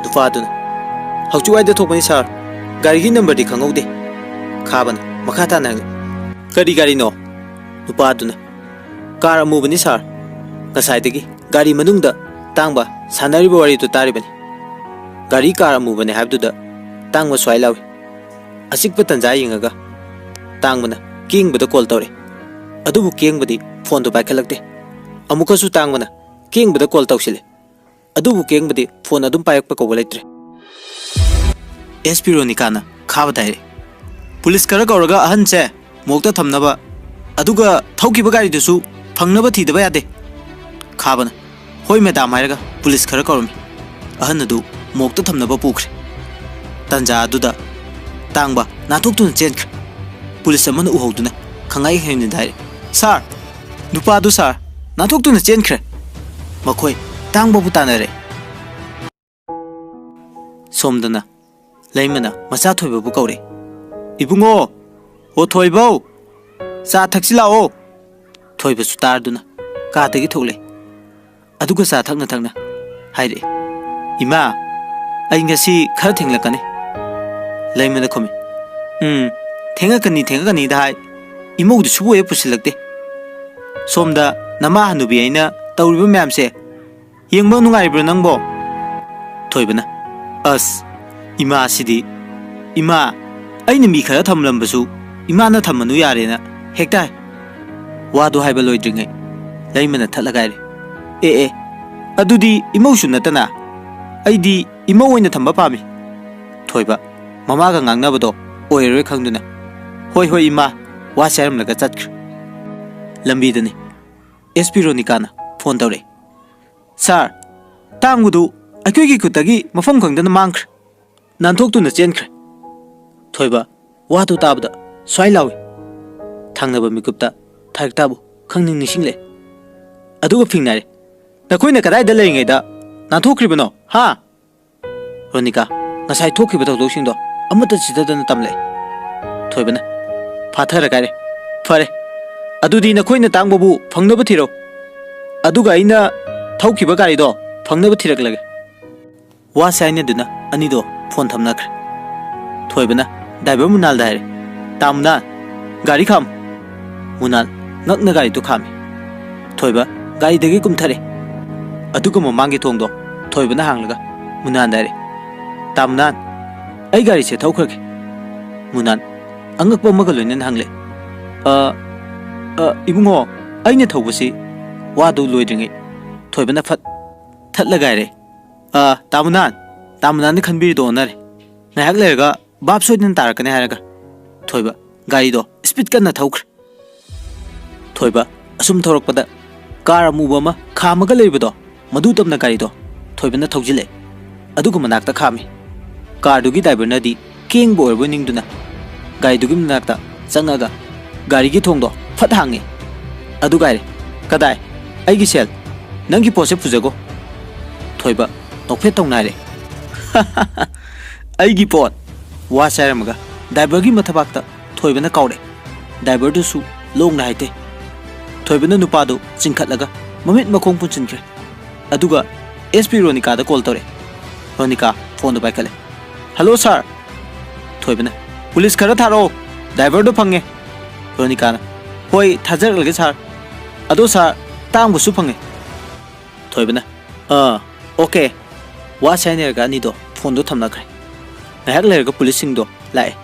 ꯅꯨꯄꯥꯗꯨꯅ, "ꯍꯧꯖꯤꯛꯋꯥꯏꯗ ꯊꯣꯛꯄꯅꯤ ꯁꯥꯔ, ꯒꯥꯔꯤꯒꯤ ꯅꯝꯕꯔꯗꯤ ꯈꯪꯍꯧꯗꯦ꯫" ꯈꯥꯕꯅ ꯃꯈꯥ ꯇꯥꯅ ꯍꯪꯂꯦ, "ꯀꯔꯤ ꯒꯥꯔꯤꯅꯣ?" ꯅꯨꯄꯥꯗꯨꯅ, "ꯀꯥꯔ ꯑꯃꯨꯕꯅꯤ ꯁꯥꯔ꯫ ꯉꯁꯥꯏꯗꯒꯤ ꯒꯥꯔꯤ ꯃꯅꯨꯡꯗ ꯇꯥꯡꯕ ꯁꯥꯟꯅꯔꯤꯕ ꯋꯥꯔꯤꯗꯨ ꯇꯥꯔꯤꯕꯅꯤ꯫ ꯒꯥꯔꯤ ꯀꯥꯔ ꯑꯃꯨꯕꯅꯦ ꯍꯥꯏꯕꯗꯨꯗ ꯇꯥꯡꯕ ꯁ꯭ꯋꯥꯏ ꯂꯥꯎꯏ꯫" ꯑꯆꯤꯛꯄ ꯇꯟꯖꯥ ꯌꯦꯡꯉꯒ ꯇꯥꯡꯕꯅ ꯀꯦꯡꯕꯗ ꯀꯣꯜ ꯇꯧꯔꯛꯏ꯫ ꯑꯗꯨꯕꯨ ꯀꯦꯡꯕꯗꯤ ꯐꯣꯟꯗꯨ ꯄꯥꯏꯈꯠꯂꯛꯇꯦ꯫ ꯑꯃꯨꯛꯀꯁꯨ ꯇꯥꯡꯕꯅ ꯀꯦꯡꯕꯗ ꯀꯣꯜ ꯇꯧꯁꯤꯜꯂꯦ꯫ ꯑꯗꯨꯕꯨ ꯀꯦꯡꯕꯗꯤ ꯐꯣꯟ ꯑꯗꯨꯝ ꯄꯥꯏꯔꯛꯄ ꯀꯧꯕ ꯂꯩꯇ꯭ꯔꯦ꯫ ꯑꯦꯁ ꯄꯤ ꯔꯣꯅꯤꯀꯥꯅ ꯈꯥꯕꯗ ꯍꯥꯏꯔꯛꯏ, "ꯄꯨꯂꯤꯁ ꯈꯔ ꯀꯧꯔꯒ ꯑꯍꯟꯁꯦ ꯃꯣꯛꯇ ꯊꯝꯅꯕ, ꯑꯗꯨꯒ ꯊꯧꯈꯤꯕ ꯒꯥꯔꯤꯗꯨꯁꯨ ꯐꯪꯅꯕ ꯊꯤꯗꯕ ꯌꯥꯗꯦ꯫" ꯈꯥꯕꯅ, "ꯍꯣꯏ ꯃꯦꯗꯥꯝ" ꯍꯥꯏꯔꯒ ꯄꯨꯂꯤꯁ ꯈꯔ ꯀꯧꯔꯝꯃꯤ꯫ ꯑꯍꯟ ꯑꯗꯨ ꯃꯣꯛꯇ ꯊꯝꯅꯕ ꯄꯨꯈ꯭ꯔꯦ꯫ ꯇꯟꯖꯥ ꯑꯗꯨꯗ ꯇꯥꯡꯕ ꯅꯥꯟꯊꯣꯛꯇꯨꯅ ꯆꯦꯟꯈ꯭ꯔꯦ꯫ ꯄꯨꯂꯤꯁ ꯑꯃꯅ ꯎꯍꯧꯗꯨꯅ ꯈꯪꯉꯥꯏ ꯍꯦꯟꯅꯗ ꯍꯥꯏꯔꯦ, "ꯁꯥꯔ, ꯅꯨꯄꯥꯗꯨ ꯁꯥꯔ, ꯅꯥꯟꯊꯣꯛꯇꯨꯅ ꯆꯦꯟꯈ꯭ꯔꯦ꯫" ꯃꯈꯣꯏ ꯇꯥꯡꯕꯕꯨ ꯇꯥꯟꯅꯔꯦ꯫ ꯁꯣꯝꯗꯅ ꯂꯩꯃꯅ ꯃꯆꯥ ꯊꯣꯏꯕꯕꯨ ꯀꯧꯔꯦ, "ꯏꯕꯨꯡꯉꯣ, ꯑꯣ ꯊꯣꯏꯕꯧ, ꯆꯥ ꯊꯛꯁꯤ ꯂꯥꯛꯑꯣ꯫" ꯊꯣꯏꯕꯁꯨ ꯇꯥꯔꯗꯨꯅ ꯀꯥꯗꯒꯤ ꯊꯣꯛꯂꯛꯑꯦ꯫ ꯑꯗꯨꯒ ꯆꯥ ꯊꯛꯅ ꯊꯛꯅ ꯍꯥꯏꯔꯛꯑꯦ, "ꯏꯃꯥ, "ꯑꯩ ꯉꯁꯤ ꯈꯔ ꯊꯦꯡꯂꯛꯀꯅꯤ," ꯂꯩꯃꯅ ꯈꯨꯝꯃꯤ꯫ "ꯎꯝ, ꯊꯦꯡꯉꯛꯀꯅꯤ, ꯊꯦꯡꯉꯛꯀꯅꯤꯗ ꯍꯥꯏ, ꯏꯃꯧꯗꯨ ꯁꯨꯕꯨ ꯍꯦꯛ ꯄꯨꯁꯤꯜꯂꯛꯇꯦ꯫ ꯁꯣꯝꯗ ꯅꯃꯥ ꯍꯅꯨꯕꯤ ꯑꯩꯅ ꯇꯧꯔꯤꯕ ꯃꯌꯥꯝꯁꯦ ꯌꯦꯡꯕ ꯅꯨꯡꯉꯥꯏꯕ꯭ꯔꯣ ꯅꯪꯕꯣ?" ꯊꯣꯏꯕꯅ, "ꯑꯁ, ꯏꯃꯥꯁꯤꯗꯤ, ꯏꯃꯥ, ꯑꯩꯅ ꯃꯤ ꯈꯔ ꯊꯝꯂꯝꯕꯁꯨ ꯏꯃꯥꯅ ꯊꯝꯃꯅꯨ ꯌꯥꯔꯦꯅ ꯍꯦꯛꯇ ꯍꯥꯏ꯫" ꯋꯥꯗꯨ ꯍꯥꯏꯕ ꯂꯣꯏꯗ꯭ꯔꯤꯉꯩ ꯂꯩꯃꯅ ꯊꯠꯂꯒ ꯍꯥꯏꯔꯦ, "ꯑꯦ ꯑꯦ, ꯑꯗꯨꯗꯤ ꯏꯃꯧꯁꯨ ꯅꯠꯇꯅ ꯑꯩꯗꯤ ꯏꯃꯧ ꯑꯣꯏꯅ ꯊꯝꯕ ꯄꯥꯝꯃꯤ꯫" ꯊꯣꯏꯕ, ꯃꯃꯥꯒ ꯉꯥꯡꯅꯕꯗꯣ ꯑꯣꯏꯔꯔꯣꯏ ꯈꯪꯗꯨꯅ, "ꯍꯣꯏ ꯍꯣꯏ ꯏꯃꯥ," ꯋꯥꯁꯦ ꯍꯥꯏꯔꯝꯂꯒ ꯆꯠꯈ꯭ꯔꯦ꯫ ꯂꯝꯕꯤꯗꯅꯤ ꯑꯦꯁ ꯄꯤ ꯔꯣꯅꯤꯀꯥꯅ ꯐꯣꯟ ꯇꯧꯔꯛꯑꯦ꯫ "ꯁꯥꯔ, ꯇꯥꯡꯕꯗꯨ ꯑꯩꯈꯣꯏꯒꯤ ꯈꯨꯠꯇꯒꯤ ꯃꯐꯝ ꯈꯪꯗꯅ ꯃꯥꯡꯈ꯭ꯔꯦ, ꯅꯥꯟꯊꯣꯛꯇꯨꯅ ꯆꯦꯟꯈ꯭ꯔꯦ꯫" ꯊꯣꯏꯕ ꯋꯥꯗꯨ ꯇꯥꯕꯗ ꯁ꯭ꯋꯥꯏ ꯂꯥꯎꯏ꯫ ꯊꯪꯅꯕ ꯃꯤꯀꯨꯞꯇ ꯊꯥꯔꯤꯛꯇꯥꯕꯨ ꯈꯪꯅꯤꯡ ꯅꯤꯡꯁꯤꯡꯂꯛꯑꯦ꯫ ꯑꯗꯨꯒ ꯐꯤꯡꯅꯥꯏꯔꯦ, "ꯅꯈꯣꯏꯅ ꯀꯗꯥꯏꯗ ꯂꯩꯔꯤꯉꯩꯗ ꯅꯥꯟꯊꯣꯛꯈ꯭ꯔꯤꯕꯅꯣ, ꯍꯥ?" ꯔꯣꯅꯤꯀꯥ, "ꯉꯁꯥꯏ ꯊꯣꯛꯈꯤꯕ ꯊꯧꯗꯣꯛꯁꯤꯡꯗꯣ ꯑꯃꯠꯇ ꯆꯤꯊꯗꯅ ꯇꯝꯂꯛꯑꯦ꯫" ꯊꯣꯏꯕꯅ ꯐꯥꯊꯔ ꯀꯥꯏꯔꯦ, "ꯐꯔꯦ, ꯑꯗꯨꯗꯤ ꯅꯈꯣꯏꯅ ꯇꯥꯡꯕꯕꯨ ꯐꯪꯅꯕ ꯊꯤꯔꯣ, ꯑꯗꯨꯒ ꯑꯩꯅ ꯊꯧꯈꯤꯕ ꯒꯥꯔꯤꯗꯣ ꯐꯪꯅꯕ ꯊꯤꯔꯛꯂꯒꯦ꯫" ꯋꯥꯁꯦ ꯍꯥꯏꯅꯗꯨꯅ ꯑꯅꯤꯗꯣ ꯐꯣꯟ ꯊꯝꯅꯈ꯭ꯔꯦ꯫ ꯊꯣꯏꯕꯅ ꯗ꯭ꯔꯥꯏꯚꯔ ꯃꯨꯅꯥꯜꯗ ꯍꯥꯏꯔꯦ, "ꯇꯥ ꯃꯨꯅꯥꯜ, ꯒꯥꯔꯤ ꯈꯥꯝ꯫" ꯃꯨꯅꯥꯜ ꯉꯛꯅ ꯒꯥꯔꯤꯗꯨ ꯈꯥꯝꯃꯤ꯫ ꯊꯣꯏꯕ ꯒꯥꯔꯤꯗꯒꯤ ꯀꯨꯝꯊꯔꯦ꯫ ꯑꯗꯨꯒ ꯃꯃꯥꯡꯒꯤ ꯊꯣꯡꯗꯣ ꯊꯣꯏꯕꯅ ꯍꯥꯡꯂꯒ ꯃꯨꯅꯥꯜꯗ ꯍꯥꯏꯔꯦ, "ꯇꯥ ꯃꯨꯅꯥꯜ, ꯑꯩ ꯒꯥꯔꯤꯁꯦ ꯊꯧꯈ꯭ꯔꯒꯦ꯫" ꯃꯨꯅꯥꯜ ꯑꯉꯛꯄ ꯑꯃꯒ ꯂꯣꯏꯅꯅ ꯍꯪꯂꯦ, "ꯑ, ꯑ, ꯏꯕꯨꯡꯉꯣ, ꯑꯩꯅ ꯊꯧꯕꯁꯤ?" ꯋꯥꯗꯨ ꯂꯣꯏꯗ꯭ꯔꯤꯉꯩ ꯊꯣꯏꯕꯅ ꯐꯠ ꯊꯠꯂꯒ ꯍꯥꯏꯔꯦ, "ꯑ, ꯇꯥ ꯃꯨꯅꯥꯜ, ꯇꯥ ꯃꯨꯅꯥꯜꯅ ꯈꯟꯕꯤꯔꯤꯗꯣ ꯑꯣꯟꯅꯔꯦ꯫ ꯉꯥꯏꯍꯥꯛ ꯂꯩꯔꯒ ꯚꯥꯞ ꯁꯣꯏꯗꯅ ꯇꯥꯔꯛꯀꯅꯤ," ꯍꯥꯏꯔꯒ ꯊꯣꯏꯕ ꯒꯥꯔꯤꯗꯣ ꯁ꯭ꯄꯤꯗ ꯀꯟꯅ ꯊꯧꯈ꯭ꯔꯦ꯫ ꯊꯣꯏꯕ ꯑꯁꯨꯝ ꯊꯧꯔꯛꯄꯗ ꯀꯥꯔ ꯑꯃꯨꯕ ꯑꯃ ꯈꯥꯝꯃꯒ ꯂꯩꯕꯗꯣ, ꯃꯗꯨ ꯇꯝꯅ ꯒꯥꯔꯤꯗꯣ ꯊꯣꯏꯕꯅ ꯊꯧꯖꯤꯜꯂꯦ꯫ ꯑꯗꯨꯒ ꯃꯅꯥꯛꯇ ꯈꯥꯝꯃꯤ꯫ ꯀꯥꯔꯗꯨꯒꯤ ꯗ꯭ꯔꯥꯏꯚꯔꯅꯗꯤ ꯀꯦꯡꯕ ꯑꯣꯏꯔꯕꯣꯏ ꯅꯤꯡꯗꯨꯅ ꯒꯥꯔꯤꯗꯨꯒꯤ ꯃꯅꯥꯛꯇ ꯆꯪꯉꯒ ꯒꯥꯔꯤꯒꯤ ꯊꯣꯡꯗꯣ ꯐꯠ ꯍꯥꯡꯉꯦ꯫ ꯑꯗꯨꯒ ꯍꯥꯏꯔꯦ, "ꯀꯗꯥꯏ? ꯑꯩꯒꯤ ꯁꯦꯜ, ꯅꯪꯒꯤ ꯄꯣꯠꯁꯦ ꯄꯨꯖꯒꯣ꯫" ꯊꯣꯏꯕ ꯅꯣꯛꯐꯦꯠ ꯇꯧꯅ ꯍꯥꯏꯔꯦ, "ꯑꯩꯒꯤ ꯄꯣꯠ?" ꯋꯥꯁꯦ ꯍꯥꯏꯔꯝꯃꯒ ꯗ꯭ꯔꯥꯏꯚꯔꯒꯤ ꯃꯊꯕꯥꯛꯇ ꯊꯣꯏꯕꯅ ꯀꯥꯎꯔꯦ꯫ ꯗ꯭ꯔꯥꯏꯚꯔꯗꯨꯁꯨ ꯂꯣꯡꯅ ꯍꯥꯏꯇꯦ꯫ ꯊꯣꯏꯕꯅ ꯅꯨꯄꯥꯗꯨ ꯆꯤꯡꯈꯠꯂꯒ ꯃꯃꯤꯠ ꯃꯈꯣꯡ ꯄꯨꯟꯁꯤꯟꯈ꯭ꯔꯦ꯫ ꯑꯗꯨꯒ ꯑꯦꯁ ꯄꯤ ꯔꯣꯅꯤꯀꯥꯗ ꯀꯣꯜ ꯇꯧꯔꯦ꯫ "ꯔꯣꯅꯤꯀꯥ, ꯐꯣꯟꯗꯣ ꯄꯥꯏꯈꯠꯂꯦ꯫ "ꯍꯜꯂꯣ ꯁꯥꯔ!" ꯊꯣꯏꯕꯅ, "ꯄꯨꯂꯤꯁ ꯈꯔ ꯊꯥꯔꯛꯑꯣ, ꯗ꯭ꯔꯥꯏꯚꯔꯗꯣ ꯐꯪꯉꯦ꯫" ꯔꯣꯅꯤꯀꯥꯅ, "ꯍꯣꯏ, ꯊꯥꯖꯔꯛꯂꯒꯦ ꯁꯥꯔ꯫ ꯑꯗꯣ ꯁꯥꯔ, ꯇꯥꯡꯕꯁꯨ ꯐꯪꯉꯦ꯫" ꯊꯣꯏꯕꯅ, "ꯑꯥ, ꯑꯣꯀꯦ꯫" ꯋꯥ ꯁꯥꯏꯅꯔꯒ ꯑꯅꯤꯗꯣ ꯐꯣꯟꯗꯣ ꯊꯝꯅꯈ꯭ꯔꯦ꯫ ꯉꯥꯏꯍꯥꯛ ꯂꯩꯔꯒ ꯄꯨꯂꯤꯁꯁꯤꯡꯗꯣ ꯂꯥꯛꯑꯦ꯫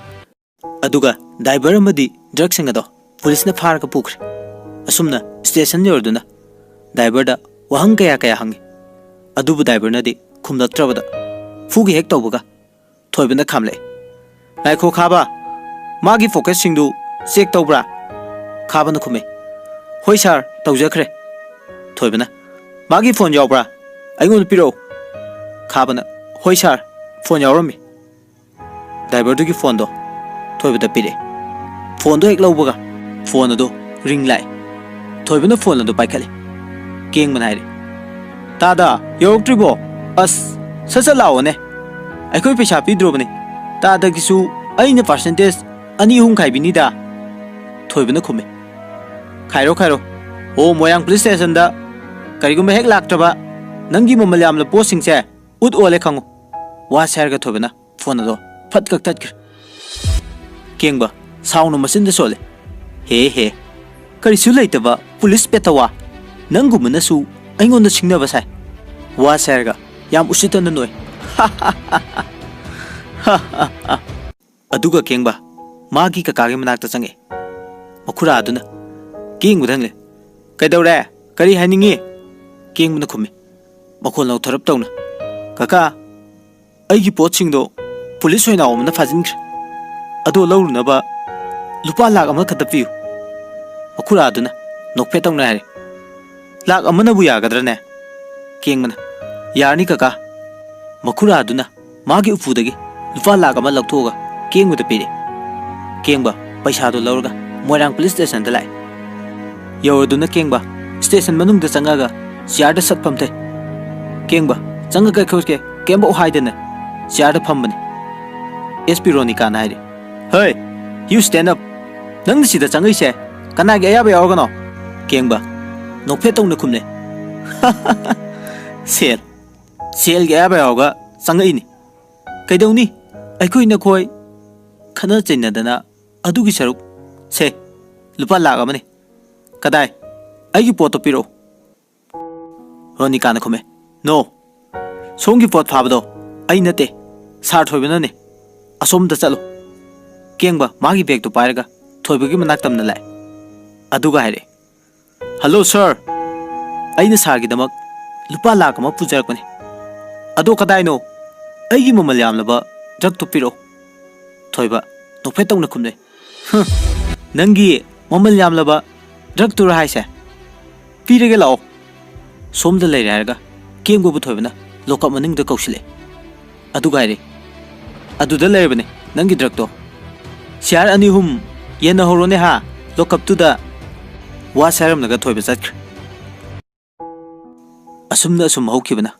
ꯑꯗꯨꯒ ꯗ꯭ꯔꯥꯏꯚꯔ ꯑꯃꯗꯤ ꯗ꯭ꯔꯒꯁꯤꯡ ꯑꯗꯣ ꯄꯨꯂꯤꯁꯅ ꯐꯥꯔꯒ ꯄꯨꯈ꯭ꯔꯦ꯫ ꯑꯁꯨꯝꯅ ꯁ꯭ꯇꯦꯁꯟ ꯌꯧꯔꯗꯨꯅ ꯗ꯭ꯔꯥꯏꯚꯔꯗ ꯋꯥꯍꯪ ꯀꯌꯥ ꯀꯌꯥ ꯍꯪꯉꯤ꯫ ꯑꯗꯨꯕꯨ ꯗ꯭ꯔꯥꯏꯚꯔꯅꯗꯤ ꯈꯨꯝꯂꯛꯇ꯭ꯔꯕꯗ ꯐꯨꯒꯦ ꯍꯦꯛ ꯇꯧꯕꯒ ꯊꯣꯏꯕꯅ ꯈꯥꯝꯂꯛꯑꯦ꯫ "ꯉꯥꯏꯈꯣ ꯈꯥꯕ, ꯃꯥꯒꯤ ꯄꯣꯀꯦꯠꯁꯤꯡꯗꯨ ꯆꯦꯛ ꯇꯧꯕ꯭ꯔꯥ?" ꯈꯥꯕꯅ ꯈꯨꯝꯃꯦ꯫ "ꯍꯣꯏ ꯁꯥꯔ, ꯇꯧꯖꯈ꯭ꯔꯦ꯫" ꯊꯣꯏꯕꯅ, "ꯃꯥꯒꯤ ꯐꯣꯟ ꯌꯥꯎꯕ꯭ꯔꯥ? ꯑꯩꯉꯣꯟꯗ ꯄꯤꯔꯛꯎ꯫" ꯈꯥꯕꯅ, "ꯍꯣꯏ ꯁꯥꯔ, ꯐꯣꯟ ꯌꯥꯎꯔꯝꯃꯤ꯫" ꯗ꯭ꯔꯥꯏꯚꯔꯗꯨꯒꯤ ꯐꯣꯟꯗꯣ ꯊꯣꯏꯕꯗ ꯄꯤꯔꯛꯑꯦ꯫ ꯐꯣꯟꯗꯣ ꯍꯦꯛ ꯂꯧꯕꯒ ꯐꯣꯟ ꯑꯗꯣ ꯔꯤꯡ ꯂꯥꯛꯑꯦ꯫ ꯊꯣꯏꯕꯅ ꯐꯣꯟ ꯑꯗꯨ ꯄꯥꯏꯈꯠꯂꯦ꯫ ꯀꯦꯡꯕꯅ ꯍꯥꯏꯔꯦ, "ꯇꯥꯗ, ꯌꯧꯔꯛꯇ꯭ꯔꯤꯕꯣ? ꯑꯁ, ꯁꯠ ꯁꯠ ꯂꯥꯛꯑꯣꯅꯦ꯫ ꯑꯩꯈꯣꯏ ꯄꯩꯁꯥ ꯄꯤꯗ꯭ꯔꯣꯕꯅꯦ꯫ ꯇꯥꯗꯒꯤꯁꯨ ꯑꯩꯅ ꯄꯥꯔꯁꯦꯟꯇꯦꯖ ꯑꯅꯤ ꯑꯍꯨꯝ ꯈꯥꯏꯕꯤꯅꯤꯗ꯫" ꯊꯣꯏꯕꯅ ꯈꯨꯝꯃꯦ, "ꯈꯥꯏꯔꯣ, ꯈꯥꯏꯔꯣ꯫ ꯑꯣ, ꯃꯣꯏꯔꯥꯡ ꯄꯨꯂꯤꯁ ꯁ꯭ꯇꯦꯁꯟꯗ ꯀꯔꯤꯒꯨꯝꯕ ꯍꯦꯛ ꯂꯥꯛꯇ꯭ꯔꯕ, ꯅꯪꯒꯤ ꯃꯃꯜ ꯌꯥꯝꯂꯕ ꯄꯣꯠꯁꯤꯡꯁꯦ ꯎꯠ ꯑꯣꯜꯂꯦ ꯈꯪꯉꯨ꯫" ꯋꯥꯁꯦ ꯍꯥꯏꯔꯒ ꯊꯣꯏꯕꯅ ꯐꯣꯟ ꯑꯗꯣ ꯐꯠ ꯀꯛꯊꯠꯈ꯭ꯔꯦ꯫ ꯀꯦꯡꯕ ꯁꯥꯎꯅ ꯃꯆꯤꯟꯗ ꯁꯣꯜꯂꯦ, "ꯍꯦ ꯍꯦ, ꯀꯔꯤꯁꯨ ꯂꯩꯇꯕ ꯄꯨꯂꯤꯁ ꯄꯦꯇꯋꯥ, ꯅꯪꯒꯨꯝꯕꯅꯁꯨ ꯑꯩꯉꯣꯟꯗ ꯁꯤꯡꯅꯕ ꯁꯥꯏ꯫" ꯋꯥꯁꯦ ꯍꯥꯏꯔꯒ ꯌꯥꯝ ꯎꯁꯤꯠꯇꯅ ꯅꯣꯛꯑꯦ꯫ ꯑꯗꯨꯒ ꯀꯦꯡꯕ ꯃꯥꯒꯤ ꯀꯀꯥꯒꯤ ꯃꯅꯥꯛꯇ ꯆꯪꯉꯛꯑꯦ꯫ ꯃꯈꯨꯔꯥ ꯑꯗꯨꯅ ꯀꯦꯡꯕꯗ ꯍꯪꯂꯦ, "ꯀꯩꯗꯧꯔꯦ? ꯀꯔꯤ ꯍꯥꯏꯅꯤꯡꯉꯤ?" ꯀꯦꯡꯕꯅ ꯈꯨꯝꯃꯤ, ꯃꯈꯣꯜ ꯅꯧꯊꯔꯞ ꯇꯧꯅ, "ꯀꯀꯥ, ꯑꯩꯒꯤ ꯄꯣꯠꯁꯤꯡꯗꯣ ꯄꯨꯂꯤꯁ ꯑꯣꯏꯅ ꯑꯃꯅ ꯐꯥꯖꯤꯟꯈ꯭ꯔꯦ꯫ ꯑꯗꯣ ꯂꯧꯔꯨꯅꯕ ꯂꯨꯄꯥ ꯂꯥꯈ ꯑꯃꯈꯛꯇ ꯄꯤꯌꯨ꯫" ꯃꯈꯨꯔꯥ ꯑꯗꯨꯅ ꯅꯣꯛꯐꯦꯠ ꯇꯧꯅ ꯍꯥꯏꯔꯦ, "ꯂꯥꯈ ꯑꯃꯅꯕꯨ ꯌꯥꯒꯗ꯭ꯔꯅꯦ?" ꯀꯦꯡꯕꯅ, "ꯌꯥꯔꯅꯤ ꯀꯀꯥ꯫" ꯃꯈꯨꯔꯥ ꯑꯗꯨꯅ ꯃꯥꯒꯤ ꯎꯄꯨꯗꯒꯤ ꯂꯨꯄꯥ ꯂꯥꯈ ꯑꯃ ꯂꯧꯊꯣꯛꯑꯒ ꯀꯦꯡꯕꯗ ꯄꯤꯔꯦ꯫ ꯀꯦꯡꯕ ꯄꯩꯁꯥꯗꯨ ꯂꯧꯔꯒ ꯃꯣꯏꯔꯥꯡ ꯄꯨꯂꯤꯁ ꯁ꯭ꯇꯦꯁꯟꯗ ꯂꯥꯛꯑꯦ꯫ ꯌꯧꯔꯗꯨꯅ ꯀꯦꯡꯕ ꯁ꯭ꯇꯦꯁꯟ ꯃꯅꯨꯡꯗ ꯆꯪꯉꯒ ꯆꯤꯌꯥꯔꯗ ꯁꯠ ꯐꯝꯊꯩ꯫ ꯀꯦꯡꯕ, "ꯆꯪꯉꯒꯦ ꯈꯣꯠꯀꯦ ꯀꯩꯝꯐꯥꯎ ꯍꯥꯏꯗꯅ ꯆꯤꯌꯥꯔꯗ ꯐꯝꯕꯅꯤ꯫" ꯑꯦꯁ ꯄꯤ ꯔꯣꯅꯤꯀꯥꯅ ꯍꯥꯏꯔꯦ, "Hey, you stand up! ꯅꯪꯅ ꯁꯤꯗ ꯆꯪꯉꯛꯏꯁꯦ ꯀꯅꯥꯒꯤ ꯑꯌꯥꯕ ꯌꯥꯎꯔꯒꯅꯣ?" ꯀꯦꯡꯕ ꯅꯣꯛꯐꯦꯠ ꯇꯧꯅ ꯈꯨꯝꯂꯦ, "ꯁꯦꯜ, ꯁꯦꯜꯒꯤ ꯑꯌꯥꯕ ꯌꯥꯎꯔꯒ ꯆꯪꯉꯛꯏꯅꯤ꯫ ꯀꯩꯗꯧꯅꯤ? ꯑꯩꯈꯣꯏ ꯅꯈꯣꯏ ꯈꯠꯅ ꯆꯩꯅꯗꯅ ꯑꯗꯨꯒꯤ ꯁꯔꯨꯛ꯫ ꯁꯦ, ꯂꯨꯄꯥ ꯂꯥꯛ ꯑꯃꯅꯤ꯫ ꯀꯗꯥꯏ? ꯑꯩꯒꯤ ꯄꯣꯠꯇꯣ ꯄꯤꯔꯛꯑꯣ꯫ ꯔꯣꯅꯤꯀꯥꯅ ꯈꯨꯝꯃꯦ, "No꯫ ꯁꯣꯝꯒꯤ ꯄꯣꯠ ꯐꯥꯕꯗꯣ ꯑꯩ ꯅꯠꯇꯦ, ꯁꯥꯔ ꯊꯣꯏꯕꯅꯅꯦ꯫ ꯑꯁꯣꯝꯗ ꯆꯠꯂꯨ꯫" ꯀꯦꯡꯕ ꯃꯥꯒꯤ ꯕꯦꯒꯇꯨ ꯄꯥꯏꯔꯒ ꯊꯣꯏꯕꯒꯤ ꯃꯅꯥꯛ ꯇꯝꯅ ꯂꯥꯛꯑꯦ꯫ ꯑꯗꯨꯒ ꯍꯥꯏꯔꯛꯑꯦ, "ꯍꯜꯂꯣ ꯁꯥꯔ, ꯑꯩꯅ ꯁꯥꯔꯒꯤꯗꯃꯛ ꯂꯨꯄꯥ ꯂꯥꯛ ꯑꯃ ꯄꯨꯖꯔꯛꯄꯅꯦ꯫ ꯑꯗꯣ ꯀꯗꯥꯏꯅꯣ ꯑꯩꯒꯤ ꯃꯃꯜ ꯌꯥꯝꯂꯕ ꯗ꯭ꯔꯛꯇꯨ ꯄꯤꯔꯛꯑꯣ?" ꯊꯣꯏꯕ ꯅꯣꯛꯐꯦꯠ ꯇꯧꯅ ꯈꯨꯝꯂꯦ, "ꯍꯨꯝ, ꯅꯪꯒꯤ ꯃꯃꯜ ꯌꯥꯝꯂꯕ ꯗ꯭ꯔꯛꯇꯨꯔ ꯍꯥꯏꯁꯦ? ꯄꯤꯔꯒꯦ ꯂꯥꯛꯑꯣ꯫" ꯁꯣꯝꯗ ꯂꯩꯔꯦ ꯍꯥꯏꯔꯒ ꯀꯦꯡꯕꯕꯨ ꯊꯣꯏꯕꯅ ꯂꯣꯀꯞ ꯃꯅꯨꯡꯗ ꯀꯧꯁꯤꯜꯂꯛꯑꯦ꯫ ꯑꯗꯨꯒ ꯍꯥꯏꯔꯦ, "ꯑꯗꯨꯗ ꯂꯩꯔꯕꯅꯦ ꯅꯪꯒꯤ ꯗ꯭ꯔꯛꯇꯣ꯫ ꯁꯤꯌꯥꯔ ꯑꯅꯤ ꯑꯍꯨꯝ ꯌꯦꯟꯅꯍꯧꯔꯣꯅꯦ ꯍꯥ, ꯂꯣꯀꯞꯇꯨꯗ꯫" ꯋꯥ ꯁꯥꯏꯔꯝꯂꯒ ꯊꯣꯏꯕ ꯆꯠꯈ꯭ꯔꯦ꯫ ꯑꯁꯨꯝꯅ ꯑꯁꯨꯝ ꯍꯧꯈꯤꯕꯅ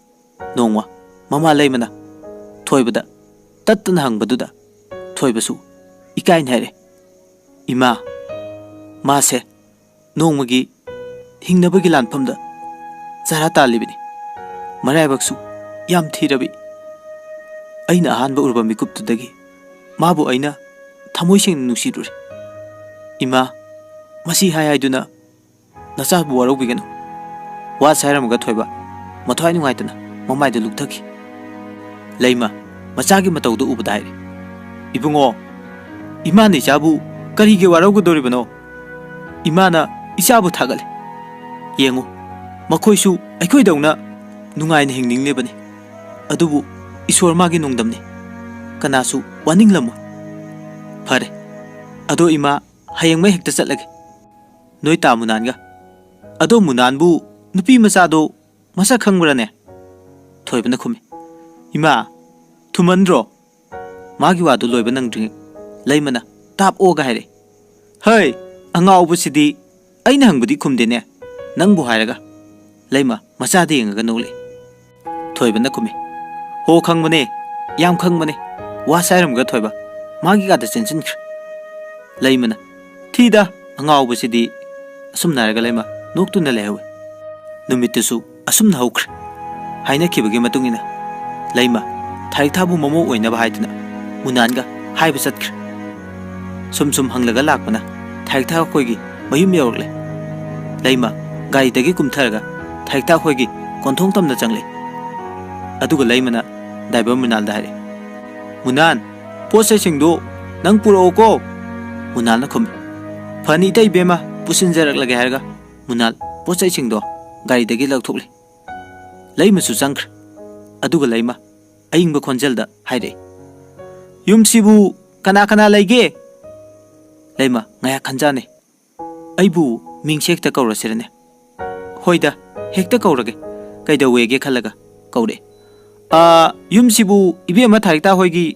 ꯅꯣꯡꯃ ꯃꯃꯥ ꯂꯩꯃꯅ ꯊꯣꯏꯕꯗ ꯇꯠꯇꯅ ꯍꯪꯕꯗꯨꯗ ꯊꯣꯏꯕꯁꯨ ꯏꯀꯥꯏꯅ ꯍꯥꯏꯔꯦ, "ꯏꯃꯥ, ꯃꯥꯁꯦ ꯅꯣꯡꯃꯒꯤ ꯍꯤꯡꯅꯕꯒꯤ ꯂꯥꯟꯐꯝꯗ ꯆꯔꯥ ꯇꯥꯜꯂꯤꯕꯅꯤ꯫ ꯃꯔꯥꯏꯕꯛꯁꯨ ꯌꯥꯝ ꯊꯤꯔꯕꯤ꯫ ꯑꯩꯅ ꯑꯍꯥꯟꯕ ꯎꯔꯨꯕ ꯃꯤꯀꯨꯞꯇꯨꯗꯒꯤ ꯃꯥꯕꯨ ꯑꯩꯅ ꯊꯃꯣꯏ ꯁꯦꯡꯅ ꯅꯨꯡꯁꯤꯔꯨꯔꯦ꯫ ꯏꯃꯥ, ꯃꯁꯤ ꯍꯥꯏ ꯍꯥꯏꯗꯨꯅ ꯅꯆꯥꯕꯨ ꯋꯥꯔꯧꯕꯤꯒꯅꯨ꯫" ꯋꯥ ꯁꯥꯏꯔꯝꯃꯒ ꯊꯣꯏꯕ ꯃꯊ꯭ꯋꯥꯏ ꯅꯨꯡꯉꯥꯏꯇꯅ ꯃꯃꯥꯏꯗ ꯂꯨꯞꯊꯈꯤ꯫ ꯂꯩꯃ ꯃꯆꯥꯒꯤ ꯃꯇꯧꯗꯨ ꯎꯕꯗ ꯍꯥꯏꯔꯦ, "ꯏꯕꯨꯡꯉꯣ, ꯏꯃꯥꯅ ꯏꯆꯥꯕꯨ ꯀꯔꯤꯒꯤ ꯋꯥꯔꯧꯒꯗꯧꯔꯤꯕꯅꯣ? ꯏꯃꯥꯅ ꯏꯆꯥꯕꯨ ꯊꯥꯒꯠꯂꯦ꯫ ꯌꯦꯡꯉꯨ, ꯃꯈꯣꯏꯁꯨ ꯑꯩꯈꯣꯏꯗꯧꯅ ꯅꯨꯡꯉꯥꯏꯅ ꯍꯤꯡꯅꯤꯡꯂꯤꯕꯅꯤ꯫ ꯑꯗꯨꯕꯨ ꯏꯁꯣꯔ ꯃꯥꯒꯤ ꯅꯣꯡꯗꯝꯅꯤ꯫ ꯀꯅꯥꯁꯨ ꯋꯥꯅꯤꯡꯂꯝꯃꯣꯏ꯫ ꯐꯔꯦ, ꯑꯗꯣ ꯏꯃꯥ, ꯍꯌꯦꯡꯃꯛ ꯍꯦꯛꯇ ꯆꯠꯂꯒꯦ ꯅꯣꯏ ꯇꯥ ꯃꯨꯅꯥꯟꯒ꯫" "ꯑꯗꯣ ꯃꯨꯅꯥꯟꯕꯨ ꯅꯨꯄꯤ ꯃꯆꯥꯗꯣ ꯃꯁꯛ ꯈꯪꯕ꯭ꯔꯅꯦ?" ꯊꯣꯏꯕꯅ ꯈꯨꯝꯃꯤ꯫ "ꯏꯃꯥ, ꯊꯨꯃꯟꯗ꯭ꯔꯣ?" ꯃꯥꯒꯤ ꯋꯥꯗꯨ ꯂꯣꯏꯕ ꯅꯪꯗ꯭ꯔꯤꯉꯩ ꯂꯩꯃꯅ ꯇꯥꯞ ꯑꯣꯒ ꯍꯥꯏꯔꯛꯏ, "ꯍꯩ, ꯑꯉꯥꯎꯕꯁꯤꯗꯤ! ꯑꯩꯅ ꯍꯪꯕꯗꯤ ꯈꯨꯝꯗꯦꯅꯦ, ꯅꯪꯕꯨ ꯍꯥꯏꯔꯒ꯫" ꯂꯩꯃ ꯃꯆꯥꯗ ꯌꯦꯡꯉꯒ ꯅꯣꯛꯂꯛꯏ꯫ ꯊꯣꯏꯕꯅ ꯈꯨꯝꯃꯤ, "ꯍꯣ, ꯈꯪꯕꯅꯦ, ꯌꯥꯝ ꯈꯪꯕꯅꯦ꯫" ꯋꯥ ꯁꯥꯏꯔꯝꯒ ꯊꯣꯏꯕ ꯃꯥꯒꯤ ꯀꯥꯗ ꯆꯦꯟꯁꯤꯟꯈ꯭ꯔꯦ꯫ ꯂꯩꯃꯅ, "ꯊꯤꯗ, ꯑꯉꯥꯎꯕꯁꯤꯗꯤ!" ꯑꯁꯨꯝꯅ ꯍꯥꯏꯔꯒ ꯂꯩꯃ ꯅꯣꯛꯇꯨꯅ ꯂꯩꯍꯧꯏ꯫ ꯅꯨꯃꯤꯠꯇꯨꯁꯨ ꯑꯁꯨꯝꯅ ꯍꯧꯈ꯭ꯔꯦ꯫ ꯍꯥꯏꯅꯈꯤꯕꯒꯤ ꯃꯇꯨꯡ ꯏꯟꯅ ꯂꯩꯃ ꯊꯥꯔꯤꯛꯊꯥꯕꯨ ꯃꯃꯧ ꯑꯣꯏꯅꯕ ꯍꯥꯏꯗꯨꯅ ꯃꯨꯅꯥꯟꯒ ꯍꯥꯏꯕ ꯆꯠꯈ꯭ꯔꯦ꯫ ꯁꯨꯝ ꯁꯨꯝ ꯍꯪꯂꯒ ꯂꯥꯛꯄꯅ ꯊꯥꯔꯤꯛꯊꯥ ꯑꯩꯈꯣꯏꯒꯤ ꯃꯌꯨꯝ ꯌꯧꯔꯛꯂꯦ꯫ ꯂꯩꯃ ꯒꯥꯔꯤꯗꯒꯤ ꯀꯨꯝꯊꯔꯒ ꯊꯥꯔꯤꯛꯊꯥ ꯑꯩꯈꯣꯏꯒꯤ ꯀꯣꯟꯊꯣꯡ ꯇꯝꯅ ꯆꯪꯂꯛꯏ꯫ ꯑꯗꯨꯒ ꯂꯩꯃꯅ ꯗ꯭ꯔꯥꯏꯚꯔ ꯃꯨꯅꯥꯜꯗ ꯍꯥꯏꯔꯦ, "ꯃꯨꯅꯥꯟ, ꯄꯣꯠ ꯆꯩꯁꯤꯡꯗꯨ ꯅꯪ ꯄꯨꯔꯛꯑꯣꯀꯣ꯫" ꯃꯨꯅꯥꯜꯅ ꯈꯨꯝꯃꯤ꯫ "ꯐꯅꯤ ꯏꯇꯩ ꯏꯕꯦꯝꯃ, ꯄꯨꯁꯤꯟꯖꯔꯛꯂꯒꯦ" ꯍꯥꯏꯔꯒ ꯃꯨꯅꯥꯜ ꯄꯣꯠ ꯆꯩꯁꯤꯡꯗꯣ ꯒꯥꯔꯤꯗꯒꯤ ꯂꯧꯊꯣꯛꯂꯦ꯫ ꯂꯩꯃꯁꯨ ꯆꯪꯈ꯭ꯔꯦ꯫ ꯑꯗꯨꯒ ꯂꯩꯃ ꯑꯏꯪꯕ ꯈꯣꯟꯖꯦꯜꯗ ꯍꯥꯏꯔꯛꯏ, "ꯌꯨꯝꯁꯤꯕꯨ ꯀꯅꯥ ꯀꯅꯥ ꯂꯩꯒꯦ?" ꯂꯩꯃ ꯉꯥꯏꯍꯥꯛ ꯈꯟꯖꯥꯟꯅꯩ꯫ "ꯑꯩꯕꯨ ꯃꯤꯡꯁꯦ ꯍꯦꯛꯇ ꯀꯧꯔꯁꯤꯔꯅꯦ?" "ꯍꯣꯏꯗ, ꯍꯦꯛꯇ ꯀꯧꯔꯒꯦ꯫ ꯀꯩꯗꯧꯋꯦꯒꯦ?" ꯈꯜꯂꯒ ꯀꯧꯔꯛꯑꯦ꯫ "ꯑꯥ, ꯌꯨꯝꯁꯤꯕꯨ ꯏꯕꯦꯝꯃ ꯊꯥꯔꯤꯛꯇꯥ ꯍꯣꯏꯒꯤ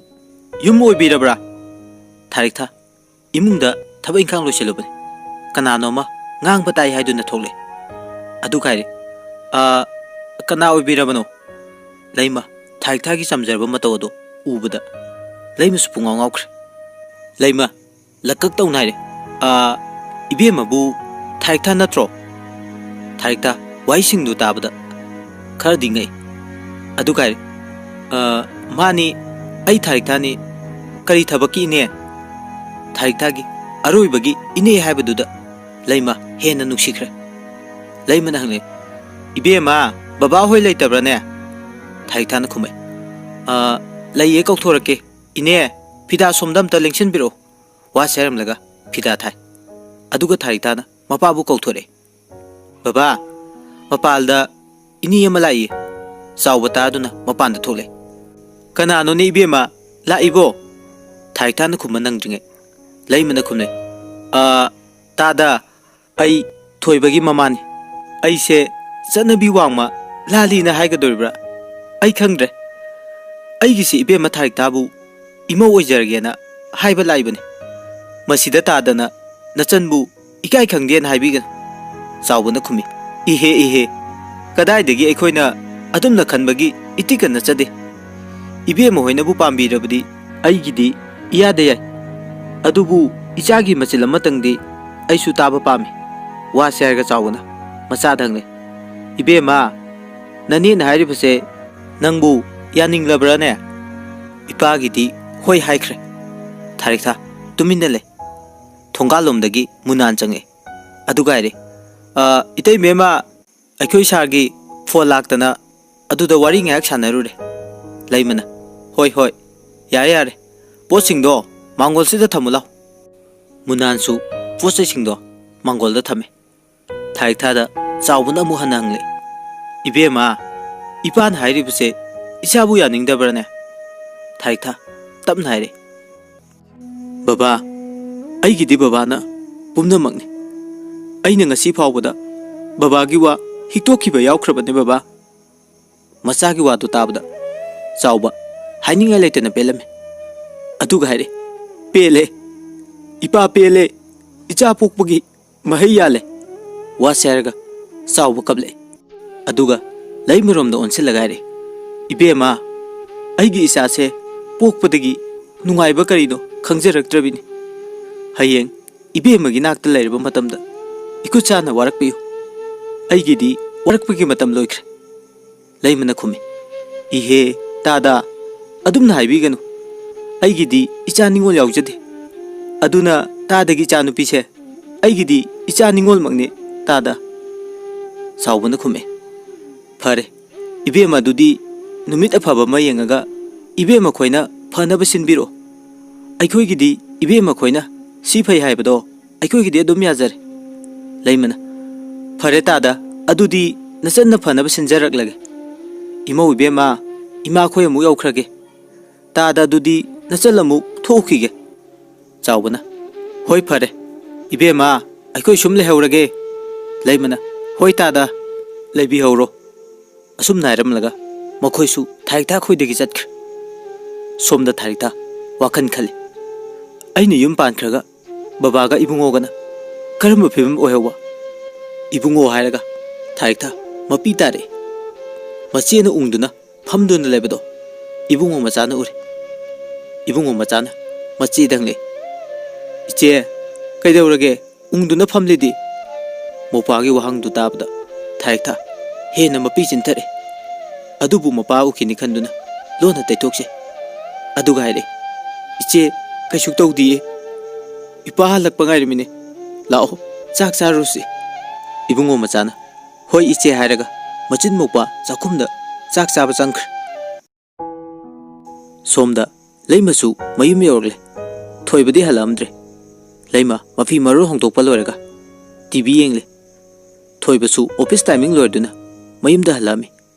ꯌꯨꯝ ꯑꯣꯏꯕꯤꯔꯕ꯭ꯔꯥ?" ꯊꯥꯔꯤꯛꯊꯥ ꯏꯃꯨꯡꯗ ꯊꯕꯛ ꯏꯪꯈꯥꯡ ꯂꯣꯏꯁꯤꯜꯂꯨꯕꯅꯤ꯫ ꯀꯅꯥꯅꯣꯃ ꯉꯥꯡꯕ ꯇꯥꯏ ꯍꯥꯏꯗꯨꯅ ꯊꯣꯛꯂꯛꯑꯦ꯫ ꯑꯗꯨꯒ ꯍꯥꯏꯔꯦ, "ꯑꯥ, ꯀꯅꯥ ꯑꯣꯏꯕꯤꯔꯕꯅꯣ?" ꯂꯩꯃ ꯊꯥꯔꯤꯛꯊꯥꯒꯤ ꯆꯝꯖꯔꯕ ꯃꯇꯧ ꯑꯗꯨ ꯎꯕꯗ ꯂꯩꯃꯁꯨ ꯄꯨꯡꯉꯥꯎ ꯉꯥꯎꯈ꯭ꯔꯦ꯫ ꯂꯩꯃ ꯂꯀꯛ ꯇꯧꯅ ꯍꯥꯏꯔꯦ, "ꯑꯥ, ꯏꯕꯦꯝꯃꯕꯨ ꯊꯥꯔꯤꯛꯊꯥ ꯅꯠꯇ꯭ꯔꯣ?" ꯊꯥꯔꯤꯛꯊꯥ ꯋꯥꯍꯩꯁꯤꯡꯗꯨ ꯇꯥꯕꯗ ꯈꯔꯗꯤ ꯉꯛꯏ꯫ ꯑꯗꯨꯒ ꯍꯥꯏꯔꯦ, "ꯑꯥ, ꯃꯥꯅꯤ, ꯑꯩ ꯊꯥꯔꯤꯛꯊꯥꯅꯤ꯫ ꯀꯔꯤ ꯊꯕꯛꯀꯤ ꯏꯅꯦ?" ꯊꯥꯔꯤꯛꯊꯥꯒꯤ ꯑꯔꯣꯏꯕꯒꯤ ꯏꯅꯦ ꯍꯥꯏꯕꯗꯨꯗ ꯂꯩꯃ ꯍꯦꯟꯅ ꯅꯨꯡꯁꯤꯈ꯭ꯔꯦ꯫ ꯂꯩꯃꯅ ꯍꯪꯂꯦ, "ꯏꯕꯦꯝꯃ, ꯕꯕꯥ ꯍꯣꯏ ꯂꯩꯇꯕ꯭ꯔꯥꯅꯦ?" ꯊꯥꯔꯤꯛꯊꯥꯅ ꯈꯨꯝꯃꯦ, "ꯑꯥ, ꯂꯩꯌꯦ, ꯀꯧꯊꯣꯔꯛꯀꯦ꯫ ꯏꯅꯦ, ꯐꯤꯗꯥ ꯁꯣꯝꯗ ꯑꯝꯇ ꯂꯦꯡꯁꯤꯟꯕꯤꯔꯛꯑꯣ꯫" ꯋꯥꯁꯦ ꯍꯥꯏꯔꯝꯂꯒ ꯐꯤꯗꯥ ꯊꯥꯏ꯫ ꯑꯗꯨꯒ ꯊꯥꯔꯤꯛꯊꯥꯅ ꯃꯄꯥꯕꯨ ꯀꯧꯊꯣꯔꯛꯑꯦ꯫ "ꯕꯕꯥ, ꯃꯄꯥꯜꯗ ꯏꯅꯦ ꯑꯃ ꯂꯥꯛꯏ꯫" ꯆꯥꯎꯕ ꯇꯥꯗꯨꯅ ꯃꯄꯥꯟꯗ ꯊꯣꯛꯂꯦ꯫ "ꯀꯅꯥꯅꯣꯅꯦ ꯏꯕꯦꯝꯃ, ꯂꯥꯛꯏꯕꯣ?" ꯊꯥꯔꯤꯛꯊꯥꯅ ꯈꯨꯝꯕ ꯅꯪꯗ꯭ꯔꯤꯉꯩ ꯂꯩꯃꯅ ꯈꯨꯝꯂꯦ, "ꯑꯥ, ꯇꯥꯗ, ꯑꯩ ꯊꯣꯏꯕꯒꯤ ꯃꯃꯥꯅꯤ꯫ ꯑꯩꯁꯦ ꯆꯠꯅꯕꯤ ꯋꯥꯡꯃ ꯂꯥꯜꯂꯤꯅ ꯍꯥꯏꯒꯗꯣꯔꯤꯕ꯭ꯔꯥ? ꯑꯩ ꯈꯪꯗ꯭ꯔꯦ꯫ ꯑꯩꯒꯤꯁꯤ ꯏꯕꯦꯝꯃ ꯊꯥꯔꯤꯛꯊꯥꯕꯨ ꯏꯃꯧ ꯑꯣꯏꯖꯔꯒꯦꯅ ꯍꯥꯏꯕ ꯂꯥꯛꯏꯕꯅꯤ꯫ ꯃꯁꯤꯗ ꯇꯥꯗꯅ ꯅꯆꯟꯕꯨ ꯏꯀꯥꯏ ꯈꯪꯗꯦꯅ ꯍꯥꯏꯕꯤꯒꯅꯨ꯫" ꯆꯥꯎꯕꯅ ꯈꯨꯝꯃꯤ, "ꯏꯍꯦ, ꯏꯍꯦ, ꯀꯗꯥꯏꯗꯒꯤ ꯑꯩꯈꯣꯏꯅ ꯑꯗꯨꯝꯅ ꯈꯟꯕꯒꯤ ꯏꯇꯤꯛꯀ ꯅꯠꯆꯗꯦ꯫ ꯏꯕꯦꯝꯃ ꯍꯣꯏꯅꯕꯨ ꯄꯥꯝꯕꯤꯔꯕꯗꯤ ꯑꯩꯒꯤꯗꯤ ꯏꯌꯥꯗ ꯌꯥꯏ꯫ ꯑꯗꯨꯕꯨ ꯏꯆꯥꯒꯤ ꯃꯆꯤꯜ ꯑꯃꯇꯪꯗꯤ ꯑꯩꯁꯨ ꯇꯥꯕ ꯄꯥꯝꯃꯤ꯫" ꯋꯥꯁꯦ ꯍꯥꯏꯔꯒ ꯆꯥꯎꯕꯅ ꯃꯆꯥꯗ ꯍꯪꯂꯦ, "ꯏꯕꯦꯝꯃ, ꯅꯅꯦꯅ ꯍꯥꯏꯔꯤꯕꯁꯦ ꯅꯪꯕꯨ ꯌꯥꯅꯤꯡꯂꯕ꯭ꯔꯥꯅꯦ?" ꯏꯄꯥꯒꯤꯗꯤ ꯍꯣꯏ ꯍꯥꯏꯈ꯭ꯔꯦ꯫ ꯊꯥꯔꯤꯛꯊꯥ ꯇꯨꯃꯤꯟꯅ ꯂꯩ꯫ ꯊꯣꯡꯒꯥꯜꯂꯣꯝꯗꯒꯤ ꯃꯨꯅꯥꯟ ꯆꯪꯉꯛꯑꯦ꯫ ꯑꯗꯨꯒ ꯍꯥꯏꯔꯦ, "ꯑ, ꯏꯇꯩꯃꯦꯝꯃ, ꯑꯩꯈꯣꯏ ꯁꯥꯔꯒꯤ ꯐꯣꯟ ꯂꯥꯛꯇꯅ ꯑꯗꯨꯗ ꯋꯥꯔꯤ ꯉꯥꯏꯍꯥꯛ ꯁꯥꯟꯅꯔꯨꯔꯦ꯫" ꯂꯩꯃꯅ, "ꯍꯣꯏ, ꯍꯣꯏ, ꯌꯥꯔꯦ, ꯌꯥꯔꯦ꯫ ꯄꯣꯠꯁꯤꯡꯗꯣ ꯃꯥꯡꯒꯣꯜꯁꯤꯗ ꯊꯝꯃꯨ ꯂꯥꯎ꯫" ꯃꯨꯅꯥꯟꯁꯨ ꯄꯣꯠ ꯆꯩꯁꯤꯡꯗꯣ ꯃꯥꯡꯒꯣꯜꯗ ꯊꯝꯃꯦ꯫ ꯊꯥꯔꯤꯛꯊꯥꯗ ꯆꯥꯎꯕꯅ ꯑꯃꯨꯛ ꯍꯟꯅ ꯍꯪꯂꯦ, "ꯏꯕꯦꯝꯃ, ꯏꯄꯥꯅ ꯍꯥꯏꯔꯤꯕꯁꯦ ꯏꯆꯥꯕꯨ ꯌꯥꯅꯤꯡꯗꯕ꯭ꯔꯅꯦ?" ꯊꯥꯔꯤꯛꯊꯥ ꯇꯞꯅ ꯍꯥꯏꯔꯦ, "ꯕꯕꯥ, ꯑꯩꯒꯤꯗꯤ ꯕꯕꯥꯅ ꯄꯨꯝꯅꯃꯛꯅꯤ꯫ ꯑꯩꯅ ꯉꯁꯤ ꯐꯥꯎꯕꯗ ꯕꯕꯥꯒꯤ ꯋꯥ ꯍꯤꯛꯇꯣꯛꯈꯤꯕ ꯌꯥꯎꯈ꯭ꯔꯕꯅꯦ ꯕꯕꯥ꯫" ꯃꯆꯥꯒꯤ ꯋꯥꯗꯨ ꯇꯥꯕꯗ ꯆꯥꯎꯕ ꯍꯥꯏꯅꯤꯡꯉꯥꯏ ꯂꯩꯇꯅ ꯄꯦꯜꯂꯝꯃꯤ꯫ ꯑꯗꯨꯒ ꯍꯥꯏꯔꯦ, "ꯄꯦꯜꯂꯦ, ꯏꯄꯥ ꯄꯦꯜꯂꯦ, ꯏꯆꯥ ꯄꯣꯛꯄꯒꯤ ꯃꯍꯩ ꯌꯥꯜꯂꯦ꯫" ꯋꯥꯁꯦ ꯍꯥꯏꯔꯒ ꯆꯥꯎꯕ ꯀꯞꯂꯛꯑꯦ꯫ ꯑꯗꯨꯒ ꯂꯩꯃꯔꯣꯝꯗ ꯑꯣꯟꯁꯤꯜꯂꯒ ꯍꯥꯏꯔꯦ, "ꯏꯕꯦꯝꯃ, ꯑꯩꯒꯤ ꯏꯆꯥꯁꯦ ꯄꯣꯛꯄꯗꯒꯤ ꯅꯨꯡꯉꯥꯏꯕ ꯀꯔꯤꯅꯣ ꯈꯪꯖꯔꯛꯇ꯭ꯔꯕꯤꯅꯤ꯫ ꯍꯌꯦꯡ ꯏꯕꯦꯝꯃꯒꯤ ꯅꯥꯛꯇ ꯂꯩꯔꯕ ꯃꯇꯝꯗ ꯏꯈꯨꯠ ꯁꯥꯅ ꯋꯥꯔꯛꯄꯤꯌꯨ꯫ ꯑꯩꯒꯤꯗꯤ ꯋꯥꯔꯛꯄꯒꯤ ꯃꯇꯝ ꯂꯣꯏꯈ꯭ꯔꯦ꯫" ꯂꯩꯃꯅ ꯈꯨꯝꯃꯤ, "ꯏꯍꯦ, ꯇꯥꯗ, ꯑꯗꯨꯝꯅ ꯍꯥꯏꯕꯤꯒꯅꯨ꯫ ꯑꯩꯒꯤꯗꯤ ꯏꯆꯥ ꯅꯤꯉꯣꯜ ꯌꯥꯎꯖꯗꯦ꯫ ꯑꯗꯨꯅ ꯇꯥꯗꯒꯤ ꯏꯆꯥ ꯅꯨꯄꯤꯁꯦ ꯑꯩꯒꯤꯗꯤ ꯏꯆꯥ ꯅꯤꯉꯣꯜꯃꯛꯅꯤ ꯇꯥꯗ꯫" ꯆꯥꯎꯕꯅ ꯈꯨꯝꯃꯦ, "ꯐꯔꯦ, ꯏꯕꯦꯝꯃ ꯑꯗꯨꯗꯤ ꯅꯨꯃꯤꯠ ꯑꯐꯕ ꯑꯃ ꯌꯦꯡꯉꯒ ꯏꯕꯦꯝꯃ ꯈꯣꯏꯅ ꯐꯅꯕ ꯁꯤꯟꯕꯤꯔꯣ꯫ ꯑꯩꯈꯣꯏꯒꯤꯗꯤ ꯏꯕꯦꯝꯃ ꯈꯣꯏꯅ ꯁꯤ ꯐꯩ ꯍꯥꯏꯕꯗꯣ ꯑꯩꯈꯣꯏꯒꯤꯗꯤ ꯑꯗꯨꯝ ꯌꯥꯖꯔꯦ꯫" ꯂꯩꯃꯅ, "ꯐꯔꯦ ꯇꯥꯗ, ꯑꯗꯨꯗꯤ ꯅꯆꯟꯅ ꯐꯅꯕ ꯁꯤꯟꯖꯔꯛꯂꯒꯦ꯫ ꯏꯃꯧ ꯏꯕꯦꯝꯃ, ꯏꯃꯥꯈꯣꯏ ꯑꯃꯨꯛ ꯌꯧꯈ꯭ꯔꯒꯦ꯫ ꯇꯥꯗ ꯑꯗꯨꯗꯤ ꯅꯆꯜ ꯑꯃꯨꯛ ꯊꯣꯛꯎꯈꯤꯒꯦ꯫" ꯆꯥꯎꯕꯅ, "ꯍꯣꯏ ꯐꯔꯦ, ꯏꯕꯦꯝꯃ, ꯑꯩꯈꯣꯏ ꯁꯨꯝ ꯂꯩꯍꯧꯔꯒꯦ꯫" ꯂꯩꯃꯅ, "ꯍꯣꯏ ꯇꯥꯗ, ꯂꯩꯕꯤꯍꯧꯔꯣ꯫" ꯑꯁꯨꯝꯅ ꯍꯥꯏꯔꯝꯂꯒ ꯃꯈꯣꯏꯁꯨ ꯊꯥꯔꯤꯛꯊꯥ ꯈꯣꯏꯗꯒꯤ ꯆꯠꯈ꯭ꯔꯦ꯫ ꯁꯣꯝꯗ ꯊꯥꯔꯤꯛꯊꯥ ꯋꯥꯈꯜ ꯈꯜꯂꯤ, "ꯑꯩꯅ ꯌꯨꯝ ꯄꯥꯟꯈ꯭ꯔꯒ ꯕꯕꯥꯒ ꯏꯕꯨꯡꯉꯣꯒꯅ ꯀꯔꯝꯕ ꯐꯤꯕꯝ ꯑꯣꯏꯍꯧꯕ?" ꯏꯕꯨꯡꯉꯣ ꯍꯥꯏꯔꯒ ꯊꯥꯔꯤꯛꯊꯥ ꯃꯄꯤ ꯇꯥꯔꯛꯏ꯫ ꯃꯆꯦꯅ ꯎꯪꯗꯨꯅ ꯐꯝꯗꯨꯅ ꯂꯩꯕꯗꯣ ꯏꯕꯨꯡꯉꯣ ꯃꯆꯥꯅ ꯎꯔꯦ꯫ ꯏꯕꯨꯡꯉꯣ ꯃꯆꯥꯅ ꯃꯆꯦꯗ ꯍꯪꯂꯛꯏ, "ꯏꯆꯦ, ꯀꯩꯗꯧꯔꯒꯦ? ꯎꯪꯗꯨꯅ ꯐꯝꯂꯤꯗꯤ?" ꯃꯧꯄꯥꯒꯤ ꯋꯥꯍꯪꯗꯨ ꯇꯥꯕꯗ ꯊꯥꯔꯤꯛꯊꯥ ꯍꯦꯟꯅ ꯃꯄꯤ ꯆꯤꯟꯊꯔꯛꯏ꯫ ꯑꯗꯨꯕꯨ ꯃꯄꯥ ꯎꯈꯤꯅꯤ ꯈꯟꯗꯨꯅ ꯂꯣꯟꯅ ꯇꯩꯊꯣꯛꯆꯩ꯫ ꯑꯗꯨꯒ ꯍꯥꯏꯔꯛꯑꯦ, "ꯏꯆꯦ, ꯀꯩꯁꯨ ꯇꯧꯗꯤꯌꯦ꯫ ꯏꯄꯥ ꯍꯜꯂꯛꯄ ꯉꯥꯏꯔꯝꯃꯤꯅꯦ꯫ ꯂꯥꯛꯑꯣ, ꯆꯥꯛ ꯆꯥꯔꯨꯁꯤ꯫" ꯏꯕꯨꯡꯉꯣ ꯃꯆꯥꯅ, "ꯍꯣꯏ ꯏꯆꯦ" ꯍꯥꯏꯔꯒ ꯃꯆꯤꯟ ꯃꯧꯄꯥ ꯆꯥꯛꯈꯨꯝꯗ ꯆꯥꯛ ꯆꯥꯕ ꯆꯪꯈ꯭ꯔꯦ꯫ ꯁꯣꯝꯗ ꯂꯩꯃꯁꯨ ꯃꯌꯨꯝ ꯌꯧꯔꯛꯂꯦ꯫ ꯊꯣꯏꯕꯗꯤ ꯍꯜꯂꯛꯑꯝꯗ꯭ꯔꯦ꯫ ꯂꯩꯃ ꯃꯐꯤ ꯃꯔꯣꯜ ꯍꯣꯡꯗꯣꯛꯄ ꯂꯣꯏꯔꯒ ꯇꯤ ꯚꯤ ꯌꯦꯡꯂꯦ꯫ ꯊꯣꯏꯕꯁꯨ ꯑꯣꯐꯤꯁ ꯇꯥꯏꯃꯤꯡ ꯂꯣꯏꯔꯗꯨꯅ ꯃꯌꯨꯝꯗ ꯍꯜꯂꯛꯑꯝꯃꯤ꯫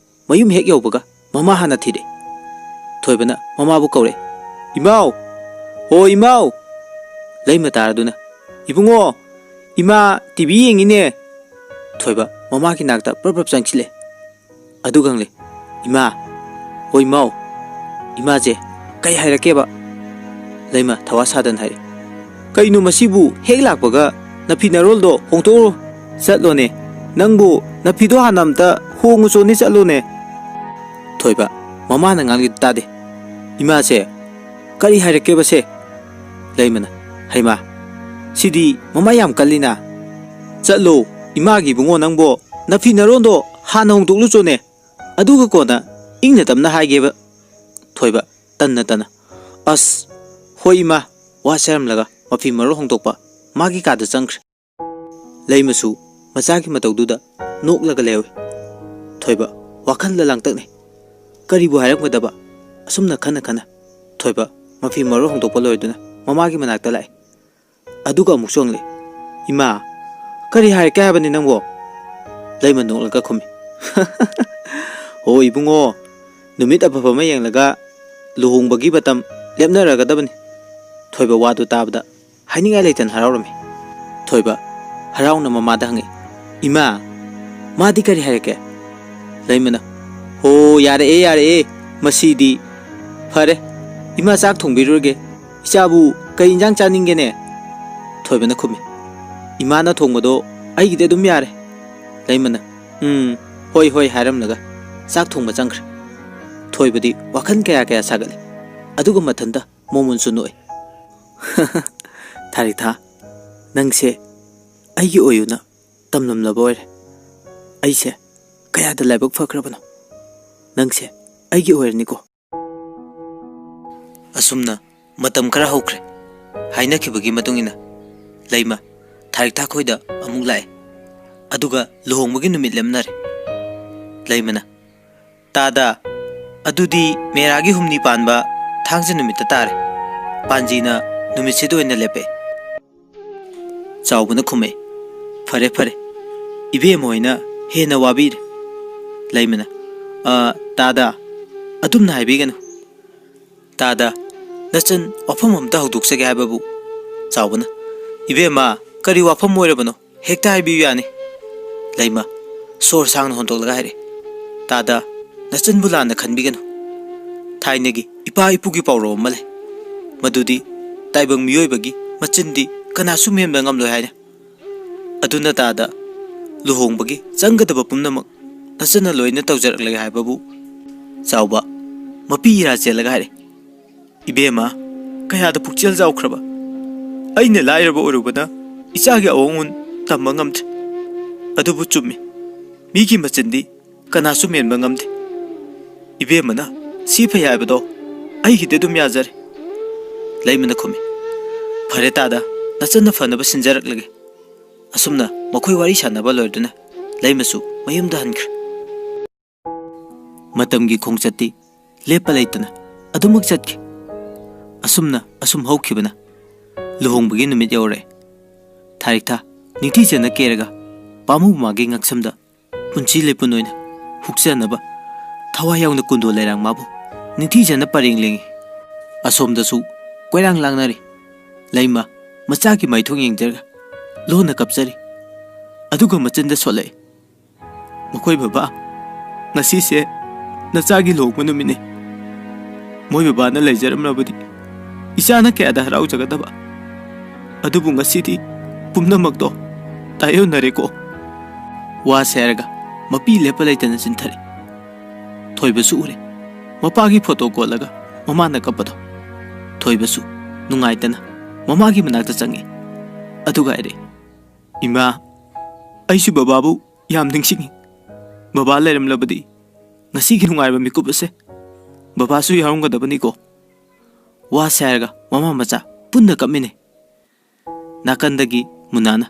ꯃꯌꯨꯝ ꯍꯦꯛ ꯌꯧꯕꯒ ꯃꯃꯥ ꯍꯥꯟꯅ ꯊꯤꯔꯦ꯫ ꯊꯣꯏꯕꯅ ꯃꯃꯥꯕꯨ ꯀꯧꯔꯦ, "ꯏꯃꯥꯎ! ꯍꯣ ꯏꯃꯥꯎ!" ꯂꯩꯃ ꯇꯥꯔꯗꯨꯅ, "ꯏꯕꯨꯡꯉꯣ, ꯏꯃꯥ ꯇꯤ ꯚꯤ ꯌꯦꯡꯉꯤꯅꯦ꯫" ꯊꯣꯏꯕ ꯃꯃꯥꯒꯤ ꯅꯥꯛꯇ ꯄ꯭ꯔꯞ ꯄ꯭ꯔꯞ ꯆꯪꯁꯤꯜꯂꯦ꯫ ꯑꯗꯨꯒ ꯍꯪꯂꯦ, "ꯏꯃꯥ, ꯍꯣ ꯏꯃꯥꯎ, ꯏꯃꯥꯁꯦ ꯀꯩ ꯍꯥꯏꯔꯛꯀꯦꯕ?" ꯂꯩꯃ ꯊꯋꯥ ꯁꯥꯗꯅ ꯍꯥꯏꯔꯦ, "ꯀꯩꯅꯣ ꯃꯁꯤꯕꯨ ꯍꯦꯛ ꯂꯥꯛꯄꯒ ꯅꯐꯤ ꯅꯔꯣꯜꯗꯣ ꯍꯣꯡꯗꯣꯛꯎꯔꯣ꯫ ꯆꯠꯂꯣꯅꯦ, ꯅꯪꯕꯨ ꯅꯐꯤꯗꯣ ꯍꯥꯟꯅ ꯑꯝꯇ ꯍꯣꯡꯉꯨꯆꯣꯅꯦ, ꯆꯠꯂꯣꯅꯦ꯫" ꯊꯣꯏꯕ ꯃꯃꯥꯅ ꯉꯥꯡꯂꯤꯗꯨ ꯇꯥꯗꯦ꯫ "ꯏꯃꯥꯁꯦ ꯀꯔꯤ ꯍꯥꯏꯔꯛꯀꯦꯕꯁꯦ?" ꯂꯩꯃꯅ, "ꯍꯩꯃꯥ, ꯁꯤꯗꯤ ꯃꯃꯥ ꯌꯥꯝ ꯀꯜꯂꯤꯅ꯫ ꯆꯠꯂꯣ, ꯏꯃꯥꯒꯤ ꯏꯕꯨꯡꯉꯣ ꯅꯪꯕꯣ, ꯅꯐꯤ ꯅꯔꯣꯟꯗꯣ ꯍꯥꯟꯅ ꯍꯣꯡꯗꯣꯛꯂꯨꯆꯣꯅꯦ꯫ ꯑꯗꯨꯒ ꯀꯣꯟꯅ ꯏꯪꯅ ꯇꯞꯅ ꯍꯥꯏꯒꯦꯕ꯫" ꯊꯣꯏꯕ ꯇꯟꯅ ꯇꯟꯅ, "ꯑꯁ, ꯍꯣꯏ ꯏꯃꯥ꯫" ꯋꯥ ꯁꯦꯔꯝꯂꯒ ꯃꯐꯤ ꯃꯔꯣꯜ ꯍꯣꯡꯗꯣꯛꯄ ꯃꯥꯒꯤ ꯀꯥꯗ ꯆꯪꯈ꯭ꯔꯦ꯫ ꯂꯩꯃꯁꯨ ꯃꯆꯥꯒꯤ ꯃꯇꯧꯗꯨꯗ ꯅꯣꯛꯂꯒ ꯂꯩꯍꯧꯏ꯫ ꯊꯣꯏꯕ ꯋꯥꯈꯜꯗ ꯂꯥꯡꯇꯛꯅꯩ꯫ ꯀꯔꯤꯕꯨ ꯍꯥꯏꯔꯝꯒꯗꯕ? ꯑꯁꯨꯝꯅ ꯈꯟꯅ ꯈꯟꯅ ꯊꯣꯏꯕ ꯃꯐꯤ ꯃꯔꯣꯜ ꯍꯣꯡꯗꯣꯛꯄ ꯂꯣꯏꯗꯨꯅ ꯃꯃꯥꯒꯤ ꯃꯅꯥꯛꯇ ꯂꯥꯛꯏ꯫ ꯑꯗꯨꯒ ꯑꯃꯨꯛꯁꯨ ꯍꯪꯂꯛꯏ, "ꯏꯃꯥ, ꯀꯔꯤ ꯍꯥꯏꯔꯛꯀꯦ ꯍꯥꯏꯕꯅꯤ ꯅꯪꯕꯣ?" ꯂꯩꯃ ꯅꯣꯛꯂꯒ ꯈꯨꯝꯃꯤ, "ꯍꯣ ꯏꯕꯨꯡꯉꯣ, ꯅꯨꯃꯤꯠ ꯑꯐꯕ ꯑꯃ ꯌꯦꯡꯂꯒ ꯂꯨꯍꯣꯡꯕꯒꯤ ꯃꯇꯝ ꯂꯦꯞꯅꯔꯒꯗꯕꯅꯤ꯫" ꯊꯣꯏꯕ ꯋꯥꯗꯨ ꯇꯥꯕꯗ ꯍꯥꯏꯅꯤꯡꯉꯥꯏ ꯂꯩꯇꯅ ꯍꯔꯥꯎꯔꯝꯃꯤ꯫ ꯊꯣꯏꯕ ꯍꯔꯥꯎꯅ ꯃꯃꯥꯗ ꯍꯪꯉꯤ, "ꯏꯃꯥ, ꯃꯥꯗꯤ ꯀꯔꯤ ꯍꯥꯏꯔꯛꯀꯦ?" ꯂꯩꯃꯅ, "ꯍꯣ, ꯌꯥꯔꯛꯑꯦ, ꯌꯥꯔꯛꯑꯦ, ꯃꯁꯤꯗꯤ ꯐꯔꯦ꯫ ꯏꯃꯥ ꯆꯥꯛ ꯊꯣꯡꯕꯤꯔꯨꯔꯒꯦ꯫ ꯏꯆꯥꯕꯨ ꯀꯩ ꯏꯟꯖꯥꯡ ꯆꯥꯅꯤꯡꯒꯦꯅꯦ?" ꯊꯣꯏꯕꯅ ꯈꯨꯝꯃꯤ, "ꯏꯃꯥꯅ ꯊꯣꯡꯕꯗꯣ ꯑꯩꯒꯤꯗꯤ ꯑꯗꯨꯝ ꯌꯥꯔꯦ꯫" ꯂꯩꯃꯅ, "ꯎꯝ, ꯍꯣꯏ, ꯍꯣꯏ" ꯍꯥꯏꯔꯝꯂꯒ ꯆꯥꯛ ꯊꯣꯡꯕ ꯆꯪꯈ꯭ꯔꯦ꯫ ꯊꯣꯏꯕꯗꯤ ꯋꯥꯈꯜ ꯀꯌꯥ ꯀꯌꯥ ꯁꯥꯒꯠꯂꯤ꯫ ꯑꯗꯨꯒ ꯃꯊꯟꯇ ꯃꯣꯃꯣꯟꯁꯨ ꯅꯣꯛꯏ꯫ "ꯊꯥꯔꯤꯛꯊꯥ, ꯅꯪꯁꯦ ꯑꯩꯒꯤ ꯑꯣꯏꯌꯨꯅ ꯇꯝꯂꯝꯂꯕ ꯑꯣꯏꯔꯦ꯫ ꯑꯩꯁꯦ ꯀꯌꯥꯗ ꯂꯥꯏꯕꯛ ꯐꯈ꯭ꯔꯕꯅꯣ꯫ ꯅꯪꯁꯦ ꯑꯩꯒꯤ ꯑꯣꯏꯔꯅꯤꯀꯣ꯫" ꯑꯁꯨꯝꯅ ꯃꯇꯝ ꯈꯔ ꯍꯧꯈ꯭ꯔꯦ꯫ ꯍꯥꯏꯅꯈꯤꯕꯒꯤ ꯃꯇꯨꯡ ꯏꯟꯅ ꯂꯩꯃ ꯊꯥꯔꯤꯛꯊꯥ ꯈꯣꯏꯗ ꯑꯃꯨꯛ ꯂꯥꯛꯑꯦ꯫ ꯑꯗꯨꯒ ꯂꯨꯍꯣꯡꯕꯒꯤ ꯅꯨꯃꯤꯠ ꯂꯦꯞꯅꯔꯦ꯫ ꯂꯩꯃꯅ, "ꯇꯥꯗ, ꯑꯗꯨꯗꯤ ꯃꯦꯔꯥꯒꯤ ꯍꯨꯝꯅꯤ ꯄꯥꯟꯕ ꯊꯥꯡꯖ ꯅꯨꯃꯤꯠꯇ ꯇꯥꯔꯦ꯫ ꯄꯥꯟꯖꯤꯅ ꯅꯨꯃꯤꯠꯁꯤꯗ ꯑꯣꯏꯅ ꯂꯦꯞꯄꯛꯑꯦ꯫" ꯆꯥꯎꯕꯅ ꯈꯨꯝꯃꯛꯑꯦ, "ꯐꯔꯦ, ꯐꯔꯦ꯫ ꯏꯕꯦꯝꯃ ꯍꯣꯏꯅ ꯍꯦꯟꯅ ꯋꯥꯕꯤꯔꯦ꯫" ꯂꯩꯃꯅ, "ꯑ, ꯇꯥꯗ, ꯑꯗꯨꯝꯅ ꯍꯥꯏꯕꯤꯒꯅꯨ꯫ ꯇꯥꯗ, ꯅꯆꯟ ꯋꯥꯐꯝ ꯑꯝꯇ ꯍꯧꯗꯣꯛꯆꯒꯦ ꯍꯥꯏꯕꯕꯨ꯫" ꯆꯥꯎꯕꯅ, "ꯏꯕꯦꯝꯃ, ꯀꯔꯤ ꯋꯥꯐꯝ ꯑꯣꯏꯔꯕꯅꯣ? ꯍꯦꯛꯇ ꯍꯥꯏꯕꯤꯌꯨ ꯌꯥꯅꯤ꯫" ꯂꯩꯃ ꯁꯣꯔ ꯁꯥꯡꯅ ꯍꯣꯟꯗꯣꯛꯂꯒ ꯍꯥꯏꯔꯛꯑꯦ, "ꯇꯥꯗ, ꯅꯆꯟꯕꯨ ꯂꯥꯟꯅ ꯈꯟꯕꯤꯒꯅꯨ꯫ ꯊꯥꯏꯅꯒꯤ ꯏꯄꯥ ꯏꯄꯨꯒꯤ ꯄꯥꯎꯔꯧ ꯑꯃ ꯂꯩ, ꯃꯗꯨꯗꯤ ꯇꯥꯏꯕꯪ ꯃꯤꯑꯣꯏꯕꯒꯤ ꯃꯆꯤꯟꯗꯤ ꯀꯅꯥꯁꯨ ꯃꯦꯟꯕ ꯉꯝꯂꯣꯏ ꯍꯥꯏꯅ꯫ ꯑꯗꯨꯅ ꯇꯥꯗ, ꯂꯨꯍꯣꯡꯕꯒꯤ ꯆꯪꯒꯗꯕ ꯄꯨꯝꯅꯃꯛ ꯅꯆꯟꯅ ꯂꯣꯏꯅ ꯇꯧꯖꯔꯛꯂꯒꯦ" ꯍꯥꯏꯕꯕꯨ꯫ ꯆꯥꯎꯕ ꯃꯄꯤ ꯏꯔꯥ ꯆꯦꯜꯂꯒ ꯍꯥꯏꯔꯦ, "ꯏꯕꯦꯝꯃ, ꯀꯌꯥꯗ ꯄꯨꯛꯆꯦꯜ ꯆꯥꯎꯈ꯭ꯔꯕ! ꯑꯩꯅ ꯂꯥꯏꯔꯕ ꯑꯣꯏꯔꯨꯕꯅ ꯏꯆꯥꯒꯤ ꯑꯋꯥꯃꯟ ꯇꯝꯕ ꯉꯝꯗ꯭ꯔꯦ꯫ ꯑꯗꯨꯕꯨ ꯆꯨꯝꯃꯤ, ꯃꯤꯒꯤ ꯃꯆꯤꯟꯗꯤ ꯀꯅꯥꯁꯨ ꯃꯦꯟꯕ ꯉꯝꯗꯦ꯫ ꯏꯕꯦꯝꯃꯅ ꯁꯤ ꯐꯩ ꯍꯥꯏꯕꯗꯣ ꯑꯩꯒꯤꯗꯤ ꯑꯗꯨꯝ ꯌꯥꯖꯔꯦ꯫" ꯂꯩꯃꯅ ꯈꯨꯝꯃꯤ, "ꯐꯔꯦ ꯇꯥꯗ, ꯅꯆꯟꯅ ꯐꯅꯕ ꯁꯤꯟꯖꯔꯛꯂꯒꯦ꯫" ꯑꯁꯨꯝꯅ ꯃꯈꯣꯏ ꯋꯥꯔꯤ ꯁꯥꯟꯅꯕ ꯂꯣꯏꯔꯗꯨꯅ ꯂꯩꯃꯁꯨ ꯃꯌꯨꯝꯗ ꯍꯟꯈ꯭ꯔꯦ꯫ ꯃꯇꯝꯒꯤ ꯈꯣꯡꯆꯠꯇꯤ ꯂꯦꯞꯄ ꯂꯩꯇꯅ ꯑꯗꯨꯃꯛ ꯆꯠꯈꯤ꯫ ꯑꯁꯨꯝꯅ ꯑꯁꯨꯝ ꯍꯧꯈꯤꯕꯅ ꯂꯨꯍꯣꯡꯕꯒꯤ ꯅꯨꯃꯤꯠ ꯌꯧꯔꯛꯑꯦ꯫ ꯊꯥꯔꯤꯛꯊꯥ ꯅꯤꯡꯊꯤꯖꯅ ꯀꯦꯔꯒ ꯄꯥꯝꯃꯨ ꯃꯥꯒꯤ ꯉꯛꯁꯝꯗ ꯄꯨꯟꯁꯤ ꯂꯩꯄꯨꯟ ꯑꯣꯏꯅ ꯍꯨꯛꯆꯅꯕ ꯊꯋꯥꯏ ꯌꯥꯎꯅ ꯀꯨꯟꯗꯣ ꯂꯩꯔꯥꯡ ꯃꯥꯕꯨ ꯅꯤꯡꯊꯤꯖꯅ ꯄꯔꯦꯡ ꯂꯦꯡꯉꯤ꯫ ꯑꯁꯣꯝꯗꯁꯨ ꯀꯣꯏꯔꯥꯡ ꯂꯥꯡꯅꯔꯤ꯫ ꯂꯩꯃ ꯃꯆꯥꯒꯤ ꯃꯥꯏꯊꯣꯡ ꯌꯦꯡꯖꯔꯒ ꯂꯣꯟꯅ ꯀꯞꯆꯔꯤ꯫ ꯑꯗꯨꯒ ꯃꯆꯤꯟꯗ ꯁꯣꯜꯂꯛꯏ, "ꯃꯈꯣꯏ ꯕꯕꯥ, ꯉꯁꯤꯁꯦ ꯅꯆꯥꯒꯤ ꯂꯨꯍꯣꯡꯕ ꯅꯨꯃꯤꯠꯅꯤ꯫ ꯃꯣꯏ ꯕꯕꯥꯅ ꯂꯩꯖꯔꯝꯂꯕꯗꯤ ꯏꯆꯥꯅ ꯀꯌꯥꯗ ꯍꯔꯥꯎꯖꯒꯗꯕ꯫ ꯑꯗꯨꯕꯨ ꯉꯁꯤꯗꯤ ꯄꯨꯝꯅꯃꯛꯇꯣ ꯇꯥꯏꯑꯣꯟꯅꯔꯦꯀꯣ꯫" ꯋꯥꯁꯦ ꯍꯥꯏꯔꯒ ꯃꯄꯤ ꯂꯦꯞꯄ ꯂꯩꯇꯅ ꯆꯤꯟꯊꯔꯦ꯫ ꯊꯣꯏꯕꯁꯨ ꯎꯔꯦ꯫ ꯃꯄꯥꯒꯤ ꯐꯣꯇꯣ ꯀꯣꯠꯂꯒ ꯃꯃꯥꯅ ꯀꯞꯄꯗꯣ꯫ ꯊꯣꯏꯕꯁꯨ ꯅꯨꯡꯉꯥꯏꯇꯅ ꯃꯃꯥꯒꯤ ꯃꯅꯥꯛꯇ ꯆꯪꯉꯤ꯫ ꯑꯗꯨꯒ ꯍꯥꯏꯔꯦ, "ꯏꯃꯥ, ꯑꯩꯁꯨ ꯕꯕꯥꯕꯨ ꯌꯥꯝ ꯅꯤꯡꯁꯤꯡꯉꯤ꯫ ꯕꯕꯥ ꯂꯩꯔꯝꯂꯕꯗꯤ ꯉꯁꯤꯒꯤ ꯅꯨꯡꯉꯥꯏꯕ ꯃꯤꯀꯨꯞ ꯑꯁꯦ ꯕꯕꯥꯁꯨ ꯌꯥꯎꯔꯝꯒꯗꯕꯅꯤꯀꯣ꯫" ꯋꯥꯁꯦ ꯍꯥꯏꯔꯒ ꯃꯃꯥ ꯃꯆꯥ ꯄꯨꯟꯅ ꯀꯞꯃꯤꯟꯅꯩ꯫ ꯅꯥꯀꯟꯗꯒꯤ ꯃꯨꯅꯥꯅ,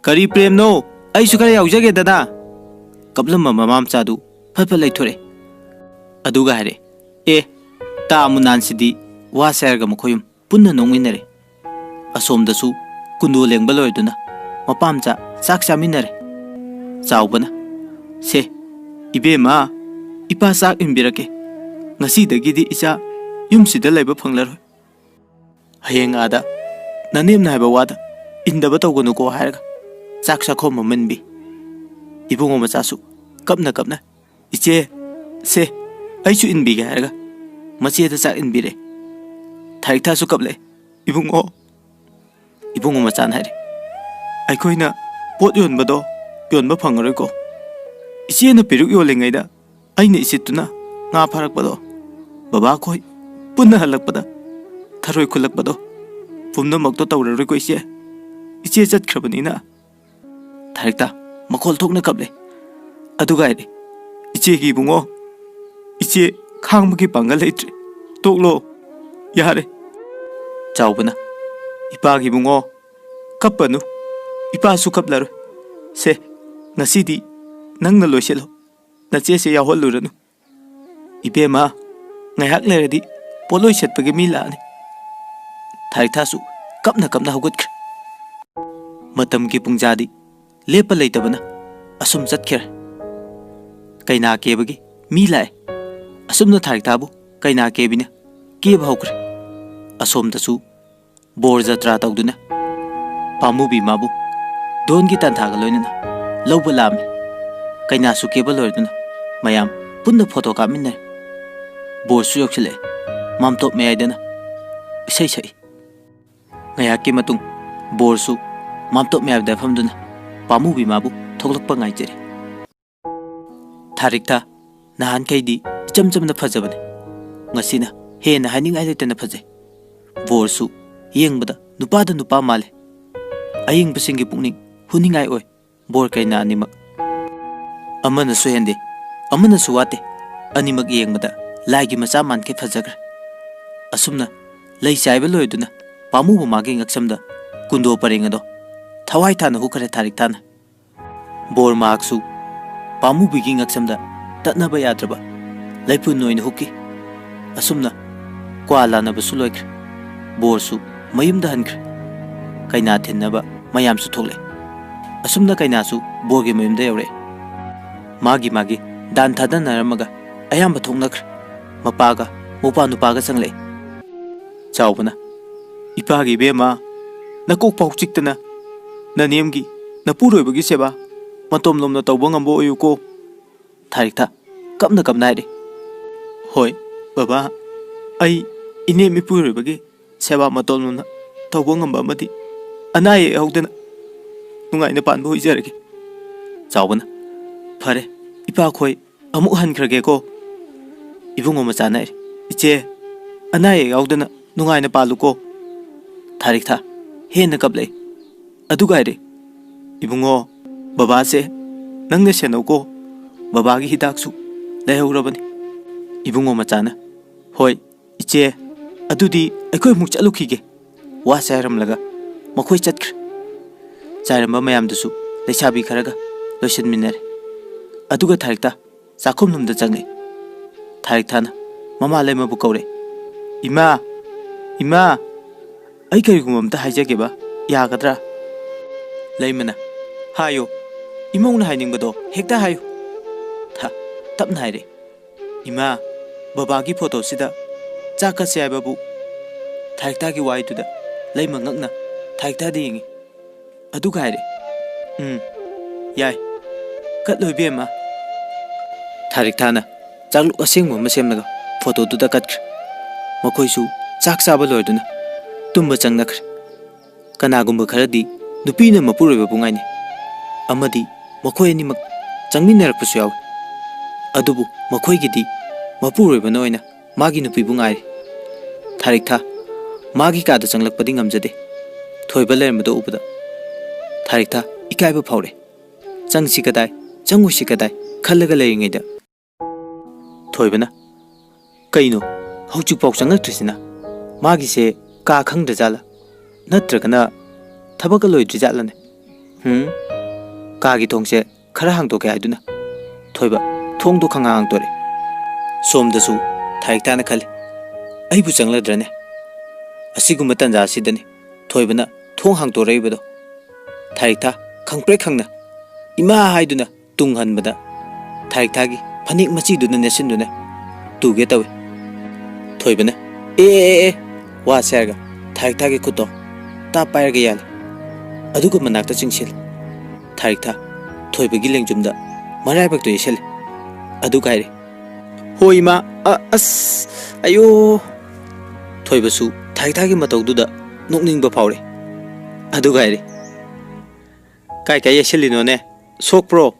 "ꯀꯔꯤ ꯄ꯭ꯔꯦꯝꯅꯣ? ꯑꯩꯁꯨ ꯈꯔ ꯌꯥꯎꯖꯒꯦꯗꯅ!" ꯀꯞꯂꯝꯕ ꯃꯃꯥ ꯃꯆꯥꯗꯨ ꯐꯠ ꯐꯠ ꯂꯩꯊꯣꯔꯛꯑꯦ꯫ ꯑꯗꯨꯒ ꯍꯥꯏꯔꯛꯑꯦ, "ꯑꯦ, ꯇꯥ ꯃꯨꯅꯥꯟꯁꯤꯗꯤ!" ꯋꯥꯁꯦ ꯍꯥꯏꯔꯒ ꯃꯈꯣꯏ ꯑꯍꯨꯝ ꯄꯨꯟꯅ ꯅꯣꯛꯃꯤꯟꯅꯔꯦ꯫ ꯑꯁꯣꯝꯗꯁꯨ ꯀꯨꯟꯗꯣ ꯂꯦꯡꯕ ꯂꯣꯏꯔꯗꯨꯅ ꯃꯄꯥꯝꯆꯥ ꯆꯥꯛ ꯆꯥꯃꯤꯟꯅꯔꯦ꯫ ꯆꯥꯎꯕꯅ, "ꯁꯦ, ꯏꯕꯦꯝꯃ, ꯏꯄꯥ ꯆꯥꯛ ꯏꯟꯕꯤꯔꯛꯀꯦ꯫ ꯉꯁꯤꯗꯒꯤꯗꯤ ꯏꯆꯥ ꯌꯨꯝꯁꯤꯗ ꯂꯩꯕ ꯐꯪꯂꯔꯣꯏ꯫ ꯍꯌꯦꯡ ꯑꯥꯗ ꯅꯅꯦꯝꯅ ꯍꯥꯏꯕ ꯋꯥꯗ ꯏꯟꯗꯕ ꯇꯧꯒꯅꯨꯀꯣ" ꯍꯥꯏꯔꯒ ꯆꯥꯛ ꯆꯥꯛꯈꯣꯝ ꯑꯃ ꯏꯟꯕꯤ꯫ ꯏꯕꯨꯡꯉꯣ ꯃꯆꯥꯁꯨ ꯀꯞꯅ ꯀꯞꯅ, "ꯏꯆꯦ, ꯁꯦ, ꯑꯩꯁꯨ ꯏꯟꯕꯤꯒꯦ" ꯍꯥꯏꯔꯒ ꯃꯆꯦꯗ ꯆꯥꯛ ꯏꯟꯕꯤꯔꯦ꯫ ꯊꯥꯔꯤꯛꯊꯥꯁꯨ ꯀꯞꯂꯛꯑꯦ꯫ "ꯏꯕꯨꯡꯉꯣ!" ꯏꯕꯨꯡꯉꯣ ꯃꯆꯥꯅ ꯍꯥꯏꯔꯦ, "ꯑꯩꯈꯣꯏꯅ ꯄꯣꯠ ꯌꯣꯟꯕꯗꯣ ꯌꯣꯟꯕ ꯐꯪꯉꯔꯣꯏꯀꯣ꯫ ꯏꯆꯦꯅ ꯄꯦꯔꯨꯛ ꯌꯣꯜꯂꯤꯉꯩꯗ ꯑꯩꯅ ꯏꯁꯤꯠꯇꯨꯅ ꯉꯥ ꯐꯥꯔꯛꯄꯗꯣ, ꯕꯕꯥꯈꯣꯏ ꯄꯨꯟꯅ ꯍꯜꯂꯛꯄꯗ ꯊꯔꯣꯏ ꯈꯨꯜꯂꯛꯄꯗꯣ, ꯄꯨꯝꯅꯃꯛꯇꯣ ꯇꯧꯔꯔꯣꯏꯀꯣ ꯏꯆꯦ꯫ ꯏꯆꯦ ꯆꯠꯈ꯭ꯔꯕꯅꯤꯅ"꯫ ꯊꯥꯔꯤꯛꯇ ꯃꯈꯣꯜ ꯊꯣꯛꯅ ꯀꯞꯂꯦ꯫ ꯑꯗꯨꯒ ꯍꯥꯏꯔꯦ, "ꯏꯆꯦꯒꯤ ꯏꯕꯨꯡꯉꯣ, ꯏꯆꯦ ꯈꯥꯡꯕꯒꯤ ꯄꯥꯡꯒꯜ ꯂꯩꯇ꯭ꯔꯦ꯫ ꯇꯣꯛꯂꯣ꯫ ꯌꯥꯔꯦ"꯫ ꯆꯥꯎꯕꯅ, "ꯏꯄꯥꯒꯤ ꯏꯕꯨꯡꯉꯣ, ꯀꯞꯄꯅꯨ꯫ ꯏꯄꯥꯁꯨ ꯀꯞꯂꯔꯣꯏ꯫ ꯁꯦ, ꯉꯁꯤꯗꯤ ꯅꯪꯅ ꯂꯣꯏꯁꯤꯜꯂꯣ꯫ ꯅꯆꯦꯁꯦ ꯌꯥꯎꯍꯜꯂꯨꯔꯅꯨ꯫ ꯏꯕꯦꯝꯃ, ꯉꯥꯏꯍꯥꯛ ꯂꯩꯔꯗꯤ ꯄꯣꯠꯂꯣꯏ ꯁꯦꯠꯄꯒꯤ ꯃꯤ ꯂꯥꯛꯑꯅꯤ"꯫ ꯊꯥꯔꯤꯛꯊꯥꯁꯨ ꯀꯞꯅ ꯀꯞꯅ ꯍꯧꯒꯠꯈ꯭ꯔꯦ꯫ ꯃꯇꯝꯒꯤ ꯄꯨꯡꯖꯥꯗꯤ ꯂꯦꯞꯄ ꯂꯩꯇꯕꯅ ꯑꯁꯨꯝ ꯆꯠꯈ꯭ꯔꯦ꯫ ꯀꯩꯅꯥ ꯀꯦꯕꯒꯤ ꯃꯤ ꯂꯥꯛꯑꯦ꯫ ꯑꯁꯨꯝꯅ ꯊꯥꯔꯤꯛꯊꯥꯕꯨ ꯀꯩꯅꯥ ꯀꯦꯕꯤꯅ ꯀꯦꯕ ꯍꯧꯈ꯭ꯔꯦ꯫ ꯑꯁꯣꯝꯗꯁꯨ ꯕꯣꯔ ꯖꯇ꯭ꯔꯥ ꯇꯧꯗꯨꯅ ꯄꯥꯝꯃꯨꯕꯤ ꯃꯥꯕꯨ ꯙꯣꯟꯒꯤ ꯇꯥꯟꯊꯥꯒ ꯂꯣꯏꯅꯅ ꯂꯧꯕ ꯂꯥꯛꯑꯝꯃꯤ꯫ ꯀꯩꯅꯥꯁꯨ ꯀꯦꯕ ꯂꯣꯏꯔꯗꯨꯅ ꯃꯌꯥꯝ ꯄꯨꯟꯅ ꯐꯣꯇꯣ ꯀꯥꯞꯃꯤꯟꯅꯔꯦ꯫ ꯕꯣꯔꯁꯨ ꯌꯧꯁꯤꯜꯂꯛꯑꯦ꯫ ꯃꯥꯝꯇꯣꯞ ꯃꯌꯥꯏꯗꯅ ꯏꯁꯩ ꯁꯛꯏ꯫ ꯉꯥꯏꯍꯥꯛꯀꯤ ꯃꯇꯨꯡ ꯕꯣꯔꯁꯨ ꯃꯥꯝꯇꯣꯞ ꯃꯌꯥꯏꯗ ꯐꯝꯗꯨꯅ ꯄꯥꯝꯃꯨꯕꯤ ꯃꯥꯕꯨ ꯊꯣꯛꯂꯛꯄ ꯉꯥꯏꯖꯔꯤ꯫ ꯊꯥꯔꯤꯛꯊꯥ ꯅꯍꯥꯟꯈꯩꯗꯤ ꯏꯆꯝ ꯆꯝꯅ ꯐꯖꯕꯅꯤ꯫ ꯉꯁꯤꯅ ꯍꯦꯟꯅ ꯍꯥꯏꯅꯤꯡꯉꯥꯏ ꯂꯩꯇꯅ ꯐꯖꯩ꯫ ꯕꯣꯔꯁꯨ ꯌꯦꯡꯕꯗ ꯅꯨꯄꯥꯗ ꯅꯨꯄꯥ ꯃꯥꯜꯂꯦ꯫ ꯑꯌꯦꯡꯕꯁꯤꯡꯒꯤ ꯄꯨꯛꯅꯤꯡ ꯍꯨꯅꯤꯡꯉꯥꯏ ꯑꯣꯏ꯫ ꯕꯣꯔ ꯀꯩꯅꯥ ꯑꯅꯤꯃꯛ ꯑꯃꯅꯁꯨ ꯍꯦꯟꯗꯦ, ꯑꯃꯅꯁꯨ ꯋꯥꯠꯇꯦ꯫ ꯑꯅꯤꯃꯛ ꯌꯦꯡꯕꯗ ꯂꯥꯏꯒꯤ ꯃꯆꯥ ꯃꯥꯟꯈꯩ ꯐꯖꯈ꯭ꯔꯦ꯫ ꯑꯁꯨꯝꯅ ꯂꯩ ꯆꯥꯏꯕ ꯂꯣꯏꯗꯨꯅ ꯄꯥꯝꯃꯨꯕ ꯃꯥꯒꯤ ꯉꯛꯁꯝꯗ ꯀꯨꯟꯗꯣ ꯄꯔꯦꯡ ꯑꯗꯣ ꯊꯋꯥꯏ ꯇꯥꯅ ꯍꯨꯛꯈ꯭ꯔꯦ ꯊꯥꯔꯤꯛ ꯊꯥꯅ꯫ ꯕꯣꯔ ꯃꯍꯥꯛꯁꯨ ꯄꯥꯝꯃꯨꯕꯤꯒꯤ ꯉꯛꯁꯝꯗ ꯇꯠꯅꯕ ꯌꯥꯗ꯭ꯔꯕ ꯂꯩꯄꯨꯟ ꯑꯣꯏꯅ ꯍꯨꯛꯈꯤ꯫ ꯑꯁꯨꯝꯅ ꯀ꯭ꯋꯥ ꯂꯥꯟꯅꯕꯁꯨ ꯂꯣꯏꯈ꯭ꯔꯦ꯫ ꯕꯣꯔꯁꯨ ꯃꯌꯨꯝꯗ ꯍꯟꯈ꯭ꯔꯦ꯫ ꯀꯩꯅꯥ ꯊꯤꯟꯅꯕ ꯃꯌꯥꯝꯁꯨ ꯊꯣꯛꯂꯛꯑꯦ꯫ ꯑꯁꯨꯝꯅ ꯀꯩꯅꯥꯁꯨ ꯕꯣꯔꯒꯤ ꯃꯌꯨꯝꯗ ꯌꯧꯔꯛꯑꯦ꯫ ꯃꯥꯒꯤ ꯃꯥꯒꯤ ꯗꯥꯟ ꯊꯥꯗꯅꯔꯝꯃꯒ ꯑꯌꯥꯝꯕ ꯊꯣꯛꯅꯈ꯭ꯔꯦ꯫ ꯃꯄꯥꯒ ꯃꯧꯄ꯭ꯋꯥ ꯅꯨꯄꯥꯒ ꯆꯪꯂꯛꯑꯦ꯫ ꯆꯥꯎꯕꯅ, "ꯏꯄꯥꯒꯤ ꯏꯕꯦꯝꯃ, ꯅꯀꯣꯛ ꯄꯥꯎ ꯆꯤꯛꯇꯅ ꯅꯅꯦꯝꯒꯤ ꯅꯄꯨꯔꯣꯏꯕꯒꯤ ꯁꯦꯕꯥ ꯃꯇꯣꯝ ꯂꯣꯝꯅ ꯇꯧꯕ ꯉꯝꯕ ꯑꯣꯏꯌꯨꯀꯣ꯫" ꯊꯥꯔꯤꯛꯊ ꯀꯞꯅ ꯀꯞꯅ ꯍꯥꯏꯔꯤ꯫ "ꯍꯣꯏ ꯕꯕꯥ, ꯑꯩ ꯏꯅꯦꯝ ꯏꯄꯨꯔꯣꯏꯕꯒꯤ ꯁꯦꯕꯥ ꯃꯇꯣꯝ ꯂꯣꯝꯅ ꯇꯧꯕ ꯉꯝꯕ ꯑꯃꯗꯤ ꯑꯅꯥ ꯑꯌꯦꯛ ꯌꯥꯎꯗꯅ ꯅꯨꯡꯉꯥꯏꯅ ꯄꯥꯟꯕ ꯑꯣꯏꯖꯔꯒꯦ꯫" ꯆꯥꯎꯕꯅ, "ꯐꯔꯦ, ꯏꯄꯥꯈꯣꯏ ꯑꯃꯨꯛ ꯍꯟꯈ꯭ꯔꯒꯦꯀꯣ꯫" ꯏꯕꯨꯡꯉꯣ ꯃꯆꯥꯅ, "ꯏꯆꯦ, ꯑꯅꯥ ꯑꯌꯦꯛ ꯌꯥꯎꯗꯅ ꯅꯨꯡꯉꯥꯏꯅ ꯄꯥꯜꯂꯨꯀꯣ꯫" ꯊꯥꯔꯤꯛꯊ ꯍꯦꯟꯅ ꯀꯞꯂꯛꯏ꯫ ꯑꯗꯨꯒ ꯍꯥꯏꯔꯦ, "ꯏꯕꯨꯡꯉꯣ, ꯕꯕꯥꯁꯦ ꯅꯪꯅ ꯁꯦꯟꯅꯧꯀꯣ꯫ ꯕꯕꯥꯒꯤ ꯍꯤꯗꯥꯛꯁꯨ ꯂꯩꯍꯧꯔꯕꯅꯤ꯫" ꯏꯕꯨꯡꯉꯣ ꯃꯆꯥꯅ, "ꯍꯣꯏ ꯏꯆꯦ, ꯑꯗꯨꯗꯤ ꯑꯩꯈꯣꯏ ꯑꯃꯨꯛ ꯆꯠꯂꯨꯈꯤꯒꯦ꯫" ꯋꯥꯁꯦ ꯍꯥꯏꯔꯝꯂꯒ ꯃꯈꯣꯏ ꯆꯠꯈ꯭ꯔꯦ꯫ ꯆꯥꯏꯔꯝꯕ ꯃꯌꯥꯝꯗꯨꯁꯨ ꯂꯩꯁꯥꯕꯤ ꯈꯔꯒ ꯂꯣꯏꯁꯤꯟꯃꯤꯟꯅꯔꯦ꯫ ꯑꯗꯨꯒ ꯊꯥꯔꯤꯛꯇ ꯆꯥꯛꯈꯨꯝꯂꯣꯝꯗ ꯆꯪꯉꯦ꯫ ꯊꯥꯔꯤꯛ ꯊꯥꯅ ꯃꯃꯥ ꯂꯩꯃꯕꯨ ꯀꯧꯔꯦ꯫ "ꯏꯃꯥ! ꯏꯃꯥ! ꯑꯩ ꯀꯔꯤꯒꯨꯝꯕ ꯑꯝꯇ ꯍꯥꯏꯖꯒꯦꯕ, ꯌꯥꯒꯗ꯭ꯔꯥ?" ꯂꯩꯃꯅ, "ꯍꯥꯏꯌꯨ, ꯏꯃꯧꯅ ꯍꯥꯏꯅꯤꯡꯕꯗꯣ ꯍꯦꯛꯇ ꯍꯥꯏꯌꯨ꯫" ꯊ-, ꯇꯞꯅ ꯍꯥꯏꯔꯦ, "ꯏꯃꯥ, ꯕꯕꯥꯒꯤ ꯐꯣꯇꯣꯁꯤꯗ ꯆꯥꯛ ꯀꯠꯁꯦ ꯍꯥꯏꯕꯕꯨ?" ꯊꯥꯔꯤꯛꯇꯥꯒꯤ ꯋꯥꯍꯩꯗꯨꯗ ꯂꯩꯃ ꯉꯛꯅ ꯊꯥꯔꯤꯛꯇꯥꯗ ꯌꯦꯡꯉꯤ꯫ ꯑꯗꯨꯒ ꯍꯥꯏꯔꯦ, "ꯎꯝ, ꯌꯥꯏ, ꯀꯠꯂꯣ ꯏꯕꯦꯝꯃ꯫" ꯊꯥꯔꯤꯛ ꯊꯥꯅ ꯆꯥꯛꯂꯨꯛ ꯑꯁꯦꯡꯕ ꯑꯃ ꯁꯦꯝꯂꯒ ꯐꯣꯇꯣꯗꯨꯗ ꯀꯠꯈ꯭ꯔꯦ꯫ ꯃꯈꯣꯏꯁꯨ ꯆꯥꯛ ꯆꯥꯕ ꯂꯣꯏꯗꯨꯅ ꯇꯨꯝꯕ ꯆꯪꯅꯈ꯭ꯔꯦ꯫ ꯀꯅꯥꯒꯨꯝꯕ ꯈꯔꯗꯤ ꯅꯨꯄꯤꯅ ꯃꯄꯨꯔꯣꯏꯕꯕꯨ ꯉꯥꯏꯅꯩ, ꯑꯃꯗꯤ ꯃꯈꯣꯏ ꯑꯅꯤꯃꯛ ꯆꯪꯃꯤꯟꯅꯔꯛꯄꯁꯨ ꯌꯥꯎꯏ꯫ ꯑꯗꯨꯕꯨ ꯃꯈꯣꯏꯒꯤꯗꯤ ꯃꯄꯨꯔꯣꯏꯕꯅ ꯑꯣꯏꯅ ꯃꯥꯒꯤ ꯅꯨꯄꯤꯕꯨ ꯉꯥꯏꯔꯤ꯫ ꯊꯥꯔꯤꯛꯊꯥ ꯃꯥꯒꯤ ꯀꯥꯗ ꯆꯪꯂꯛꯄꯗꯤ ꯉꯝꯖꯗꯦ꯫ ꯊꯣꯏꯕ ꯂꯩꯔꯝꯕꯗꯨ ꯎꯕꯗ ꯊꯥꯔꯤꯛꯊꯥ ꯏꯀꯥꯏꯕ ꯐꯥꯎꯔꯦ꯫ ꯆꯪꯁꯤ ꯀꯗꯥꯏ, ꯆꯪꯉꯣꯏꯁꯤ ꯀꯗꯥꯏ ꯈꯜꯂꯒ ꯂꯩꯔꯤꯉꯩꯗ ꯊꯣꯏꯕꯅ, "ꯀꯩꯅꯣ ꯍꯧꯖꯤꯛꯐꯥꯎ ꯆꯪꯂꯛꯇ꯭ꯔꯤꯁꯤꯅ?" ꯃꯥꯒꯤꯁꯦ ꯀꯥ ꯈꯪꯗ꯭ꯔꯖꯥꯠꯂꯥ? ꯅꯠꯇ꯭ꯔꯒꯅ ꯊꯕꯛꯀ ꯂꯣꯏꯗ꯭ꯔꯤꯖꯥꯠꯂꯅꯦ? ꯍꯨꯝ? ꯀꯥꯒꯤ ꯊꯣꯡꯁꯦ ꯈꯔ ꯍꯥꯡꯗꯣꯛꯀꯦ ꯍꯥꯏꯗꯨꯅ ꯊꯣꯏꯕ ꯊꯣꯡꯗꯣ ꯈꯪꯍꯥꯡ ꯍꯥꯡꯗꯣꯔꯛꯑꯦ꯫ ꯁꯣꯝꯗꯁꯨ ꯊꯥꯔꯤꯛꯊꯥꯅ ꯈꯜꯂꯤ, "ꯑꯩꯕꯨ ꯆꯪꯂꯗ꯭ꯔꯅꯦ?" ꯑꯁꯤꯒꯨꯝꯕ ꯇꯥꯟꯖꯥ ꯑꯁꯤꯗꯅꯤ ꯊꯣꯏꯕꯅ ꯊꯣꯡ ꯍꯥꯡꯗꯣꯔꯛꯏꯕꯗꯣ꯫ ꯊꯥꯔꯤꯛꯊꯥ ꯈꯪꯄ꯭ꯔꯦꯛ ꯈꯪꯅ "ꯏꯃꯥ" ꯍꯥꯏꯗꯨꯅ ꯇꯨꯡ ꯍꯟꯕꯗ ꯊꯥꯔꯤꯛꯊꯥꯒꯤ ꯐꯅꯦꯛ ꯃꯆꯤꯗꯨꯅ ꯅꯦꯠꯁꯤꯟꯗꯨꯅ ꯇꯨꯒꯦ ꯇꯧꯏ꯫ ꯊꯣꯏꯕꯅ "ꯑꯦ, ꯑꯦ, ꯑꯦ, ꯑꯦ!" ꯋꯥꯁꯦ ꯍꯥꯏꯔꯒ ꯊꯥꯔꯤꯛꯊꯥꯒꯤ ꯈꯨꯠꯇꯣ ꯇꯥꯞ ꯄꯥꯏꯔꯒ ꯌꯥꯜꯂꯤ꯫ ꯑꯗꯨꯒ ꯃꯅꯥꯛꯇ ꯆꯤꯡꯁꯤꯜꯂꯤ꯫ ꯊꯥꯔꯤꯛꯊꯥ ꯊꯣꯏꯕꯒꯤ ꯂꯦꯡꯖꯨꯝꯗ ꯃꯔꯥꯏꯕꯛꯇꯨ ꯌꯩꯁꯜꯂꯤ꯫ ꯑꯗꯨꯒ ꯍꯥꯏꯔꯤ, "ꯍꯣ ꯏꯃꯥ, ꯑ-, ꯑꯁ, ꯑꯌꯣ!" ꯊꯣꯏꯕꯁꯨ ꯊꯥꯔꯤꯛꯊꯥꯒꯤ ꯃꯇꯧꯗꯨꯗ ꯅꯣꯛꯅꯤꯡꯕ ꯐꯥꯎꯔꯦ꯫ ꯑꯗꯨꯒ ꯍꯥꯏꯔꯤ, "ꯀꯥꯏ ꯀꯥꯏ ꯌꯩꯁꯜꯂꯤꯅꯣꯅꯦ? ꯁꯣꯛꯄ꯭ꯔꯣ?"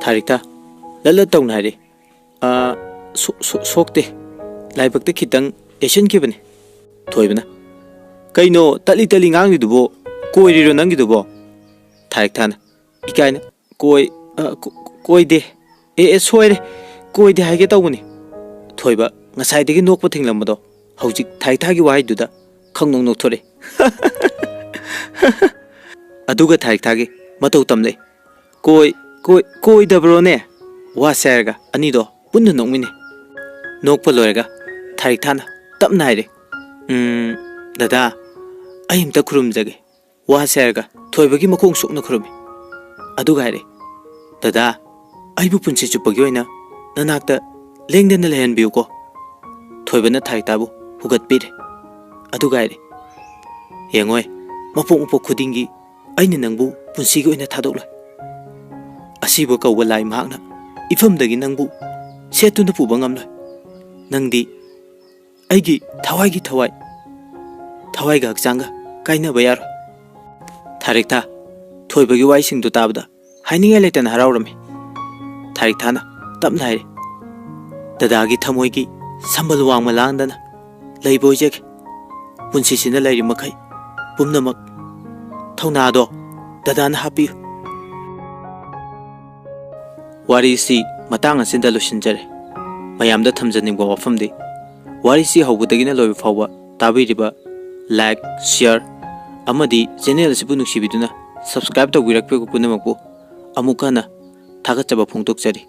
ꯊꯥꯔꯤꯛꯊꯥ ꯂꯠ ꯂꯠ ꯇꯧꯅ ꯍꯥꯏꯔꯤ, "ꯑ, ꯁꯣ-, ꯁꯣ-, ꯁꯣꯛꯇꯦ꯫ ꯂꯥꯏꯕꯛꯇ ꯈꯤꯇꯪ ꯌꯩꯁꯟꯈꯤꯕꯅꯤ꯫" ꯊꯣꯏꯕꯅ, "ꯀꯩꯅꯣ ꯇꯠꯂꯤ ꯇꯠꯂꯤ ꯉꯥꯡꯂꯤꯗꯨꯕꯣ? ꯀꯣꯏꯔꯤꯔꯣ ꯅꯪꯒꯤꯗꯨꯕꯣ?" ꯊꯥꯔꯤꯛꯊꯥꯅ ꯏꯀꯥꯏꯅ, "ꯀꯣꯏ-, ꯑ, ꯀꯣ-, ꯀꯣ-, ꯀꯣꯏꯗꯦ꯫ ꯑꯦ, ꯑꯦ, ꯁꯣꯏꯔꯦ꯫ ꯀꯣꯏꯗꯦ ꯍꯥꯏꯒꯦ ꯇꯧꯕꯅꯤ꯫" ꯊꯣꯏꯕ ꯉꯁꯥꯏꯗꯒꯤ ꯅꯣꯛꯄ ꯊꯤꯡꯂꯝꯕꯗꯣ ꯍꯧꯖꯤꯛ ꯊꯥꯔꯤꯛꯊꯥꯒꯤ ꯋꯥꯍꯩꯗꯨꯗ ꯈꯪꯅꯣꯛ ꯅꯣꯛꯊꯣꯔꯛꯏ꯫ ꯑꯗꯨꯒ ꯊꯥꯔꯤꯛꯊꯥꯒꯤ ꯃꯇꯧ ꯇꯝꯂꯛꯏ꯫ "ꯀꯣꯏ-, ꯀꯣꯏ-, ꯀꯣꯏꯗꯕ꯭ꯔꯣꯅꯦ?" ꯋꯥꯁꯦ ꯍꯥꯏꯔꯒ ꯑꯅꯤꯗꯣ ꯄꯨꯟꯅ ꯅꯣꯛꯃꯤꯟꯅꯩ꯫ ꯅꯣꯛꯄ ꯂꯣꯏꯔꯒ ꯊꯥꯔꯤꯛꯊꯥꯅ ꯇꯞꯅ ꯍꯥꯏꯔꯦ, "ꯎꯝ, ꯗꯗꯥ, ꯑꯩ ꯑꯝꯇ ꯈꯨꯔꯨꯝꯖꯒꯦ꯫" ꯋꯥꯁꯦ ꯍꯥꯏꯔꯒ ꯊꯣꯏꯕꯒꯤ ꯃꯈꯣꯡ ꯁꯣꯛꯅ ꯈꯨꯔꯨꯝꯃꯤ꯫ ꯑꯗꯨꯒ ꯍꯥꯏꯔꯦ, "ꯗꯗꯥ, ꯑꯩꯕꯨ ꯄꯨꯟꯁꯤ ꯆꯨꯞꯄꯒꯤ ꯑꯣꯏꯅ ꯅꯅꯥꯛꯇ ꯂꯦꯡꯗꯅ ꯂꯩꯍꯟꯕꯤꯌꯨꯀꯣ꯫" ꯊꯣꯏꯕꯅ ꯊꯥꯔꯤꯛꯊꯥꯕꯨ ꯍꯨꯒꯠꯄꯤꯔꯦ꯫ ꯑꯗꯨꯒ ꯍꯥꯏꯔꯦ, "ꯌꯦꯡꯉꯣꯏ, ꯃꯄꯣꯛ ꯃꯄꯣꯛ ꯈꯨꯗꯤꯡꯒꯤ ꯑꯩꯅ ꯅꯪꯕꯨ ꯄꯨꯟꯁꯤꯒꯤ ꯑꯣꯏꯅ ꯊꯥꯗꯣꯛꯂꯣꯏ꯫ ꯑꯁꯤꯕ ꯀꯧꯕ ꯂꯥꯏ ꯃꯍꯥꯛꯅ ꯏꯐꯝꯗꯒꯤ ꯅꯪꯕꯨ ꯁꯦꯠꯇꯨꯅ ꯄꯨꯕ ꯉꯝꯂꯣꯏ꯫ ꯅꯪꯗꯤ ꯑꯩꯒꯤ ꯊꯋꯥꯏꯒꯤ ꯊꯋꯥꯏ, ꯊꯋꯥꯏꯒ ꯍꯛꯆꯥꯡꯒ ꯀꯥꯏꯅꯕ ꯌꯥꯔꯣꯏ꯫" ꯊꯥꯔꯤꯛꯊꯥ ꯊꯣꯏꯕꯒꯤ ꯋꯥꯍꯩꯁꯤꯡꯗꯨ ꯇꯥꯕꯗ ꯍꯥꯏꯅꯤꯡꯉꯥꯏ ꯂꯩꯇꯅ ꯍꯔꯥꯎꯔꯝꯃꯤ꯫ ꯊꯥꯔꯤꯛꯊꯥꯅ ꯇꯞꯅ ꯍꯥꯏꯔꯦ, "ꯗꯗꯥꯒꯤ ꯊꯃꯣꯏꯒꯤ ꯁꯝꯕꯜ ꯋꯥꯡꯃ ꯂꯥꯡꯗꯅ ꯂꯩꯕ ꯑꯣꯏꯖꯒꯦ꯫ ꯄꯨꯟꯁꯤꯁꯤꯅ ꯂꯩꯔꯤ ꯃꯈꯩ ꯄꯨꯝꯅꯃꯛ ꯊꯧꯅꯥꯗꯣ ꯗꯗꯥꯅ ꯍꯥꯞꯄꯤꯌꯨ꯫" ꯋꯥꯔꯤꯁꯤ ꯃꯇꯥꯡ ꯑꯁꯤꯗ ꯂꯣꯏꯁꯤꯟꯖꯔꯦ꯫ ꯃꯌꯥꯝꯗ ꯊꯝꯖꯅꯤꯡꯕ ꯋꯥꯐꯝꯗꯤ, ꯋꯥꯔꯤꯁꯤ ꯍꯧꯕꯗꯒꯤꯅ ꯂꯣꯏꯕ ꯐꯥꯎꯕ ꯇꯥꯕꯤꯔꯤꯕ, like, share ꯑꯃꯗꯤ channel ꯑꯁꯤꯕꯨ ꯅꯨꯡꯁꯤꯕꯤꯗꯨꯅ subscribe ꯇꯧꯕꯤꯔꯛꯄꯤꯕ ꯄꯨꯝꯅꯃꯛꯄꯨ ꯑꯃꯨꯛ ꯍꯟꯅ ꯊꯥꯒꯠꯆꯕ ꯐꯣꯡꯗꯣꯛꯆꯔꯤ꯫